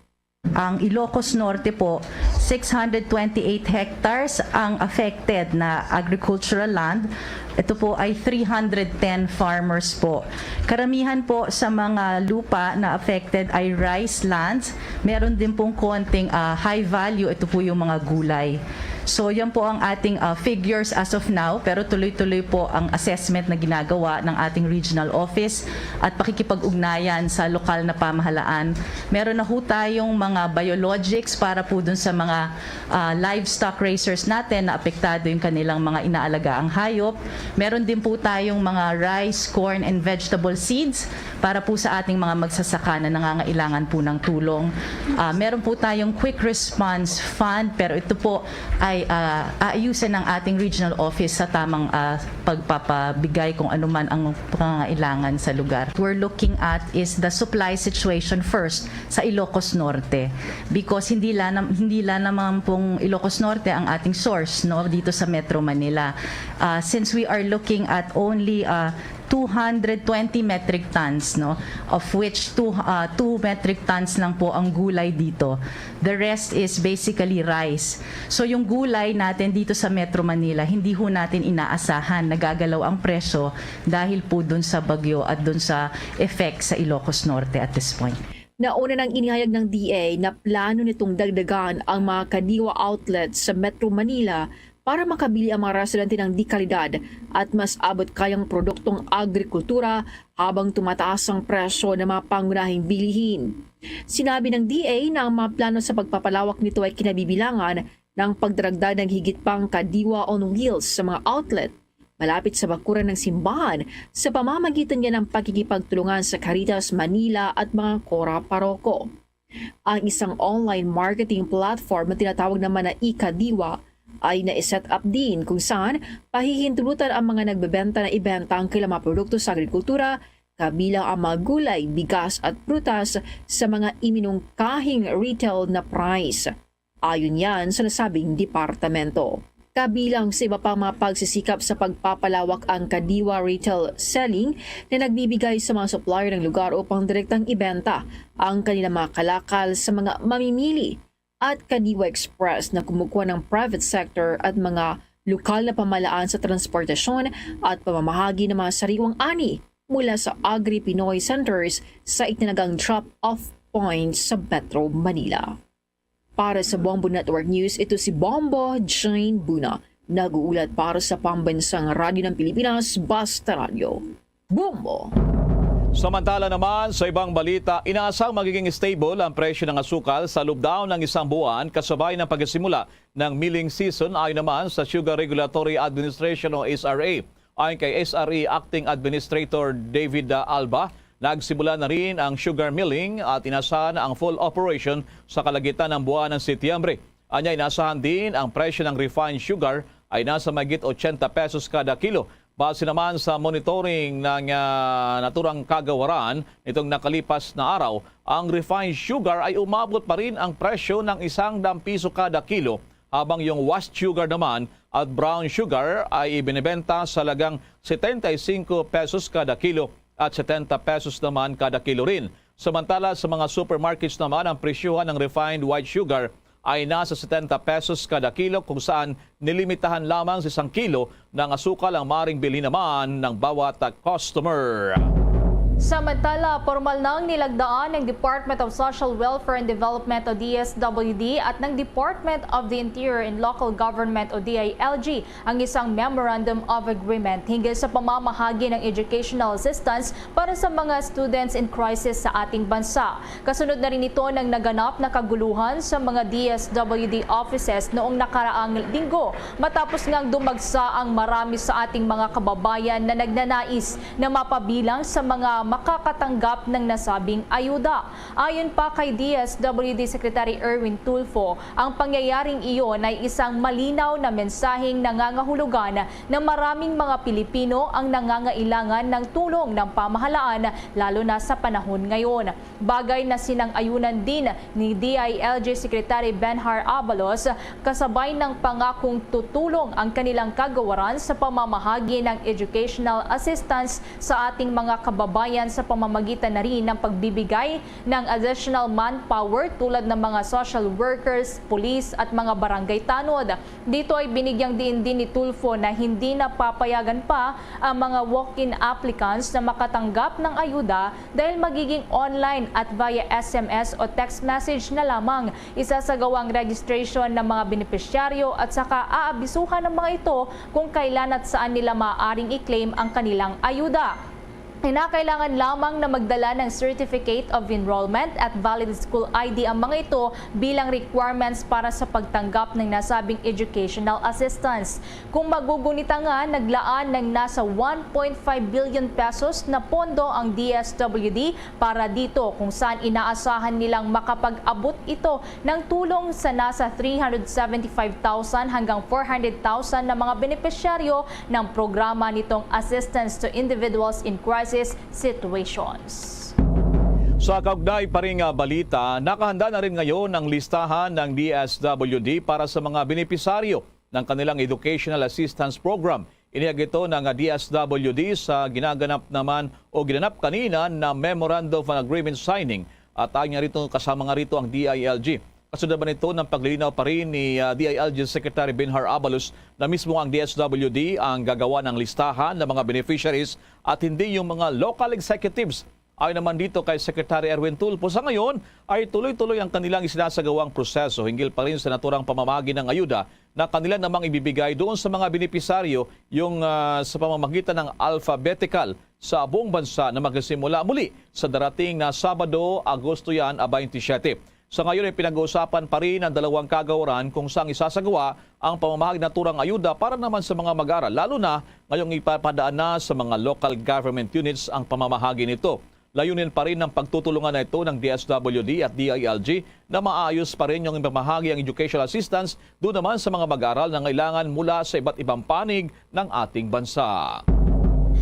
Ang Ilocos Norte po, six hundred twenty-eight hectares ang affected na agricultural land. Ito po ay three hundred ten farmers po. Karamihan po sa mga lupa na affected ay rice lands. Meron din pong konting, ah, high value. Ito po yung mga gulay. So, yan po ang ating, ah, figures as of now, pero tuloy-tuloy po ang assessment na ginagawa ng ating regional office at pakikipag-ugnayan sa lokal na pamahalaan. Meron na ho tayong mga biologics para po dun sa mga, ah, livestock raisers natin na apektado yung kanilang mga inaalagaang hayop. Meron din po tayong mga rice, corn, and vegetable seeds para po sa ating mga magsasaka na nangangailangan po ng tulong. Ah, meron po tayong quick response fund, pero ito po ay, ah, aayusin ng ating regional office sa tamang, ah, pagpapabigay kung ano man ang pangangailangan sa lugar. We're looking at is the supply situation first sa Ilocos Norte, because hindi la nam-, hindi la naman pong Ilocos Norte ang ating source, no, dito sa Metro Manila. Ah, since we are looking at only, ah, two hundred twenty metric tons, no, of which two, ah, two metric tons lang po ang gulay dito. The rest is basically rice. So, yung gulay natin dito sa Metro Manila, hindi ho natin inaasahan nagagalaw ang presyo dahil po dun sa bagyo at dun sa effect sa Ilocos Norte at this point. Nauna nang inihayag ng D A na plano nitong dagdagan ang mga Kadiwa outlets sa Metro Manila para makabili ang mga residente ng de-kalidad at mas abot-kayang produktong agrikultura habang tumataas ang presyo ng mga pangunahing bilihin. Sinabi ng D A na ang mga plano sa pagpapalawak nito ay kinabibilangan ng pagdaragdag ng higit pang Kadiwa on Wheels sa mga outlet malapit sa bakuran ng simbahan sa pamamagitan niya ng pakikipagtulungan sa Caritas Manila at mga Cora Paroko. Ang isang online marketing platform na tinatawag naman na iKadiwa ay nai-set up din kung saan pahihintulutan ang mga nagbebenta na ibenta ang kanilang mga produkto sa agrikultura, kabilang ang mga gulay, bigas at prutas sa mga iminungkahing retail na price. Ayon yan sa nasabing departamento. Kabilang sa iba pang mga pagsisikap sa pagpapalawak ang Kadiwa Retail Selling na nagbibigay sa mga supplier ng lugar upang direktang ibenta ang kanilang mga kalakal sa mga mamimili at Kadiwa Express na kumukuha ng private sector at mga lokal na pamahalaan sa transportasyon at pamamahagi ng mga sariwang ani mula sa Agri-Pinoy Centers sa itinagang drop-off points sa Metro Manila. Para sa Bombo Network News, ito si Bombo Jane Buna, nag-uulat para sa Pambansang Radyo ng Pilipinas, Basta Radyo. Bombo! Samantala naman, sa ibang balita, inaasang magiging stable ang presyo ng asukal sa loob daw ng isang buwan kasabay ng pagsisimula ng milling season, ayon naman sa Sugar Regulatory Administration o S R A. Ayon kay S R A Acting Administrator David, ah, Alba, nagsimula na rin ang sugar milling at inasahan ang full operation sa kalagitan ng buwan ng Setyembre. Anya, inasahan din ang presyo ng refined sugar ay nasa mahigit ochenta pesos kada kilo. Base naman sa monitoring ng, ah, naturang kagawaran nitong nakalipas na araw, ang refined sugar ay umabot pa rin ang presyo ng isang daang piso kada kilo, habang yung washed sugar naman at brown sugar ay ibinebenta sa halagang setenta y cinco pesos kada kilo at setenta pesos naman kada kilo rin. Samantala, sa mga supermarkets naman, ang presyuhan ng refined white sugar ay nasa setenta pesos kada kilo, kung saan nilimitahan lamang sa isang kilo ng asukal ang maaring bilhin naman ng bawat customer. Samantala, pormal nang nilagdaan ng Department of Social Welfare and Development o D S W D at ng Department of the Interior and Local Government o D I L G ang isang Memorandum of Agreement hinggil sa pamamahagi ng educational assistance para sa mga students in crisis sa ating bansa. Kasunod na rin ito ng naganap na kaguluhan sa mga D S W D offices noong nakaraang linggo, matapos ngang dumagsa ang marami sa ating mga kababayan na nagnanais na mapabilang sa mga makakatanggap ng nasabing ayuda. Ayon pa kay D S W D Secretary Erwin Tulfo, ang pangyayaring iyon ay isang malinaw na mensaheng nangangahulugan na maraming mga Pilipino ang nangangailangan ng tulong ng pamahalaan, lalo na sa panahon ngayon. Bagay na sinang-ayunan din ni D I L G Secretary Benhar Abalos, kasabay ng pangakong tutulong ang kanilang kagawaran sa pamamahagi ng educational assistance sa ating mga kababayan sa pamamagitan na rin ng pagbibigay ng additional manpower tulad ng mga social workers, police at mga barangay tanod. Dito ay binigyang diin din ni Tulfo na hindi na papayagan pa ang mga walk-in applicants na makatanggap ng ayuda dahil magiging online at via S M S o text message na lamang isasagawa ang registration ng mga benepisyaryo at saka aabisuhan ang mga ito kung kailan at saan nila maaaring i-claim ang kanilang ayuda. Kinakailangan lamang na magdala ng Certificate of Enrollment at valid school I D ang mga ito bilang requirements para sa pagtanggap ng nasabing educational assistance. Kung magugunita nga, naglaan ng nasa one point five billion pesos na pondo ang D S W D para dito, kung saan inaasahan nilang makapag-abot ito ng tulong sa nasa three hundred seventy-five thousand hanggang four hundred thousand na mga benepisyaryo ng programa nitong Assistance to Individuals in Crisis Situations. Sa kaugnay pa rin nga balita, nakahanda na rin ngayon ang listahan ng D S W D para sa mga benepisaryo ng kanilang Educational Assistance Program. Inihag ito ng D S W D sa ginaganap naman o ginanap kanina na Memorandum of Agreement signing, at ayon nga rito, kasama nga rito ang D I L G. Kasunod naman ito ng paglilinaw pa rin ni, ah, D I L G Secretary Benhur Abalos na mismo ang D S W D ang gagawa ng listahan ng mga beneficiaries at hindi yung mga local executives. Ayon naman dito kay Secretary Erwin Tulfo, sa ngayon ay tuloy-tuloy ang kanilang isinasagawang proseso hinggil pa rin sa naturang pamamahagi ng ayuda na kanila namang ibibigay doon sa mga benepisaryo, yung, ah, sa pamamagitan ng alphabetical sa buong bansa na magsisimula muli sa darating na Sabado, Agosto yan, a twenty-seven. Sa ngayon ay pinag-uusapan pa rin ng dalawang kagawaran kung saan isasagawa ang pamamahagi ng naturang ayuda para naman sa mga mag-aaral, lalo na ngayong ipapadaan na sa mga local government units ang pamamahagi nito. Layunin pa rin ng pagtutulungan na ito ng D S W D at D I L G na maayos pa rin yung ipamahagi ang educational assistance doon naman sa mga mag-aaral na kailangan mula sa iba't ibang panig ng ating bansa.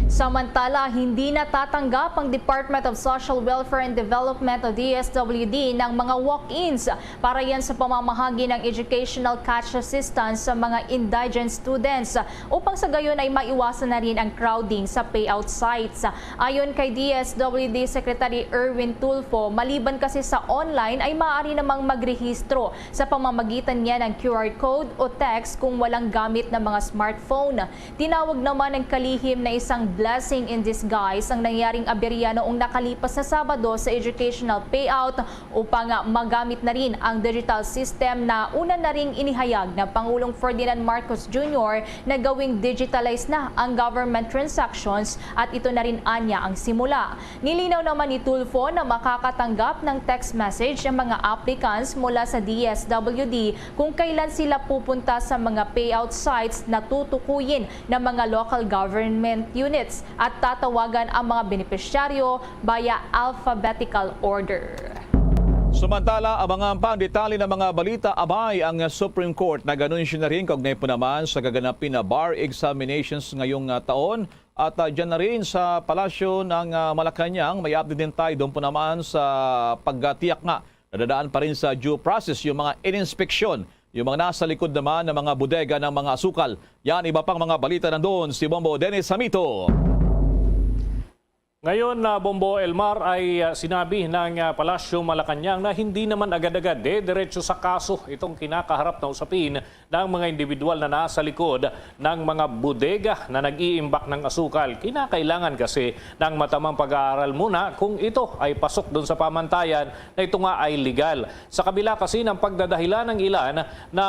Samantala, hindi natatanggap ang Department of Social Welfare and Development o D S W D ng mga walk-ins para yan sa pamamahagi ng educational cash assistance sa mga indigent students, upang sa gayon ay maiwasan na rin ang crowding sa payout sites. Ayon kay D S W D Secretary Erwin Tulfo, maliban kasi sa online ay maaari namang magrehistro sa pamamagitan niya ng Q R code o text kung walang gamit na mga smartphone. Tinawag naman ng kalihim na isang blessing in disguise ang nangyaring aberya noong nakalipas na Sabado sa educational payout upang magamit na rin ang digital system na una na ring inihayag ng Pangulong Ferdinand Marcos Junior na gawing digitalized na ang government transactions at ito na rin anya ang simula. Nilinaw naman ni Tulfo na makakatanggap ng text message ang mga applicants mula sa D S W D kung kailan sila pupunta sa mga payout sites na tutukuyin ng mga local government units at tatawagan ang mga benepisyaryo via alphabetical order. Samantala, abangan pa ang detalye ng mga balita. Abay, ang Supreme Court nag-anunsyo na rin kaugnay po naman sa gaganapin na bar examinations ngayong, ah, taon. At, ah, dyan na rin sa Palasyo ng, ah, Malacañang, may update din tayo doon po naman sa pagtiyak nga nadadaan pa rin sa due process yung mga ininspeksyon, yung mga nasa likod naman ng mga bodega ng mga asukal. Yan, iba pang mga balita nandoon si Bombo Dennis Hamito. Ngayon, ah, Bombo Elmar, ay, ah, sinabi ng, ah, Palasyo Malacañang na hindi naman agad-agad didiretso sa kaso itong kinakaharap na usapin ng mga individual na nasa likod ng mga bodega na nag-iimbak ng asukal. Kinakailangan kasi ng matamang pag-aaral muna kung ito ay pasok dun sa pamantayan na ito nga ay legal. Sa kabila kasi ng pagdadahilan ng ilan na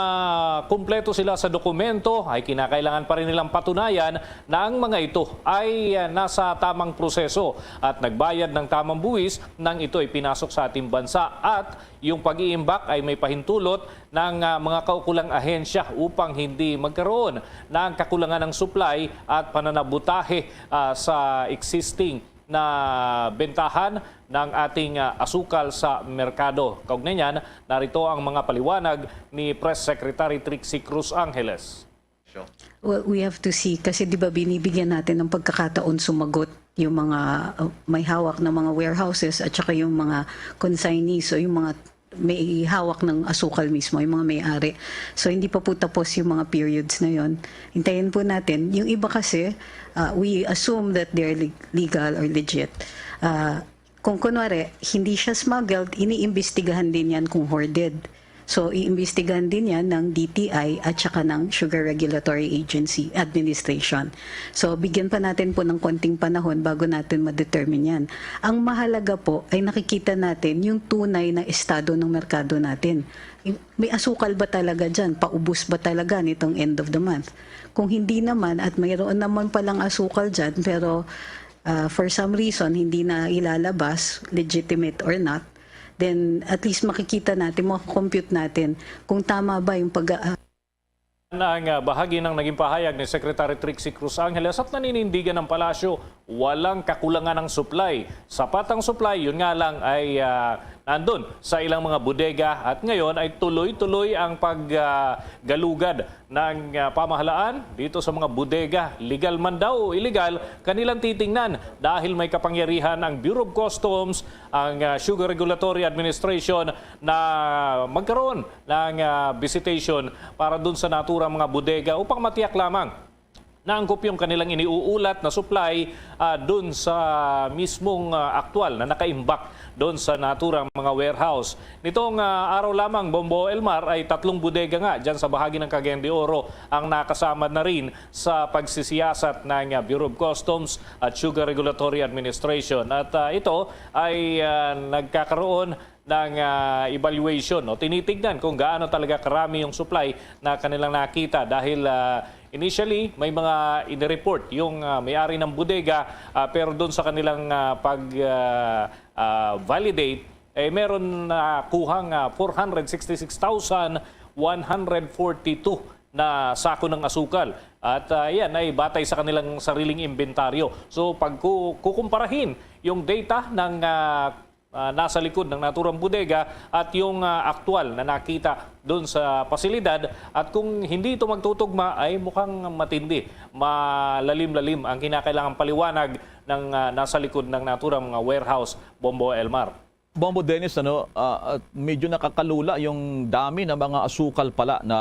kumpleto sila sa dokumento, ay kinakailangan pa rin nilang patunayan na ang mga ito ay, ah, nasa tamang proseso at nagbayad ng tamang buwis nang ito ay pinasok sa ating bansa at yung pag-iimbak ay may pahintulot ng, ah, mga kaukulang ahensya upang hindi magkaroon ng kakulangan ng supply at pananabutahe, ah, sa existing na bentahan ng ating, ah, asukal sa merkado. Kaugnay niyan, narito ang mga paliwanag ni Press Secretary Trixie Cruz Angeles. Well, we have to see kasi 'di ba binibigyan natin ng pagkakataon sumagot yung mga uh, may hawak ng mga warehouses at saka yung mga consignees o yung mga may hawak ng asukal mismo, yung mga may-ari. So hindi pa po tapos yung mga periods na yon. Hintayin po natin. Yung iba kasi, uh, we assume that they're legal or legit. Uh, kung kunwari, hindi siya smuggled, iniimbestigahan din yan kung hoarded. So, iimbestigahan din yan ng D T I at saka ng Sugar Regulatory Agency Administration. So, bigyan pa natin po ng konting panahon bago natin ma-determine yan. Ang mahalaga po ay nakikita natin yung tunay na estado ng merkado natin. May asukal ba talaga dyan? Paubos ba talaga nitong end of the month? Kung hindi naman at mayroon naman palang asukal dyan pero uh, for some reason hindi na ilalabas, legitimate or not, then at least makikita natin, makakompute natin kung tama ba yung pag- uh, ang ah, bahagi ng naging pahayag ni Secretary Trixie Cruz Angeles at naninindigan ng palasyo, walang kakulangan ng supply. Sapat ang supply, yun nga lang ay uh, nandun sa ilang mga bodega at ngayon ay tuloy-tuloy ang paggalugad uh, ng uh, pamahalaan dito sa mga bodega. Legal man daw o illegal, kanilang titingnan dahil may kapangyarihan ang Bureau of Customs, ang uh, Sugar Regulatory Administration na magkaroon ng uh, visitation para dun sa naturang mga bodega upang matiyak lamang naangkop yung kanilang iniuulat na supply, ah, dun sa mismong, ah, aktual na nakaimbak dun sa naturang mga warehouse. Nitong, ah, araw lamang, Bombo Elmar, ay tatlong bodega nga dyan sa bahagi ng Cagayan de Oro ang nakasama na rin sa pagsisiyasat ng, ah, Bureau of Customs at Sugar Regulatory Administration. At, ah, ito ay, ah, nagkakaroon ng, ah, evaluation, no? Tinitignan kung gaano talaga karami yung supply na kanilang nakita dahil, ah, initially may mga inireport yung, ah, may-ari ng bodega, ah, pero doon sa kanilang, ah, pag, ah, ah, validate, eh, meron na kuhang, ah, four hundred sixty-six thousand one hundred forty-two na sako ng asukal. At, ah, yan ay batay sa kanilang sariling inventaryo. So, pag ku-, kukumparahin yung data ng, ah, ah, nasa likod ng naturang bodega at yung, ah, aktual na nakita doon sa pasilidad, at kung hindi ito magtutugma, ay mukhang matindi, malalim-lalim ang kinakailangang paliwanag ng, ah, nasa likod ng naturang mga warehouse, Bombo Elmar. Bombo Dennis, ano, ah, ah, medyo nakakalula yung dami ng mga asukal pala na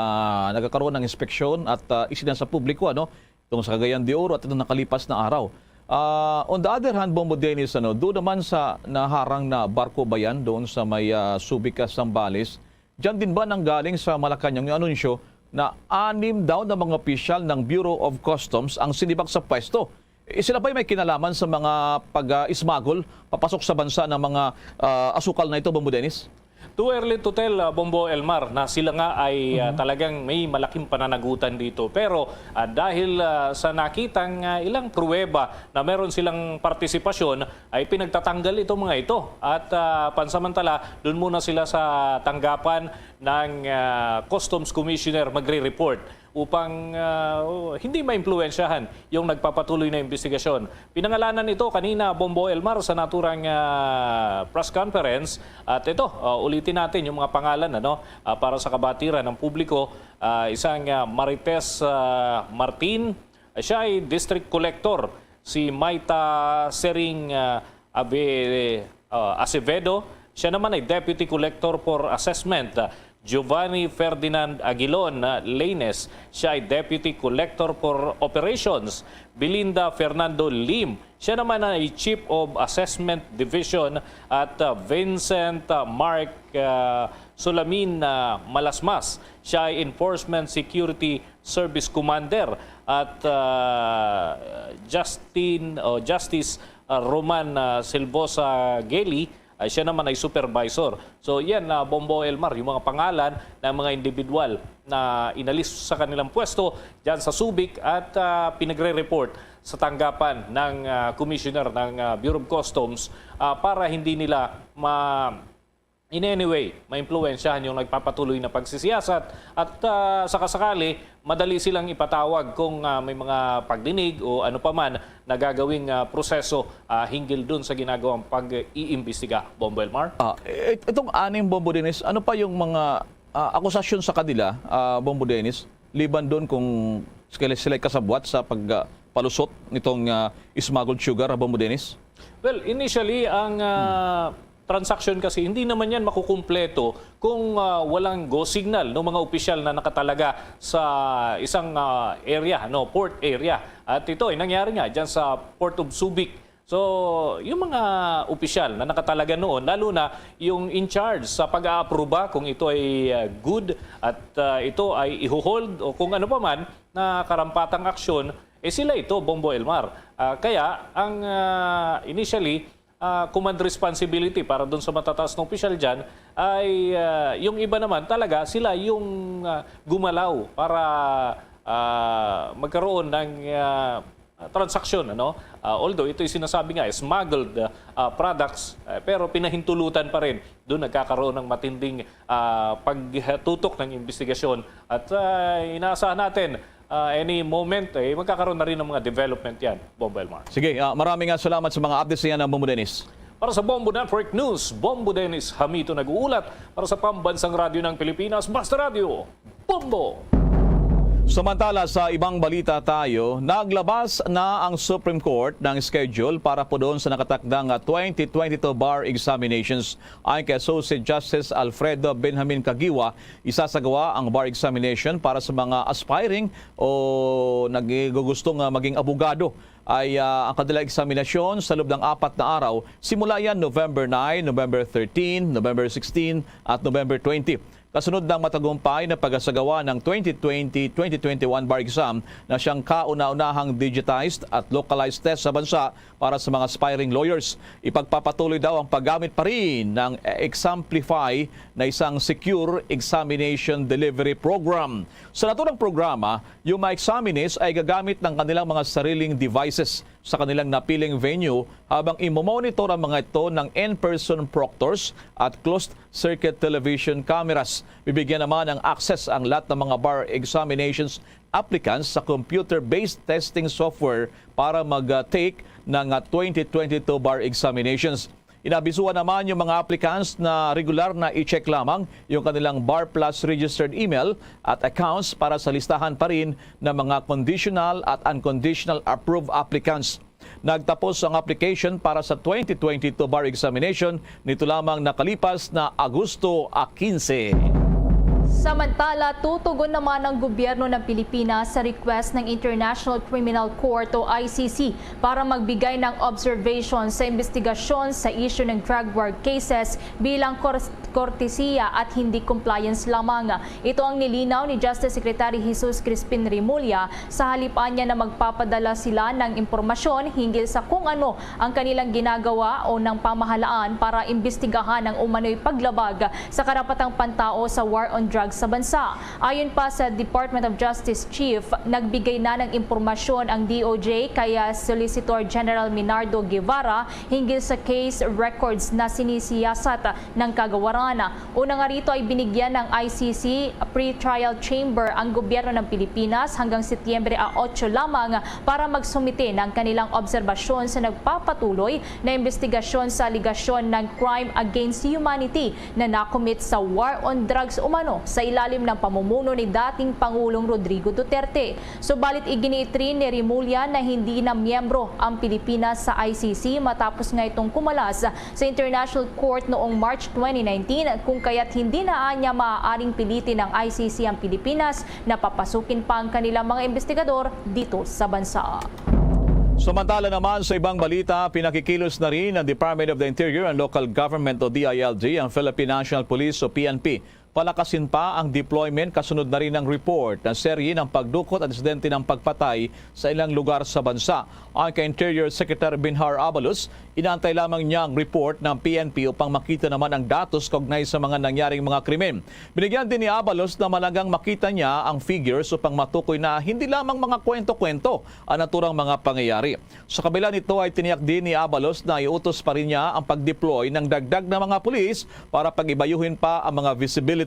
nagkakaroon ng inspeksyon at, ah, isinasa publiko, ano, itong sa Cagayan de Oro at itong nakalipas na araw. Ah, on the other hand, Bombo Dennis, ano, doon naman sa naharang na barko ba yan, doon sa may, ah, Subic, ah, Zambales, diyan din ba nanggaling sa Malacañang yung anunsyo na anim daw na mga opisyal ng Bureau of Customs ang sinibak sa pwesto? Eh, sila ba'y may kinalaman sa mga pag-smuggle papasok sa bansa ng mga, ah, asukal na ito, Bombo Dennis? Too early to tell, ah, Bombo Elmar, na sila nga ay, ah, Mhm. talagang may malaking pananagutan dito. Pero, ah, dahil, ah, sa nakitang, ah, ilang pruweba na meron silang partisipasyon, ay pinagtatanggal itong mga ito. At, ah, pansamantala, dun muna sila sa tanggapan ng, ah, Customs Commissioner magre-report upang, ah, oh, hindi maimpluwensyahan yung nagpapatuloy na investigasyon. Pinangalanan ito kanina, Bombo Elmar, sa naturang, ah, press conference. At ito, ah, ulitin natin yung mga pangalan, ano, ah, para sa kabatiran ng publiko. Ah, isang, ah, Marites, ah, Martin, siya ay district collector. Si Maita Sering, ah, Ave-, ah, Acevedo, siya naman ay deputy collector for assessment. Giovanni Ferdinand Aguilon, ah, Laines, siya ay deputy collector for operations. Belinda Fernando Lim, siya naman ay chief of assessment division, at, ah, Vincent, ah, Mark, ah, Sulamin, ah, Malasmas, siya ay enforcement security service commander, at, ah, Justin o Justice, ah, Roman, ah, Silvosa Geli, ay siya naman ay supervisor. So, yan, ah, Bombo Elmar, yung mga pangalan ng mga individual na inalis sa kanilang pwesto dyan sa Subic at, ah, pinagre-report sa tanggapan ng, ah, commissioner ng, ah, Bureau of Customs, ah, para hindi nila ma-, in any way, maimpluwensyahan yung nagpapatuloy na pagsisiyasat at, ah, sakasakali, madali silang ipatawag kung, ah, may mga pagdinig o ano pa man na gagawing, ah, proseso, ah, hinggil dun sa ginagawang pag-iimbestiga, Bombo Elmar. Ah, it-, itong anim, Bombo Dennis, ano pa yung mga, ah, akusasyon sa kanila, ah, Bombo Dennis, liban dun kung sila, sila'y kasabwat sa pag, ah, palusot nitong, ah, smuggled sugar, Bombo Dennis? Well, initially, ang, ah, Hmm. transaksyon kasi, hindi naman yan makukumpleto kung, ah, walang go signal ng mga opisyal na nakatalaga sa isang, ah, area, no, port area. At ito ay nangyari nga dyan sa Port of Subic. So, yung mga opisyal na nakatalaga noon, lalo na yung in charge sa pag-aaproba kung ito ay, ah, good at, ah, ito ay iho-hold o kung ano pa man na karampatang aksyon, eh, sila ito, Bombo Elmar. Ah, kaya, ang, ah, initially, ah, command responsibility para dun sa matataas na opisyal dyan ay, ah, yung iba naman talaga, sila yung, ah, gumalaw para, ah, magkaroon ng, ah, transaksyon, ano? Ah, although ito'y sinasabi nga, smuggled, ah, products, eh, pero pinahintulutan pa rin. Doon nagkakaroon ng matinding, ah, pagtutok ng investigasyon. At, ah, inaasahan natin, ah, any moment, eh, magkakaroon na rin ng mga development yan, Bombo Elmar. Sige, ah, maraming, ah, salamat sa mga updates na yan, ah, Bombo Dennis. Para sa Bombo Network News, Bombo Dennis Hamito nag-uulat para sa Pambansang Radyo ng Pilipinas, Basta Radyo, Bombo! Samantala, sa ibang balita tayo, naglabas na ang Supreme Court ng schedule para pudon sa nakatakdang twenty twenty-two bar examinations. Ayon kay Associate Justice Alfredo Benjamin Caguioa, isasagawa ang bar examination para sa mga aspiring o nagugustong, ah, maging abogado. Ay, ah, ang kanilang eksaminasyon sa loob ng apat na araw, simula yan November nine, November thirteen, November sixteen, at November twenty. Kasunod ng matagumpay na pag-asagawa ng twenty twenty, twenty twenty-one bar exam na siyang kauna-unahang digitized at localized test sa bansa para sa mga aspiring lawyers. Ipagpapatuloy daw ang paggamit pa rin ng Examplify na isang secure examination delivery program. Sa naturang programa, yung mga examinees ay gagamit ng kanilang mga sariling devices sa kanilang napiling venue habang imomonitor ang mga ito ng in-person proctors at closed-circuit television cameras. Bibigyan naman ng access ang lahat ng mga bar examinations applicants sa computer-based testing software para mag-take ng, ah, twenty twenty-two bar examinations. Inabisuhan naman yung mga applicants na regular na i-check lamang yung kanilang Bar Plus registered email at accounts para sa listahan pa rin ng mga conditional at unconditional approved applicants. Nagtapos ang application para sa twenty twenty-two bar examination nito lamang nakalipas na Agosto quince. Samantala, tutugon naman ang gobyerno ng Pilipinas sa request ng International Criminal Court o I C C para magbigay ng observation sa investigasyon sa isyu ng drug war cases bilang kor- kortesiya at hindi compliance lamang. Ito ang nilinaw ni Justice Secretary Jesus Crispin Remulla sa halip niya na magpapadala sila ng impormasyon hinggil sa kung ano ang kanilang ginagawa o ng pamahalaan para imbestigahan ang umano'y paglabag sa karapatang pantao sa war on drugs sa bansa. Ayon pa sa Department of Justice Chief, nagbigay na ng impormasyon ang D O J kay, ah, Solicitor General Minardo Guevara hinggil sa case records na sinisiyasat ng kagawaran. Una nga rito ay binigyan ng I C C pretrial chamber ang gobyerno ng Pilipinas hanggang Setyembre a otso lamang para magsumite ng kanilang obserbasyon sa nagpapatuloy na investigasyon sa alegasyon ng crime against humanity na nakomit sa war on drugs umano sa ilalim ng pamumuno ni dating Pangulong Rodrigo Duterte. Subalit iginiit rin ni Remulla na hindi na miyembro ang Pilipinas sa I C C matapos nga itong kumalas sa International Court noong March twenty nineteen, kung kaya't hindi na anya maaaring pilitin ng I C C ang Pilipinas na papasukin pa ang kanilang mga investigador dito sa bansa. Samantala naman, sa ibang balita, pinakikilos na rin ng Department of the Interior and Local Government o D I L G ang Philippine National Police o P N P. Palakasin pa ang deployment kasunod na rin ng report na serye ng pagdukot at insidente ng pagpatay sa ilang lugar sa bansa. Ayon kay Interior Secretary Benhur Abalos, inaantay lamang niya ang report ng P N P upang makita naman ang datos kaugnay sa mga nangyaring mga krimen. Binigyan din ni Abalos na mahalagang makita niya ang figures upang matukoy na hindi lamang mga kwento-kwento ang naturang mga pangyayari. Sa kabila nito ay tiniyak din ni Abalos na iutos pa rin niya ang pag-deploy ng dagdag na mga pulis para pag-ibayuhin pa ang mga visibility.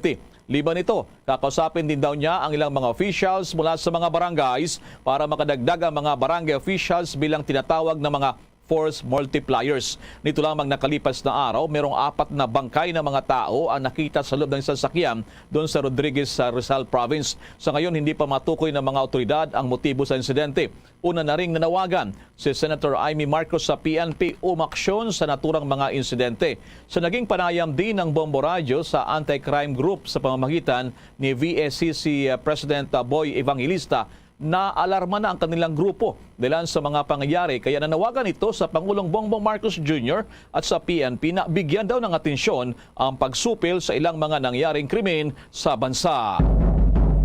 Liban nito, kakausapin din daw niya ang ilang mga officials mula sa mga barangays para makadagdag ang mga barangay officials bilang tinatawag na mga force multipliers. Nito lamang nakalipas na araw, merong apat na bangkay ng mga tao ang nakita sa loob ng isang sasakyan doon sa Rodriguez, sa Rizal Province. Sa ngayon, hindi pa matukoy ng mga awtoridad ang motibo sa insidente. Una na ring nanawagan si Senator Imee Marcos sa P N P umaksyon sa naturang mga insidente. Sa naging panayam din ng Bombo Radyo sa anti-crime group sa pamamagitan ni V A C C President Boy Evangelista, naalarma na ang kanilang grupo dahil sa mga pangyayari, kaya nanawagan ito sa Pangulong Bongbong Marcos Junior at sa P N P na bigyan daw ng atensyon ang pagsupil sa ilang mga nangyaring krimen sa bansa.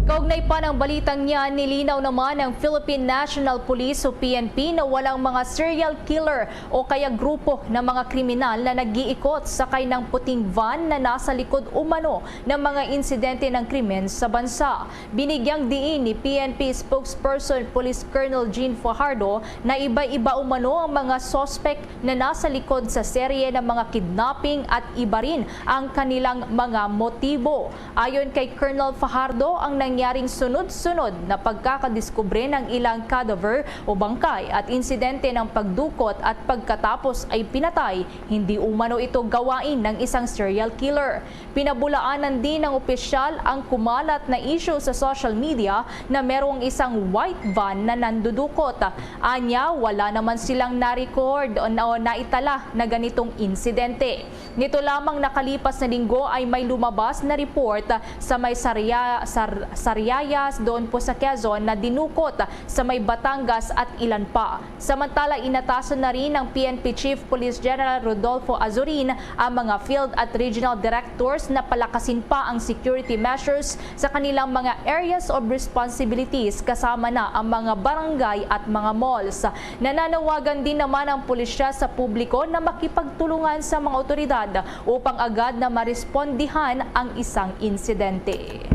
Kaugnay pa ng balitang yan, nilinaw naman ng Philippine National Police o P N P na walang mga serial killer o kaya grupo ng mga kriminal na nag-iikot sakay ng puting van na nasa likod umano ng mga insidente ng krimen sa bansa. Binigyang diin ni P N P spokesperson Police Colonel Jean Fajardo na iba-iba umano ang mga suspect na nasa likod sa serye ng mga kidnapping at iba rin ang kanilang mga motibo. Ayon kay Colonel Fajardo, ang nangyaring sunod-sunod na pagkakadiskubre ng ilang cadaver o bangkay at insidente ng pagdukot at pagkatapos ay pinatay, hindi umano ito gawain ng isang serial killer. Pinabulaanan din ng opisyal ang kumalat na issue sa social media na merong isang white van na nandudukot. Anya, wala naman silang na-record o na-, naitala na ganitong insidente. Nito lamang nakalipas na linggo ay may lumabas na report sa may Saria-, Sar-, Sariayas doon po sa Quezon na dinukot sa may Batangas at ilan pa. Samantala, inatasan na rin ng P N P Chief Police General Rodolfo Azurin ang mga field at regional directors na palakasin pa ang security measures sa kanilang mga areas of responsibilities, kasama na ang mga barangay at mga malls. Nananawagan din naman ang pulisya sa publiko na makipagtulungan sa mga otoridad upang agad na marespondihan ang isang insidente.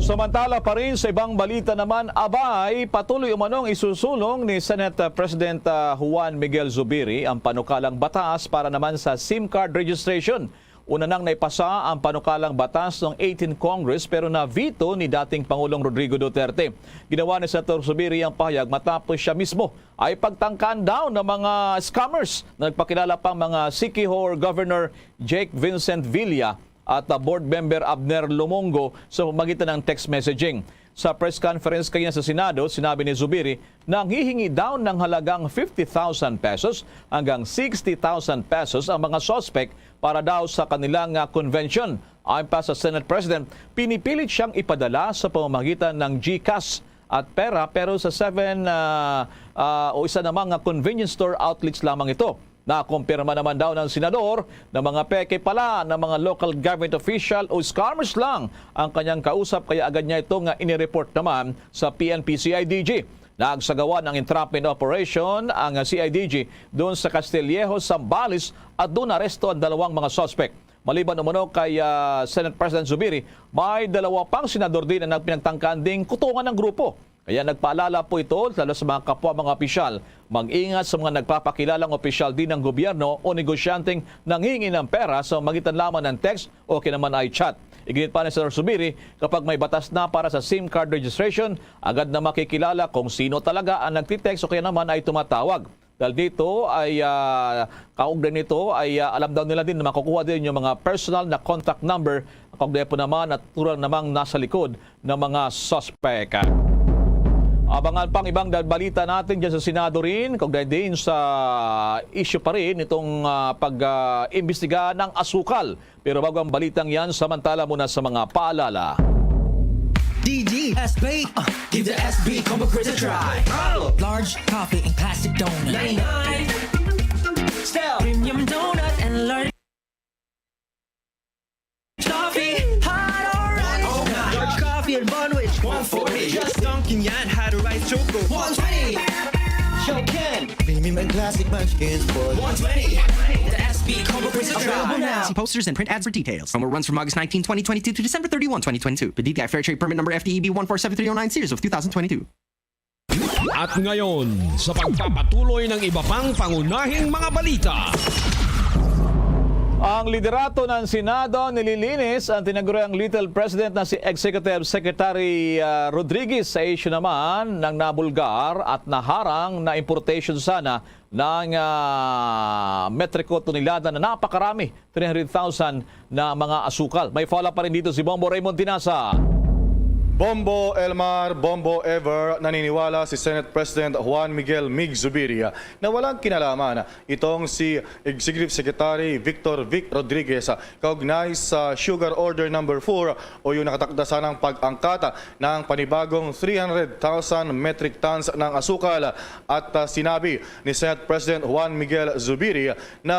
Samantala pa rin, sa ibang balita naman, abay, patuloy umanong isusulong ni Senate President, ah, Juan Miguel Zubiri ang panukalang batas para naman sa SIM card registration. Una nang naipasa ang panukalang batas noong eighteen Congress, pero na-veto ni dating Pangulong Rodrigo Duterte. Ginawa ni Senator Zubiri ang pahayag matapos siya mismo ay pagtangkaan daw ng mga scammers na nagpakilala pang mga Siquijor Governor Jake Vincent Villa at, ah, Board Member Abner Lumongo sa pamagitan ng text messaging. Sa press conference kanina sa Senado, sinabi ni Zubiri na nanghihingi daw ng halagang fifty thousand pesos hanggang sixty thousand pesos ang mga suspect para daw sa kanilang, ah, convention. Ayon pa sa Senate President, pinipilit siyang ipadala sa pamamagitan ng GCash at pera, pero sa seven, ah, ah, o isa namang, ah, convenience store outlets lamang ito. Nakumpirma naman daw ng senador na mga peke pala ng mga local government official o scammers lang ang kanyang kausap, kaya agad niya ito nga inireport naman sa P N P C I D G. Nagsagawa ng entrapment operation ang C I D G doon sa Castillejo, Zambales, at doon aresto ang dalawang mga suspect. Maliban umano kay, ah, Senate President Zubiri, may dalawa pang senador din ang pinagtangkaan ding kutungan ng grupo. Kaya nagpaalala po ito, lalo sa mga kapwa mga opisyal, mag-ingat sa mga nagpapakilalang opisyal din ng gobyerno o negosyanteng nanghihingi ng pera sa magitan lamang ng text o kaya naman ay chat. Iginit pa ni Senador Zubiri, kapag may batas na para sa SIM card registration, agad na makikilala kung sino talaga ang nagtitext o kaya naman ay tumatawag. Dahil dito ay, ah, kaugnay nito ay, ah, alam daw nila din na makukuha din yung mga personal na contact number, kaugnay po naman at tulang namang nasa likod ng mga suspek. Abangan pang ibang da-, balita natin dyan sa Senado rin, kaugnay din sa issue pa rin itong, ah, pag, ah, imbestiga ng asukal. Pero bago ang balitang yan, samantala muna sa mga paalala. D D S B, uh, give the S B Combo Crisp a try. Large coffee and classic donut. Ninety-nine. Still. Premium donut and large coffee. Hot orange. Large coffee and bun witch. One forty. Just Dunkin' Yan had a rice choco. One twenty. Show Ken. Premium and classic munchkins for one twenty. The S B Combo Crisp a try. Available now. See posters and print ads for details. Promo runs from August nineteen, twenty twenty-two to December thirty-one, twenty twenty-two. Per D T I Fair Trade Permit Number F T E B one four seven three oh nine, series of two thousand twenty-two. At ngayon, sa pagpapatuloy ng iba pang pangunahing mga balita. Ang liderato ng Senado nililinis ang tinaguriang little president na si Executive Secretary, ah, Rodriguez sa issue naman ng nabulgar at naharang na importation sana ng, ah, metriko tonelada na napakarami, three hundred thousand na mga asukal. May follow-up pa rin dito si Bombo Raymond Tinasa. Bombo Elmar, Bombo Ever, naniniwala si Senate President Juan Miguel Mig Zubiri na walang kinalaman itong si Executive Secretary Victor Vic Rodriguez kaugnay sa Sugar Order Number Four o yung nakatakda sanang pag-angkat ng panibagong three hundred thousand metric tons ng asukal. At, ah, sinabi ni Senate President Juan Miguel Zubiri na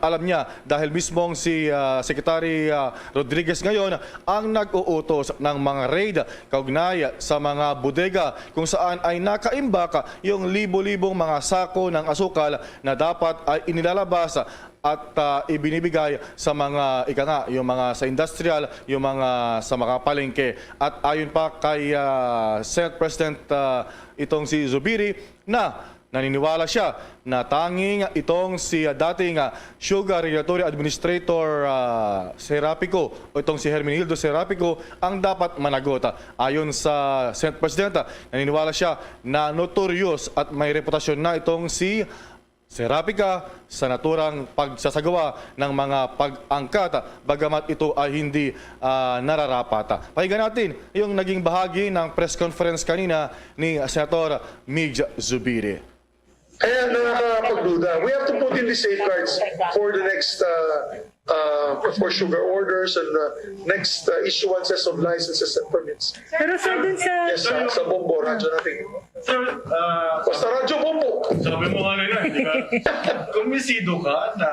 alam niya dahil mismong si, ah, Secretary, ah, Rodriguez ngayon ang nag-uutos ng mga raid kaugnay sa mga bodega kung saan ay nakaimbak yung libo-libong mga sako ng asukal na dapat ay inilalabas at, ah, ibinibigay sa mga, ika nga, yung mga sa industrial, yung mga sa mga palengke. At ayon pa kay, ah, Senate President, ah, itong si Zubiri, na Naniniwala siya na tanging itong si, ah, dating, ah, Sugar Regulatory Administrator, ah, Serapico, o itong si Hermenegildo Serapico ang dapat managot. Ayon sa Senate President, ah, naniniwala siya na notorious at may reputasyon na itong si Serapica sa naturang pagsasagawa ng mga pag-angkat, bagamat ito ay hindi, ah, nararapat. Pakinggan natin yung naging bahagi ng press conference kanina ni Senator Migs Zubiri. Kaya nakakapagduda. We have to put in the safeguards for the next, uh, uh, for sugar orders and uh, next uh, issuances of licenses and permits. Pero sir, dun sa... Yes, sa, sa Bombo, radyo natin. Sir, ah, Basta radyo Bombo. Sabi mo nga nila, di ba? Kumbinsido ka na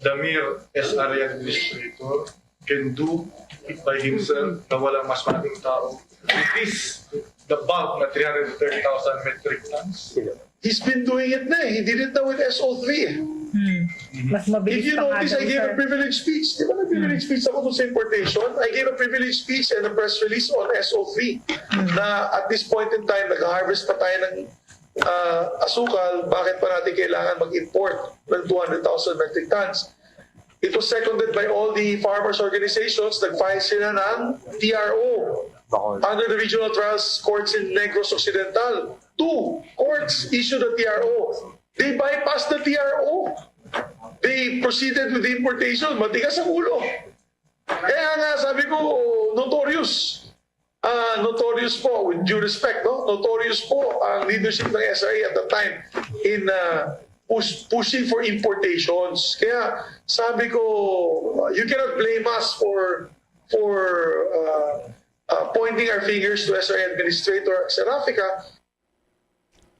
the mere S R A administrator can do it by himself na walang mas maraming tao. It is the bulk na three hundred thirty thousand metric tons. He's been doing it na eh. He did it na with S O three eh. Hmm. Mas mabilis If you pa nga notice, daw, I gave sir. a privilege speech. Di ba nag-privilege speech ako sa importation? I gave a privilege speech and a press release on S O three na at this point in time, nag-harvest pa tayo ng ah, asukal. Bakit pa natin kailangan mag-import ng two hundred thousand metric tons? It was seconded by all the farmers organizations. Nag-file sila ng T R O under the regional trials courts in Negros Occidental. Two courts issued a T R O. They bypassed the T R O. They proceeded with the importation. Matigas ang ulo. Kaya nga sabi ko, notorious. Ah, notorious po, with due respect, no? Notorious po ang leadership ng S R A at the time in ah, push, pushing for importations. Kaya sabi ko, you cannot blame us for for uh, uh, pointing our fingers to S R A Administrator Serafica.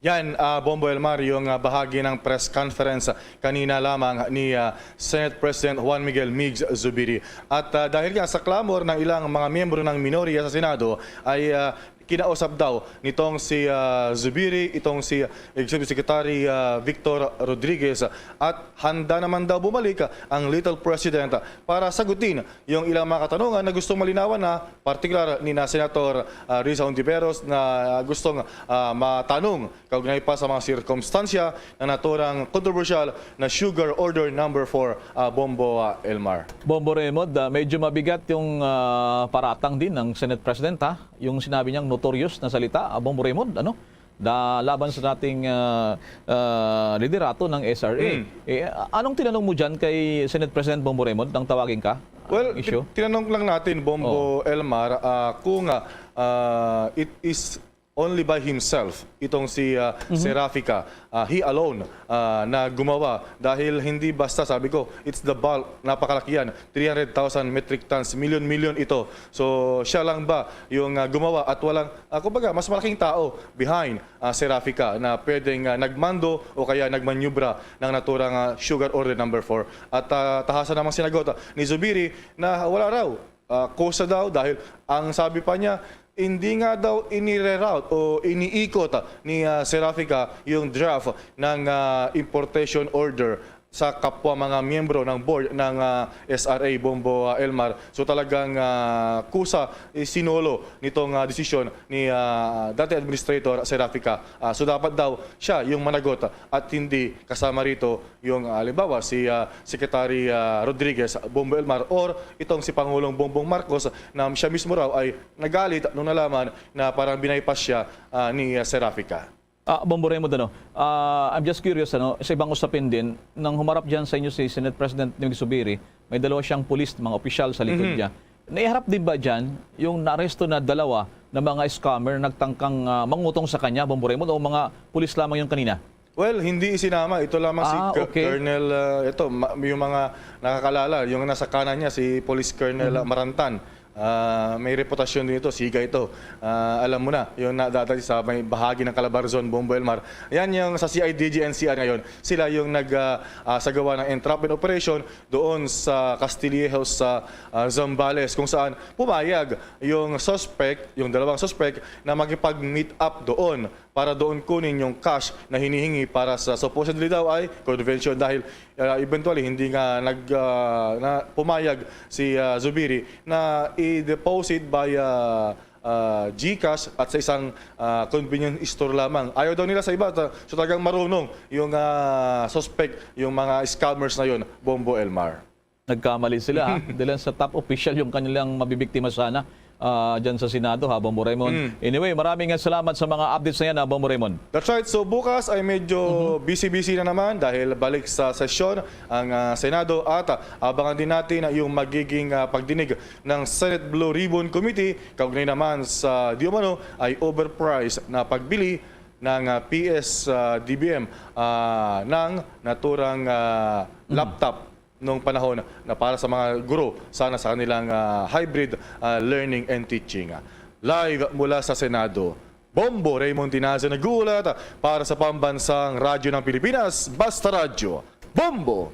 Yan, ah, Bombo Elmar, yung ah, bahagi ng press conference kanina lamang ni ah, Senate President Juan Miguel Migs Zubiri. At ah, dahil nga sa clamor ng ilang mga miyembro ng minorya sa Senado, ay ah, kinausap daw nitong si ah, Zubiri, itong si Executive Secretary ah, Victor Rodriguez, at handa naman daw bumalik ah, ang Little President para sagutin yung ilang mga katanungan na gustong malinawan na, partikular ni na Senator ah, Risa Hontiveros na gustong ah, matanong kaugnay pa sa mga sirkumstansya ng naturang kontrobersyal na Sugar Order Number four, ah, Bombo, ah, Elmar. Bombo Raymond, ah, medyo mabigat yung ah, paratang din ng Senate President, ha? Yung sinabi niyang notorious na salita, ah, Bombo Raymond, ano? Da, laban sa dating ah, ah, liderato ng S R A. Mm. Eh, anong tinanong mo dyan kay Senate President Bombo Raymond nang tawagin ka? Well, Issue? ti- tinanong lang natin, Bombo Elmar, ah, kung ah, ah, it is only by himself itong si ah, Serafica, ah, he alone ah, na gumawa, dahil hindi basta, sabi ko, it's the bulk, napakalaki yan, three hundred thousand metric tons, milyon-milyon ito. So siya lang ba yung ah, gumawa at walang, ah, kumbaga, mas malaking tao behind ah, Serafica na pwedeng ah, nagmando o kaya nagmanyubra ng naturang ah, Sugar Order Number four? At ah, tahasan namang sinagot ah, ni Zubiri na wala raw, ah, kusa daw, dahil ang sabi pa niya, hindi nga daw inireroute o iniikot ah, ni ah, Serafica yung draft ng ah, importation order sa kapwa mga miyembro ng board ng ah, S R A, Bombo, ah, Elmar. So talagang ah, kusa, eh, sinolo nitong ah, desisyon ni ah, dati Administrator Serafica. Ah, so dapat daw siya yung managot at hindi kasama rito yung, ah, halimbawa, si ah, Secretary ah, Rodriguez, Bombo Elmar, or itong si Pangulong Bongbong Marcos na siya mismo raw ay nagalit nung nalaman na parang binaypas siya ah, ni ah, Serafica. Ah, Bombo Raymond, ano, ah, I'm just curious, ano, sa ibang usapin din, nang humarap dyan sa inyo si Senate President Nick Zubiri, may dalawa siyang pulis, mga opisyal sa likod Mhm. niya. Naiharap din ba dyan yung naaresto na dalawa na mga scammer nagtangkang ah, mangutong sa kanya, Bombo Raymond, o mga pulis lamang yung kanina? Well, hindi isinama. Ito lamang si Ah, Col- okay. Colonel, ah, ito, ma- yung mga nakakalala, yung nasa kanan niya, si Police Colonel ah, Marantan. Ah, may reputasyon din ito, siga ito. Ah, alam mo na, yung nadadali sa may bahagi ng Calabarzon, Bombo Elmar. Yan yung sa C I D G N C R ngayon. Sila yung nag ah, ah, sagawa ng entrapment operation doon sa Castillejos sa ah, Zambales, kung saan pumayag yung suspect, yung dalawang suspect na makipag-meet up doon para doon kunin yung cash na hinihingi para sa supposedly daw ay convention, dahil ah, eventually hindi nga nag ah, na pumayag si ah, Zubiri na i-deposit by ah, ah, GCash at sa isang, ah, convenience store lamang. Ayaw daw nila sa iba, ta-, so talagang marunong yung, ah, suspect, yung mga scammers na yun, Bombo Elmar. Nagkamali sila, ha? Dahil sa top official yung kanilang mabibiktima sana, ah, dyan sa Senado, ha, Bombo Raymond? Mm. Anyway, maraming nga salamat sa mga updates na yan, ha, Bombo Raymond? That's right. So, bukas ay medyo Mhm. busy-busy na naman dahil balik sa sesyon ang, ah, Senado at, ah, abangan din natin yung magiging, ah, pagdinig ng Senate Blue Ribbon Committee kaugnay naman sa di umano ay overpriced na pagbili ng, ah, P S, ah, D B M, ah, ng naturang, ah, Mhm. laptop nung panahon na para sa mga guro sana sa kanilang, ah, hybrid, ah, learning and teaching. Live mula sa Senado, Bombo Raymond Tinazo nag-uulat para sa Pambansang Radyo ng Pilipinas, Basta Radyo, Bombo!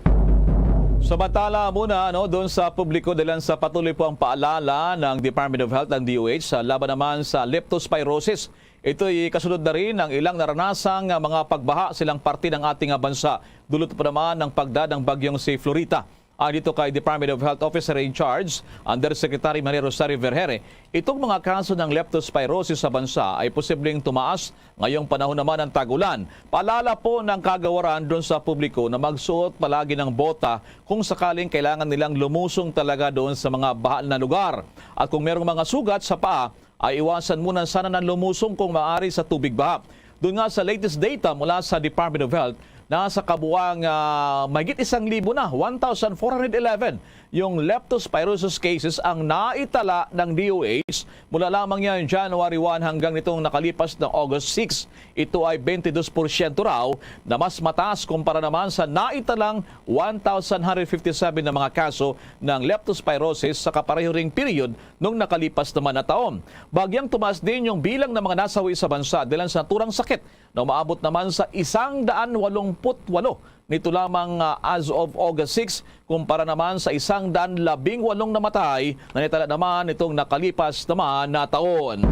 Samantala muna, ano, doon sa publiko, dahil sa patuloy po ang paalala ng Department of Health, ng D O H, sa laban naman sa leptospirosis. Ito'y kasunod na rin ng ilang naranasang, ah, mga pagbaha silang parte ng ating, ah, bansa. Dulot pa naman ng pagdad ng bagyong si Florita. Ayon dito kay Department of Health Officer in Charge, Undersecretary Maria Rosario Vergere, itong mga kaso ng leptospirosis sa bansa ay posibleng tumaas ngayong panahon naman ng tag-ulan. Paalala po ng kagawaran doon sa publiko na magsuot palagi ng bota kung sakaling kailangan nilang lumusong talaga doon sa mga baha na lugar. At kung merong mga sugat sa paa, ay iwasan muna sana na lumusong kung maaari sa tubig baha. Doon nga sa latest data mula sa Department of Health, nasa kabuang, ah, mahigit isang libo na, one thousand four hundred eleven, yung leptospirosis cases ang naitala ng D O H mula lamang yan January one hanggang nitong nakalipas na August six. Ito ay twenty-two porsyento raw na mas mataas kumpara naman sa naitalang one thousand one hundred fifty-seven na mga kaso ng leptospirosis sa kapareho ring period nung nakalipas naman na taon. Bagyang tumaas din yung bilang ng mga nasawi sa bansa dahil sa naturang sakit na umaabot naman sa isang daan walong put walo nito lamang, ah, as of August six, kumpara naman sa isang daan labing walong namatay na nitala naman itong nakalipas naman na taon.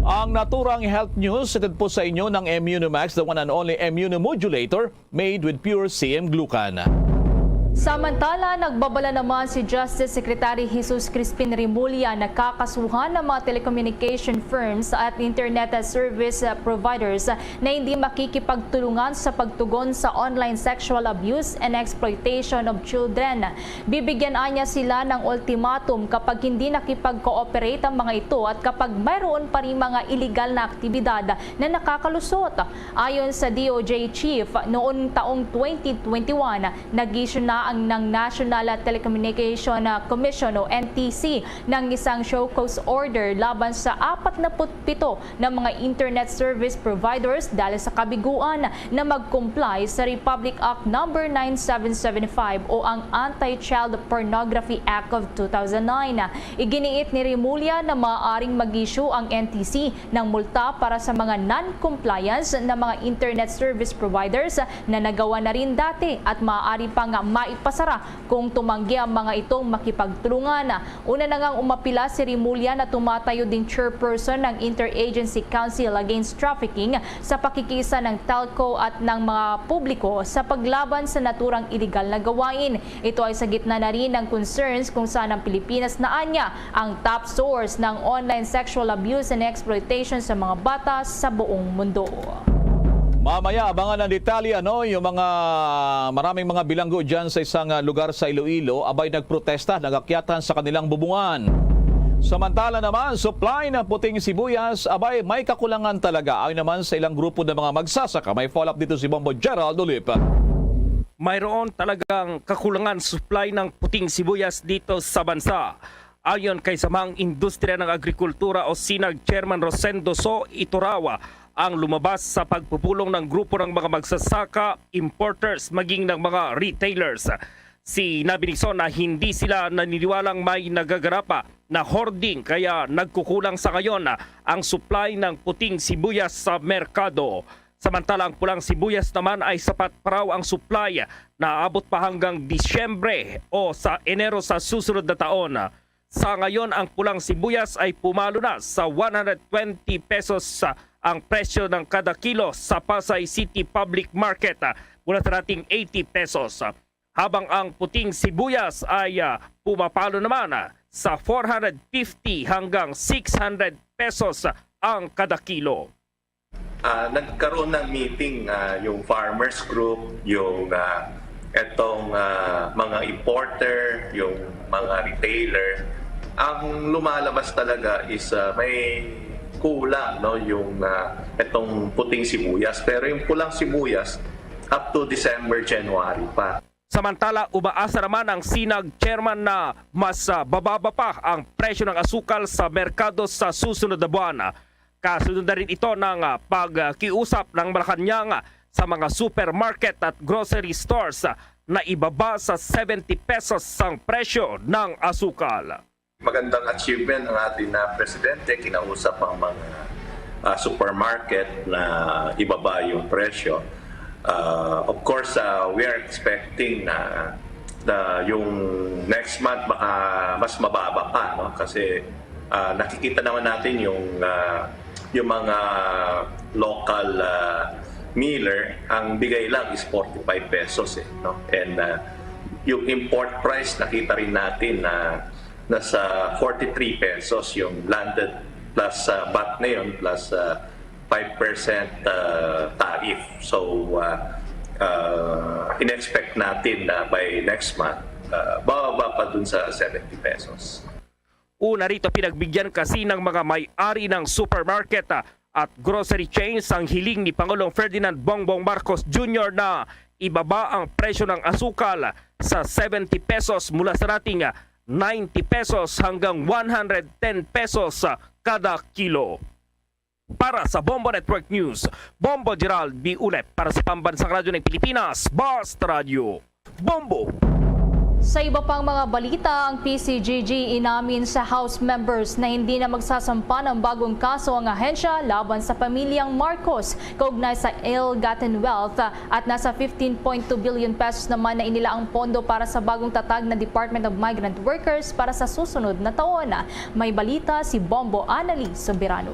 Ang naturang health news, hatid po sa inyo ng Immunomax, the one and only immunomodulator made with pure C M glucan. Samantala, nagbabala naman si Justice Secretary Jesus Crispin Remulla na kakasuhan ng mga telecommunication firms at internet service providers na hindi makikipagtulungan sa pagtugon sa online sexual abuse and exploitation of children. Bibigyan anya sila ng ultimatum kapag hindi nakipag-cooperate ang mga ito at kapag mayroon pa rin mga iligal na aktibidad na nakakalusot. Ayon sa D O J chief, noong taong twenty twenty-one, nag-issue na ang ng National Telecommunication Commission o N T C ng isang show cause order laban sa apat na put pito na mga internet service providers dahil sa kabiguan na mag-comply sa Republic Act Number nine seven seven five o ang Anti-Child Pornography Act of two thousand nine. Iginiit ni Remulla na maaaring mag-issue ang N T C ng multa para sa mga non-compliance na mga internet service providers na nagawa na rin dati at maaari pa nga maipasara kung tumanggi ang mga itong makipagtulungan. Una na ngang umapila si Remulla na tumatayo ding chairperson ng Interagency Council Against Trafficking sa pakikiisa ng telco at ng mga publiko sa paglaban sa naturang iligal na gawain. Ito ay sa gitna na rin ng concerns kung saan ang Pilipinas na anya ang top source ng online sexual abuse and exploitation sa mga bata sa buong mundo. Mamaya, abangan ang detalye, ano, yung mga maraming mga bilanggo dyan sa isang, ah, lugar sa Iloilo, abay nagprotesta, nagakyatan sa kanilang bubungan. Samantala naman, supply ng puting sibuyas, abay may kakulangan talaga. Ayon naman sa ilang grupo ng mga magsasaka, may follow-up dito si Bombo Gerald Olipa. Mayroon talagang kakulangan supply ng puting sibuyas dito sa bansa. Ayon kay Samahang Industriya ng Agrikultura o SINAG Chairman Rosendo So, ito raw ang lumabas sa pagpupulong ng grupo ng mga magsasaka, importers, maging ng mga retailers. Sinabi ni So na hindi sila naniniwalang may nagaganap na hoarding kaya nagkukulang sa ngayon ang supply ng puting sibuyas sa merkado. Samantala, ang pulang sibuyas naman ay sapat pa raw ang supply na aabot pa hanggang Disyembre o sa Enero sa susunod na taon. Sa ngayon, ang pulang sibuyas ay pumalo na sa one hundred twenty pesos ang presyo ng kada kilo sa Pasay City Public Market, ah, mula sa dating eighty pesos. Habang ang puting sibuyas ay, ah, pumapalo naman, ah, sa four hundred fifty hanggang six hundred pesos ang kada kilo. Ah, nagkaroon ng meeting ah, yung farmers group, yung ah, etong ah, mga importer, yung mga retailer. Ang lumalabas talaga is ah, may kulang no yung ah, etong puting sibuyas, pero yung pulang sibuyas up to December, January pa. Samantala, umaasa naman ang sinag chairman na mas ah, bababa pa ang presyo ng asukal sa merkado sa susunod na buwan. Kasunod na rin ito ng ah, pagkiusap ng Malacañang sa mga supermarket at grocery stores ah, na ibaba sa seventy pesos ang presyo ng asukal. Magandang achievement ng ating na presidente, kinausap ang mga ah, supermarket na ibaba yung presyo. Ah, of course, ah, we are expecting na, na yung next month baka mas mababa pa, no? Kasi ah, nakikita naman natin yung ah, yung mga local ah, miller, ang bigay lang is forty-five pesos eh, no? And ah, yung import price, nakita rin natin na nasa forty-three pesos yung landed plus ah, vat na yun plus ah, five percent ah, tariff. So ah, ah, in-expect natin na by next month ah, bababa pa dun sa seventy pesos. Una rito, pinagbigyan kasi ng mga may-ari ng supermarket ah, at grocery chains ang hiling ni Pangulong Ferdinand Bongbong Marcos Junior na ibaba ang presyo ng asukal sa seventy pesos mula sa dating ah, ninety pesos hanggang one hundred ten pesos ah, kada kilo. Para sa Bombo Network News, Bombo Gerald B. Ulep para sa Pambansang Radyo ng Pilipinas, Basta Radyo, Bombo! Sa iba pang mga balita, ang P C G G inamin sa House members na hindi na magsasampa ng bagong kaso ang ahensya laban sa pamilyang Marcos kaugnay sa ill-gotten wealth at nasa fifteen point two billion pesos naman na inilaang pondo para sa bagong tatag na Department of Migrant Workers para sa susunod na taon. May balita si Bombo Annalie Soberano.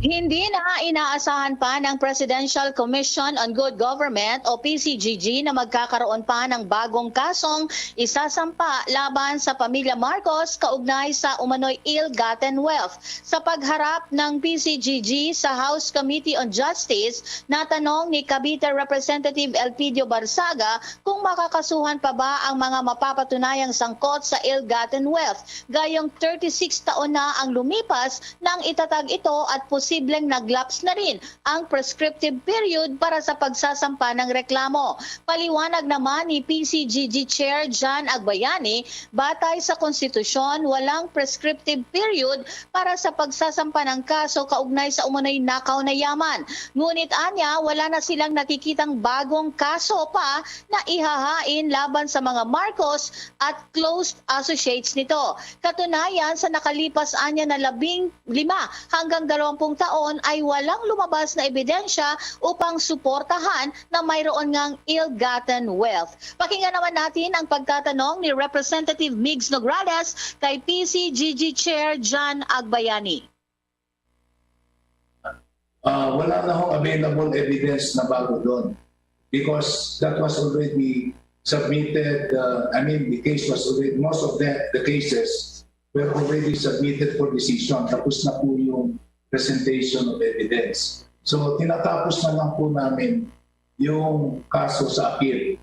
Hindi na inaasahan pa ng Presidential Commission on Good Government o P C G G na magkakaroon pa ng bagong kasong isasampa laban sa pamilya Marcos kaugnay sa umano'y ill-gotten wealth. Sa pagharap ng P C G G sa House Committee on Justice, natanong ni Cavite Representative Elpidio Barzaga kung makakasuhan pa ba ang mga mapapatunayang sangkot sa ill-gotten wealth. Gayong thirty-six taon na ang lumipas nang itatag ito at posibleng nag-lapse na rin ang prescriptive period para sa pagsasampa ng reklamo. Paliwanag naman ni P C G G Chair John Agbayani, batay sa konstitusyon, walang prescriptive period para sa pagsasampa ng kaso kaugnay sa umano'y nakaw na yaman. Ngunit anya, wala na silang nakikitang bagong kaso pa na ihahain laban sa mga Marcos at close associates nito. Katunayan, sa nakalipas anya na labing lima hanggang dalawampung taon ay walang lumabas na ebidensya upang suportahan na mayroon ngang ill-gotten wealth. Pakinggan naman natin ang pagtatanong ni Representative Migs Nograles kay P C G G Chair John Agbayani. Uh, wala na hong available evidence na bago doon because that was already submitted, uh, I mean, the case was already, most of the, the cases were already submitted for decision. Tapos na po yung presentation of evidence. So, tinatapos na lang po namin yung kaso sa appeal.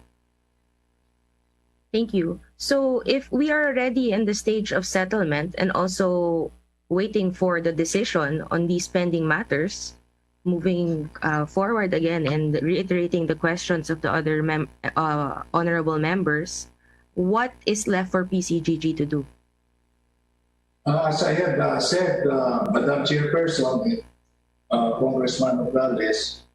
Thank you. So, if we are already in the stage of settlement and also waiting for the decision on these pending matters, moving uh, forward again and reiterating the questions of the other mem- uh, honorable members, what is left for P C G G to do? Uh, as I have uh, said, uh, Madam Chairperson, uh, Congressman Nograles,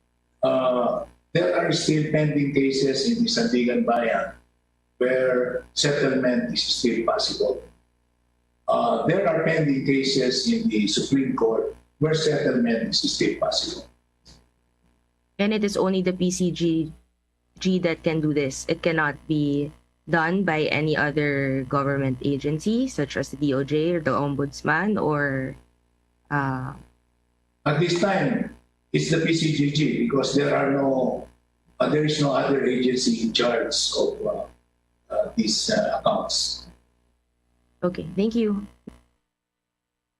uh, there are still pending cases in the Sandiganbayan where settlement is still possible. Uh, there are pending cases in the Supreme Court where settlement is still possible. And it is only the P C G G that can do this. It cannot be done by any other government agency such as the D O J or the Ombudsman or uh, At this time, it's the P C G G because there are no, uh, there is no other agency in charge of uh, uh, these uh, accounts. Okay, thank you.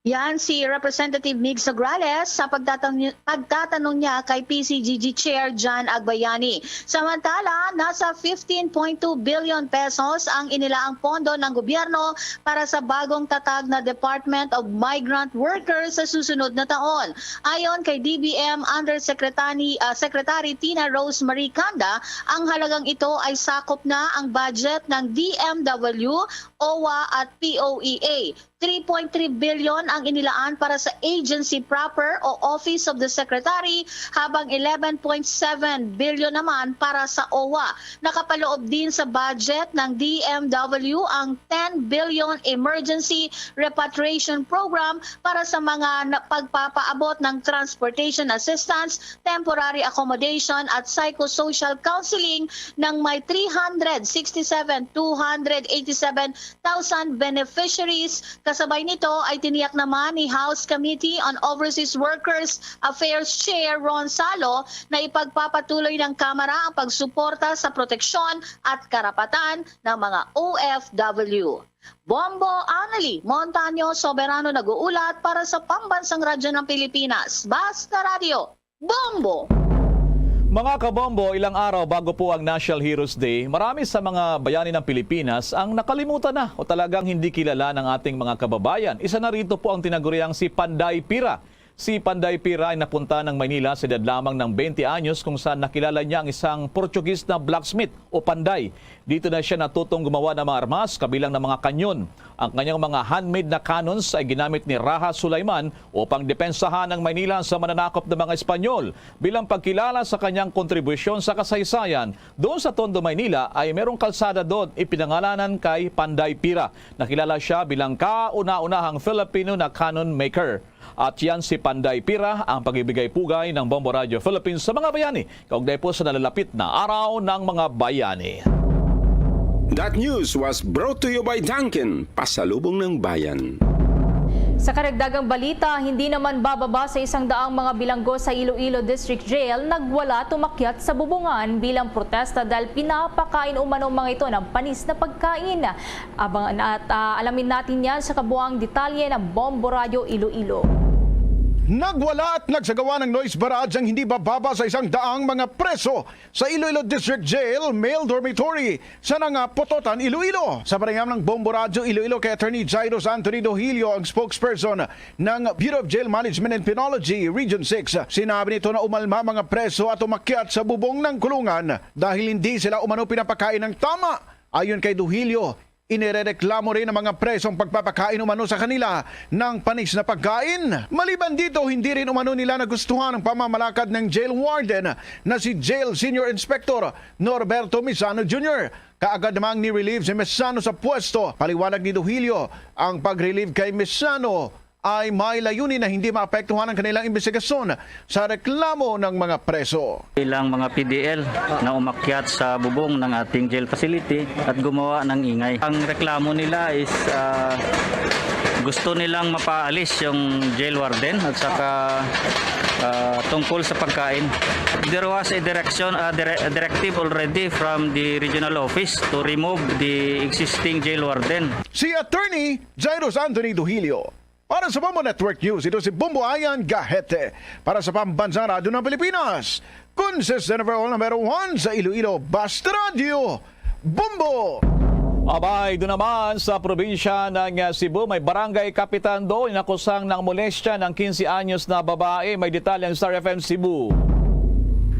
Yan si Representative Migs Nograles sa pagtatang-, pagtatanong niya kay P C G G Chair John Agbayani. Samantala, nasa fifteen point two billion pesos ang inilaang pondo ng gobyerno para sa bagong tatag na Department of Migrant Workers sa susunod na taon. Ayon kay D B M Undersecretary, ah, Secretary Tina Rose Marie Canda, ang halagang ito ay sakop na ang budget ng D M W, O W A at P O E A. Three point three billion ang inilaan para sa agency proper o Office of the Secretary, habang eleven point seven billion naman para sa O W A. Nakapaloob din sa budget ng D M W ang ten billion Emergency Repatriation Program para sa mga na-, pagpapaabot ng transportation assistance, temporary accommodation at psychosocial counseling ng may three hundred sixty-seven, two hundred eighty-seven thousand beneficiaries. Kasabay nito ay tiniyak naman ni House Committee on Overseas Workers Affairs Chair Ron Salo na ipagpapatuloy ng Kamara ang pagsuporta sa proteksyon at karapatan ng mga O F W. Bombo Annalie Montaño Soberano nag-uulat para sa Pambansang Radyo ng Pilipinas, Basta Radyo, Bombo! Mga kabombo, ilang araw bago po ang National Heroes Day, marami sa mga bayani ng Pilipinas ang nakalimutan na o talagang hindi kilala ng ating mga kababayan. Isa na rito po ang tinaguriang si Panday Pira. Si Panday Pira ay napunta ng Maynila sa edad lamang ng twenty anyos, kung saan nakilala niya ang isang Portuguese na blacksmith o panday. Dito na siya natutong gumawa ng mga armas, kabilang ng mga kanyon. Ang kanyang mga handmade na cannons ay ginamit ni Raha Sulaiman upang depensahan ang Maynila sa mananakop na mga Espanyol. Bilang pagkilala sa kanyang kontribusyon sa kasaysayan, doon sa Tondo, Maynila, ay merong kalsada doon ipinangalanan kay Panday Pira. Nakilala siya bilang kauna-unahang Filipino na cannon maker. At yan si Panday Pira, ang pagibigay pugay ng Bombo Radio Philippines sa mga bayani, kaugnay po sa nalalapit na Araw ng mga Bayani. That news was brought to you by Dunkin, Pasalubong ng Bayan. Sa karagdagang balita, hindi naman bababa sa isang daang mga bilanggo sa Iloilo District Jail nagwala tumakyat sa bubungan bilang protesta dahil pinapakain umano mga ito ng panis na pagkain. Abangan at, ah, alamin natin yan sa kabuang detalye ng Bombo Radyo Iloilo. Nagwala at nagsagawa ng noise barrage ang hindi bababa sa isang daang mga preso sa Iloilo District Jail Male Dormitory sa Nangapototan, Iloilo. Sa panayam ng Bombo Radyo Iloilo kay Attorney Jairus Anthony Dohilio, ang spokesperson ng Bureau of Jail Management and Penology Region six, sinabi nito na umalma mga preso at umakyat sa bubong ng kulungan dahil hindi sila umano pinapakain ng tama. Ayon kay Dohilio, inirereklamo rin ng mga preso ang pagpapakain umano sa kanila ng panis na pagkain. Maliban dito, hindi rin umano nila nagustuhan ang pamamalakad ng jail warden na si Jail Senior Inspector Norberto Misano Junior. Kaagad namang ni-relieve si Misano sa pwesto. Paliwanag ni Dohilio, ang pag-relieve kay Misano ay may layunin na hindi maapektuhan ang kanilang imbestigasyon sa reklamo ng mga preso. Ilang mga P D L na umakyat sa bubong ng ating jail facility at gumawa ng ingay. Ang reklamo nila is, ah, gusto nilang mapaalis yung jail warden at saka, ah, tungkol sa pagkain. There was a direction, ah, dire-, a directive already from the regional office to remove the existing jail warden. Si Attorney Jairus Anthony Dohilio. Para sa Bombo Network News, ito si Bombo Ayan Gahete. Para sa Pambansang Radyo ng Pilipinas, consistent number one, number one sa Iloilo, Basta Radyo, Bombo! Abay, doon naman sa probinsya ng, uh, Cebu, may barangay kapitan doon inakusang ng molestya ng quince anyos na babae. May detalye ang Star F M Cebu.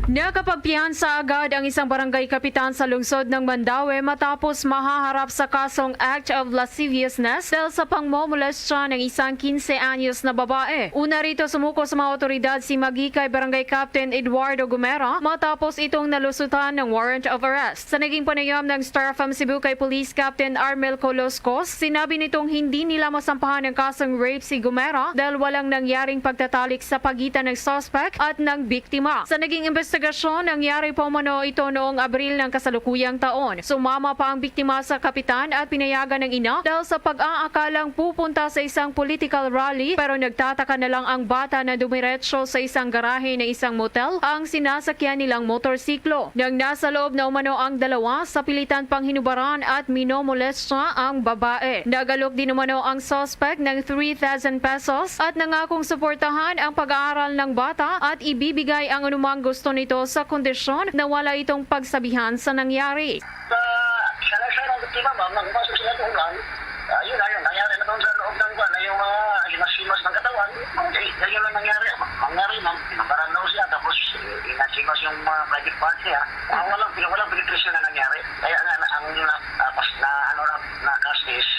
Nakapagpiyansa agad ang isang barangay kapitan sa lungsod ng Mandaue matapos mahaharap sa kasong act of lasciviousness dahil sa pangmomolestya ng isang quince anyos na babae. Una rito, sumuko sa mga otoridad si Magikay Barangay Captain Eduardo Gomera matapos itong nalusutan ng warrant of arrest. Sa naging panayam ng Star F M Cebu kay Police Captain Armel Coloscos, sinabi nitong hindi nila masampahan ng kasong rape si Gomera dahil walang nangyaring pagtatalik sa pagitan ng suspect at ng biktima. Sa naging Investigasyon, nangyari pa umano ito noong Abril ng kasalukuyang taon. Sumama pa ang biktima sa kapitan at pinayagan ng ina dahil sa pag-aakalang pupunta sa isang political rally, pero nagtataka na lang ang bata na dumiretso sa isang garahe ng isang motel ang sinasakyan nilang motorsiklo. Nang nasa loob na umano ang dalawa, sapilitan pang hinubaran at minomolestya ang babae. Nagalok din umano ang suspect ng three thousand pesos at nangakong suportahan ang pag-aaral ng bata at ibibigay ang anumang gusto nito sa kondisyon na wala itong pagsabihan sa nangyari. Sa, sa, sa, sa biktima, ma'am, nang pumasok sila doon, ma'am, ah, yun, ayun, nangyari na doon sa loob ng kwan, na yung mga himas-himas ng katawan, okay, yan yung nangyari. Nangyari, ma'am, pinabaran daw siya, tapos, eh, himas-himas yung mga private part niya. Ah, walang, walang penetration na nangyari. Kaya nga, na, ang, na, ah, pas, na, ano, na, na case is,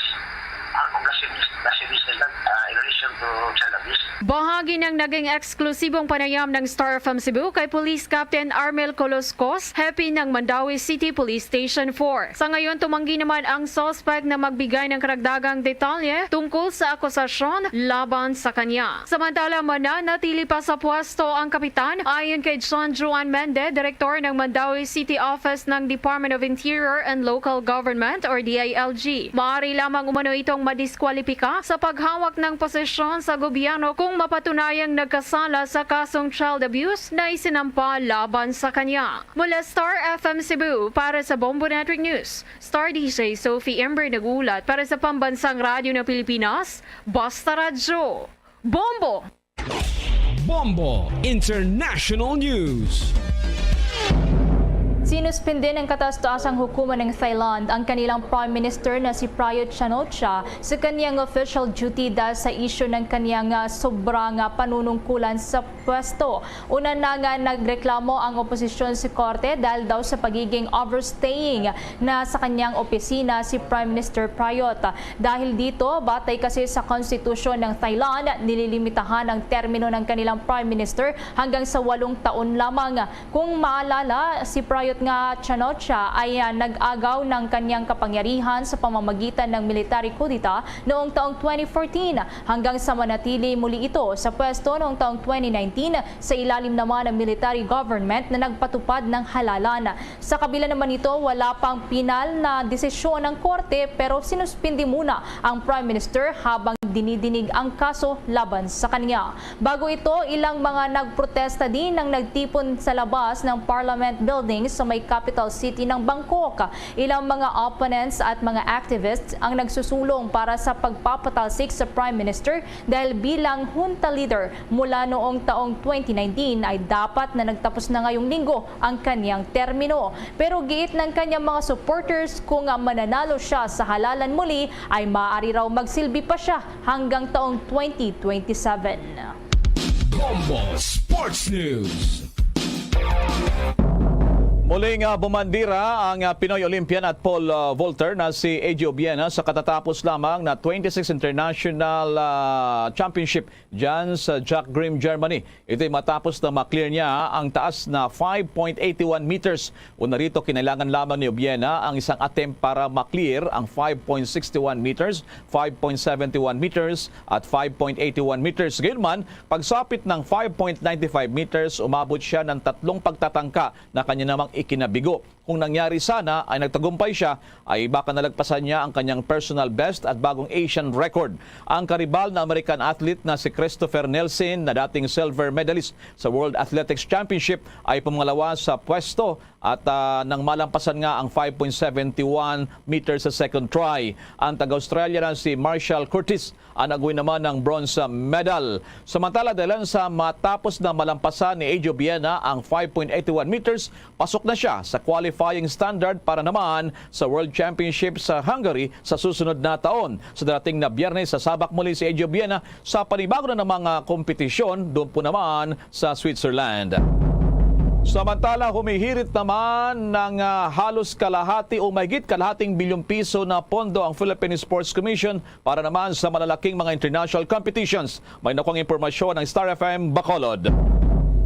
ah, kung lascivious, lasciviousness lang, ah, in relation to child abuse. Bahagi ng naging eksklusibong panayam ng Star F M Cebu kay Police Captain Armel Coloscos, hepe ng Mandaue City Police Station four. Sa ngayon, tumanggi naman ang suspect na magbigay ng karagdagang detalye tungkol sa akusasyon laban sa kanya. Samantala, mananatili pa sa pwesto ang kapitan, ayon kay John Juan Mende, direktor ng Mandaue City Office ng Department of Interior and Local Government or D I L G. Maaari lamang umano itong madiskwalipika sa paghawak ng posisyon sa gobyerno kung mapatunayang nagkasala sa kasong child abuse na isinampa laban sa kanya. Mula Star F M Cebu, para sa Bombo Network News, Star D J Sophie Ember nag-uulat para sa Pambansang Radyo ng Pilipinas, Basta Radyo. Bombo! Bombo International News. Sinuspindi ng kataas-taasang hukuman ng Thailand ang kanilang Prime Minister na si Prayut Chan-o-cha sa kaniyang official duty dahil sa isyu ng kaniyang, ah, sobra nga panunungkulan sa pwesto. Una na nga nagreklamo ang oposisyon sa korte dahil daw sa pagiging overstaying na sa kanyang opisina si Prime Minister Prayut. Dahil dito, batay kasi sa konstitusyon ng Thailand, nililimitahan ang termino ng kanilang Prime Minister hanggang sa walong taon lamang. Kung maalala, si Prayut nga Chan-o-cha ay, ah, nag-agaw ng kanyang kapangyarihan sa pamamagitan ng military kudeta noong taong twenty fourteen, hanggang sa manatili muli ito sa pwesto noong taong twenty nineteen sa ilalim naman ng military government na nagpatupad ng halalan. Sa kabila naman nito, wala pang pinal na desisyon ang korte, pero sinuspindi muna ang Prime Minister habang dinidinig ang kaso laban sa kanya. Bago ito, ilang mga nagprotesta din ang nagtipon sa labas ng Parliament Building sa may capital city ng Bangkok. Ilang mga opponents at mga activists ang nagsusulong para sa pagpapatalsik sa Prime Minister dahil bilang junta leader mula noong taong twenty nineteen ay dapat na nagtapos na ngayong linggo ang kanyang termino. Pero giit ng kanyang mga supporters, kung mananalo siya sa halalan muli, ay maaari raw magsilbi pa siya hanggang taong twenty twenty-seven. Bombo Sports News. Muli nga bumandira ang, ah, Pinoy Olympian at pole, ah, vaulter na si A J Obiena sa katatapos lamang na twenty-six International, ah, Championship dyan sa Jack Grim, Germany. Ito'y matapos na maklear niya ang taas na five point eight one meters. Una rito, kinailangan lamang ni Obiena ang isang attempt para maklear ang five point six one meters, five point seven one meters, at five point eight one meters. Gayunman, pagsapit ng five point nine five meters, umabot siya ng tatlong pagtatangka na kanya namang ikinabigo. Kung nangyari sana ay nagtagumpay siya, ay baka nalagpasan niya ang kanyang personal best at bagong Asian record. Ang karibal na American athlete na si Christopher Nelson, na dating silver medalist sa World Athletics Championship, ay pumangalawa sa pwesto at, ah, nang malampasan nga ang five point seven one meters sa second try. Ang taga-Australia na si Marshall Curtis ang nag-win naman ng bronze medal. Samantala, dahilan sa matapos na malampasan ni A J Obiena ang five point eight one meters, pasok na siya sa qualifying standard para naman sa World Championship sa Hungary sa susunod na taon. Sa darating na Biyernes, sasabak muli si A J Obiena sa panibago na namang, ah, kompetisyon doon po naman sa Switzerland. Samantala, humihirit naman ng, ah, halos kalahati o mahigit kalahating bilyong piso na pondo ang Philippine Sports Commission para naman sa malalaking mga international competitions. May nakuhang impormasyon ang Star F M Bacolod.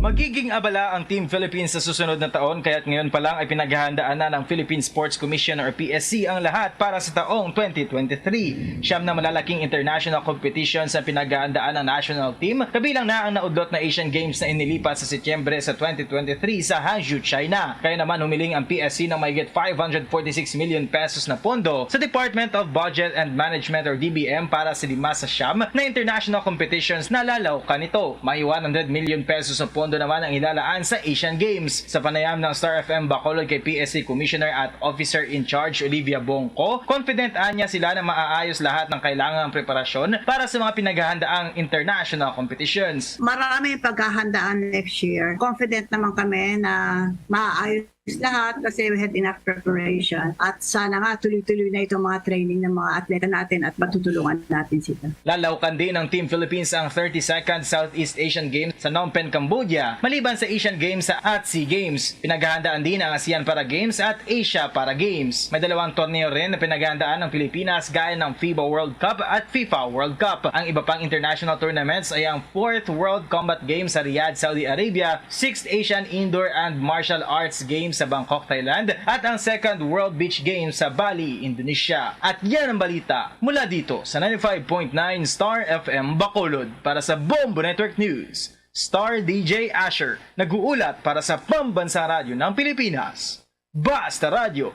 Magiging abala ang Team Philippines sa susunod na taon, kaya't ngayon pa lang ay pinaghahandaan na ng Philippine Sports Commission or P S C ang lahat para sa taong twenty twenty-three. Siyam na malalaking international competitions ang pinaghahandaan ng national team, kabilang na ang naudlot na Asian Games na inilipas sa Setyembre sa twenty twenty-three sa Hangzhou, China. Kaya naman, humiling ang P S C ng mahigit five hundred forty-six million pesos na pondo sa Department of Budget and Management or D B M para sa lima sa siyam na international competitions na lalawkan nito. May one hundred million pesos na pondo naman ang ilalaan sa Asian Games. Sa panayam ng Star F M Bacolod kay P S C Commissioner at Officer in Charge Olivia Bongco, confident anya sila na maaayos lahat ng kailangang preparasyon para sa mga pinaghahandaang international competitions. Marami yung paghahandaan next year. Confident naman kami na maayos lahat kasi we had enough preparation. At sana nga tuloy-tuloy na itong mga training ng mga atleta natin at matutulungan natin sila. Lalawkan din ng Team Philippines ang thirty-second Southeast Asian Games sa Phnom Penh, Cambodia, maliban sa Asian Games at Sea Games. Pinaghahandaan din ang ASEAN Para Games at Asia Para Games. May dalawang torneo rin na pinaghahandaan ng Pilipinas gaya ng FIBA World Cup at FIFA World Cup. Ang iba pang international tournaments ay ang fourth World Combat Games sa Riyadh, Saudi Arabia, sixth Asian Indoor and Martial Arts Games sa Bangkok, Thailand, at ang second World Beach Games sa Bali, Indonesia. At yan ang balita mula dito sa ninety-five point nine Star F M Bacolod. Para sa Bombo Network News, Star D J Asher, nag-uulat para sa Pambansang Radyo ng Pilipinas. Basta Radyo,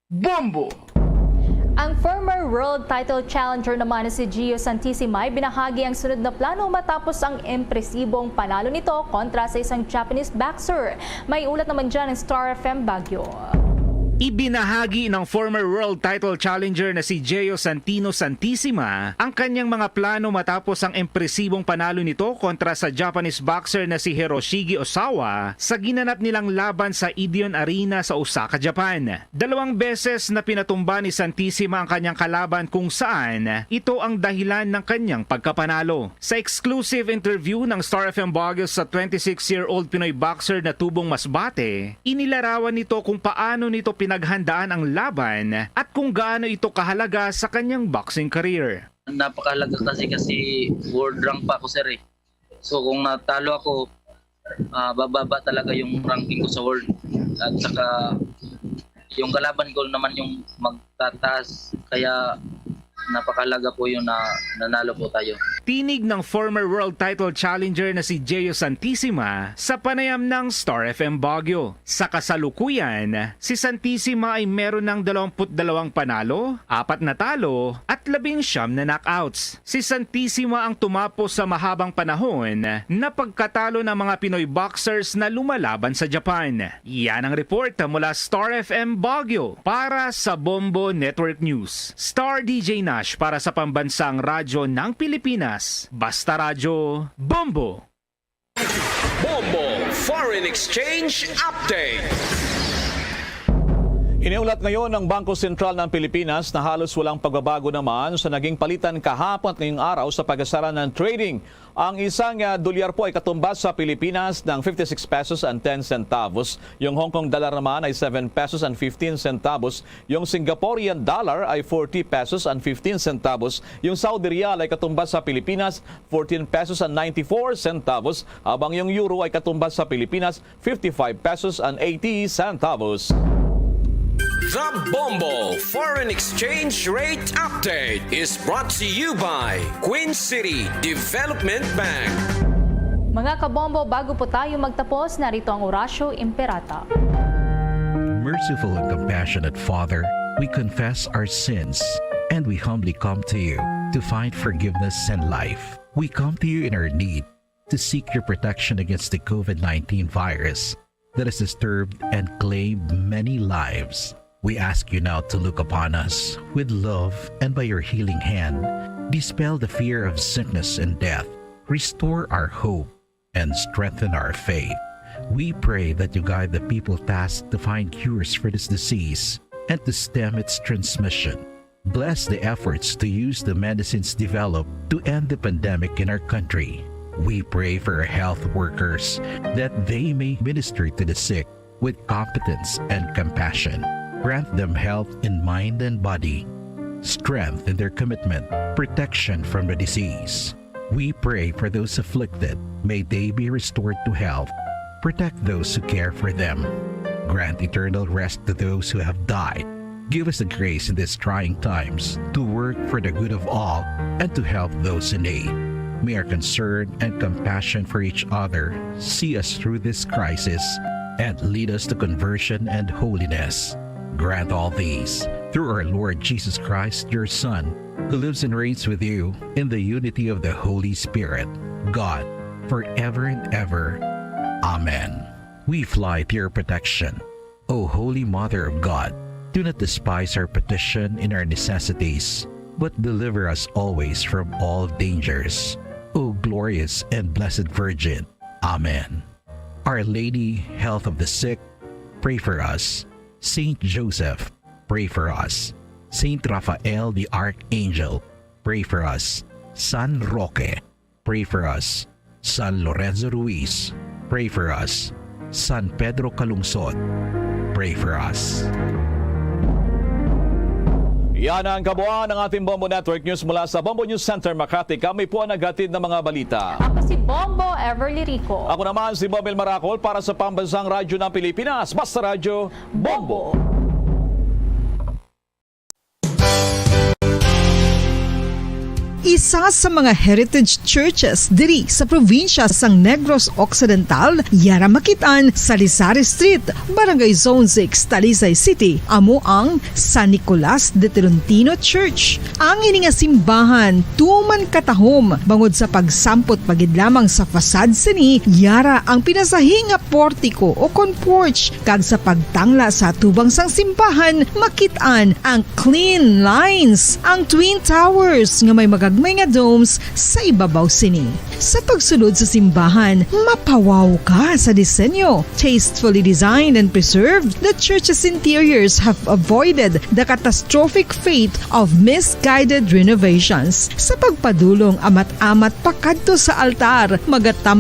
Bombo! Ang former world title challenger naman na si Gio Santissima ay binahagi ang sunod na plano matapos ang impresibong panalo nito kontra sa isang Japanese boxer. May ulat naman dyan ang Star F M Baguio. Ibinahagi ng former world title challenger na si Gio Santino Santissima ang kanyang mga plano matapos ang impresibong panalo nito kontra sa Japanese boxer na si Hiroshige Osawa sa ginanap nilang laban sa Edion Arena sa Osaka, Japan. Dalawang beses na pinatumba ni Santissima ang kanyang kalaban kung saan ito ang dahilan ng kanyang pagkapanalo. Sa exclusive interview ng Star F M Baguio sa twenty-six-year-old Pinoy boxer na tubong Masbate, inilarawan nito kung paano nito pinaghandaan ang laban at kung gaano ito kahalaga sa kanyang boxing career. Napakahalaga kasi kasi world rank pa ako, sir, eh. So kung natalo ako, ah, bababa talaga yung ranking ko sa world. At saka yung kalaban ko naman yung magtataas, kaya napakahalaga po yun na nanalo po tayo. Tinig ng former world title challenger na si Gio Santissima sa panayam ng Star F M Baguio. Sa kasalukuyan, si Santissima ay meron ng dalawampu't dalawang panalo, apat na talo, at labing siyam na knockouts. Si Santissima ang tumapos sa mahabang panahon na pagkatalo ng mga Pinoy boxers na lumalaban sa Japan. Yan ang report mula Star F M Baguio para sa Bombo Network News. Star D J Nash para sa Pambansang Radyo ng Pilipinas. Basta Radyo, Bombo! Bombo Foreign Exchange Update. Iniulat ngayon ng Bangko Sentral ng Pilipinas na halos walang pagbabago naman sa naging palitan kahapon at ngayong araw sa pagkasara ng trading. Ang isang ah, dolyar po ay katumbas sa Pilipinas ng fifty-six pesos and ten centavos. Yung Hong Kong dollar naman ay seven pesos and fifteen centavos. Yung Singaporean dollar ay forty pesos and fifteen centavos. Yung Saudi riyal ay katumbas sa Pilipinas fourteen pesos and ninety-four centavos, habang yung euro ay katumbas sa Pilipinas fifty-five pesos and eighty centavos. The Bombo Foreign Exchange Rate Update is brought to you by Queen City Development Bank. Mga kabombo, bago po tayo magtapos, narito ang Orasyo Imperata. Merciful and compassionate Father, we confess our sins and we humbly come to you to find forgiveness and life. We come to you in our need to seek your protection against the COVID nineteen virus that has disturbed and claimed many lives. We ask you now to look upon us with love and by your healing hand, dispel the fear of sickness and death, restore our hope, and strengthen our faith. We pray that you guide the people tasked to find cures for this disease and to stem its transmission. Bless the efforts to use the medicines developed to end the pandemic in our country. We pray for our health workers that they may minister to the sick with competence and compassion. Grant them health in mind and body, strength in their commitment, protection from the disease. We pray for those afflicted. May they be restored to health. Protect those who care for them. Grant eternal rest to those who have died. Give us the grace in these trying times to work for the good of all and to help those in need. May our concern and compassion for each other see us through this crisis and lead us to conversion and holiness. Grant all these through our Lord Jesus Christ, your Son, who lives and reigns with you in the unity of the Holy Spirit, God, forever and ever. Amen. We fly to your protection, O Holy Mother of God. Do not despise our petition in our necessities, but deliver us always from all dangers, O glorious and blessed Virgin. Amen. Our Lady, Health of the Sick, pray for us. Saint Joseph, pray for us. Saint Raphael the Archangel, pray for us. San Roque, pray for us. San Lorenzo Ruiz, pray for us. San Pedro Calungsod, pray for us. Yan ang kabuuan ng ating Bombo Network News mula sa Bombo News Center, Makati. Kami po ang naghatid ng mga balita. Ako si Bombo Everly Rico. Ako naman si Bomel Maracol para sa Pambansang Radyo ng Pilipinas. Basta Radyo, Bombo! Isa sa mga heritage churches diri sa probinsya sang Negros Occidental, yara makit-an sa Lizares Street, Barangay Zone six, Talisay City, amo ang San Nicolas de Tolentino Church. Ang ini nga simbahan tuman katahom bangod sa pagsampot pa gid lamang sa facade sini, yara ang pinasahi nga portiko o kon porch, kag sa pagtangla sa atubang sang simbahan, makit-an ang clean lines, ang twin towers nga may magagmay nga domes sa ibabaw sini. Sa pagsulod sa simbahan, mapawaw ka sa disenyo. Tastefully designed and preserved, the church's interiors have avoided the catastrophic fate of misguided renovations. Sa pagpadulong amat-amat pakadto sa altar, magatam-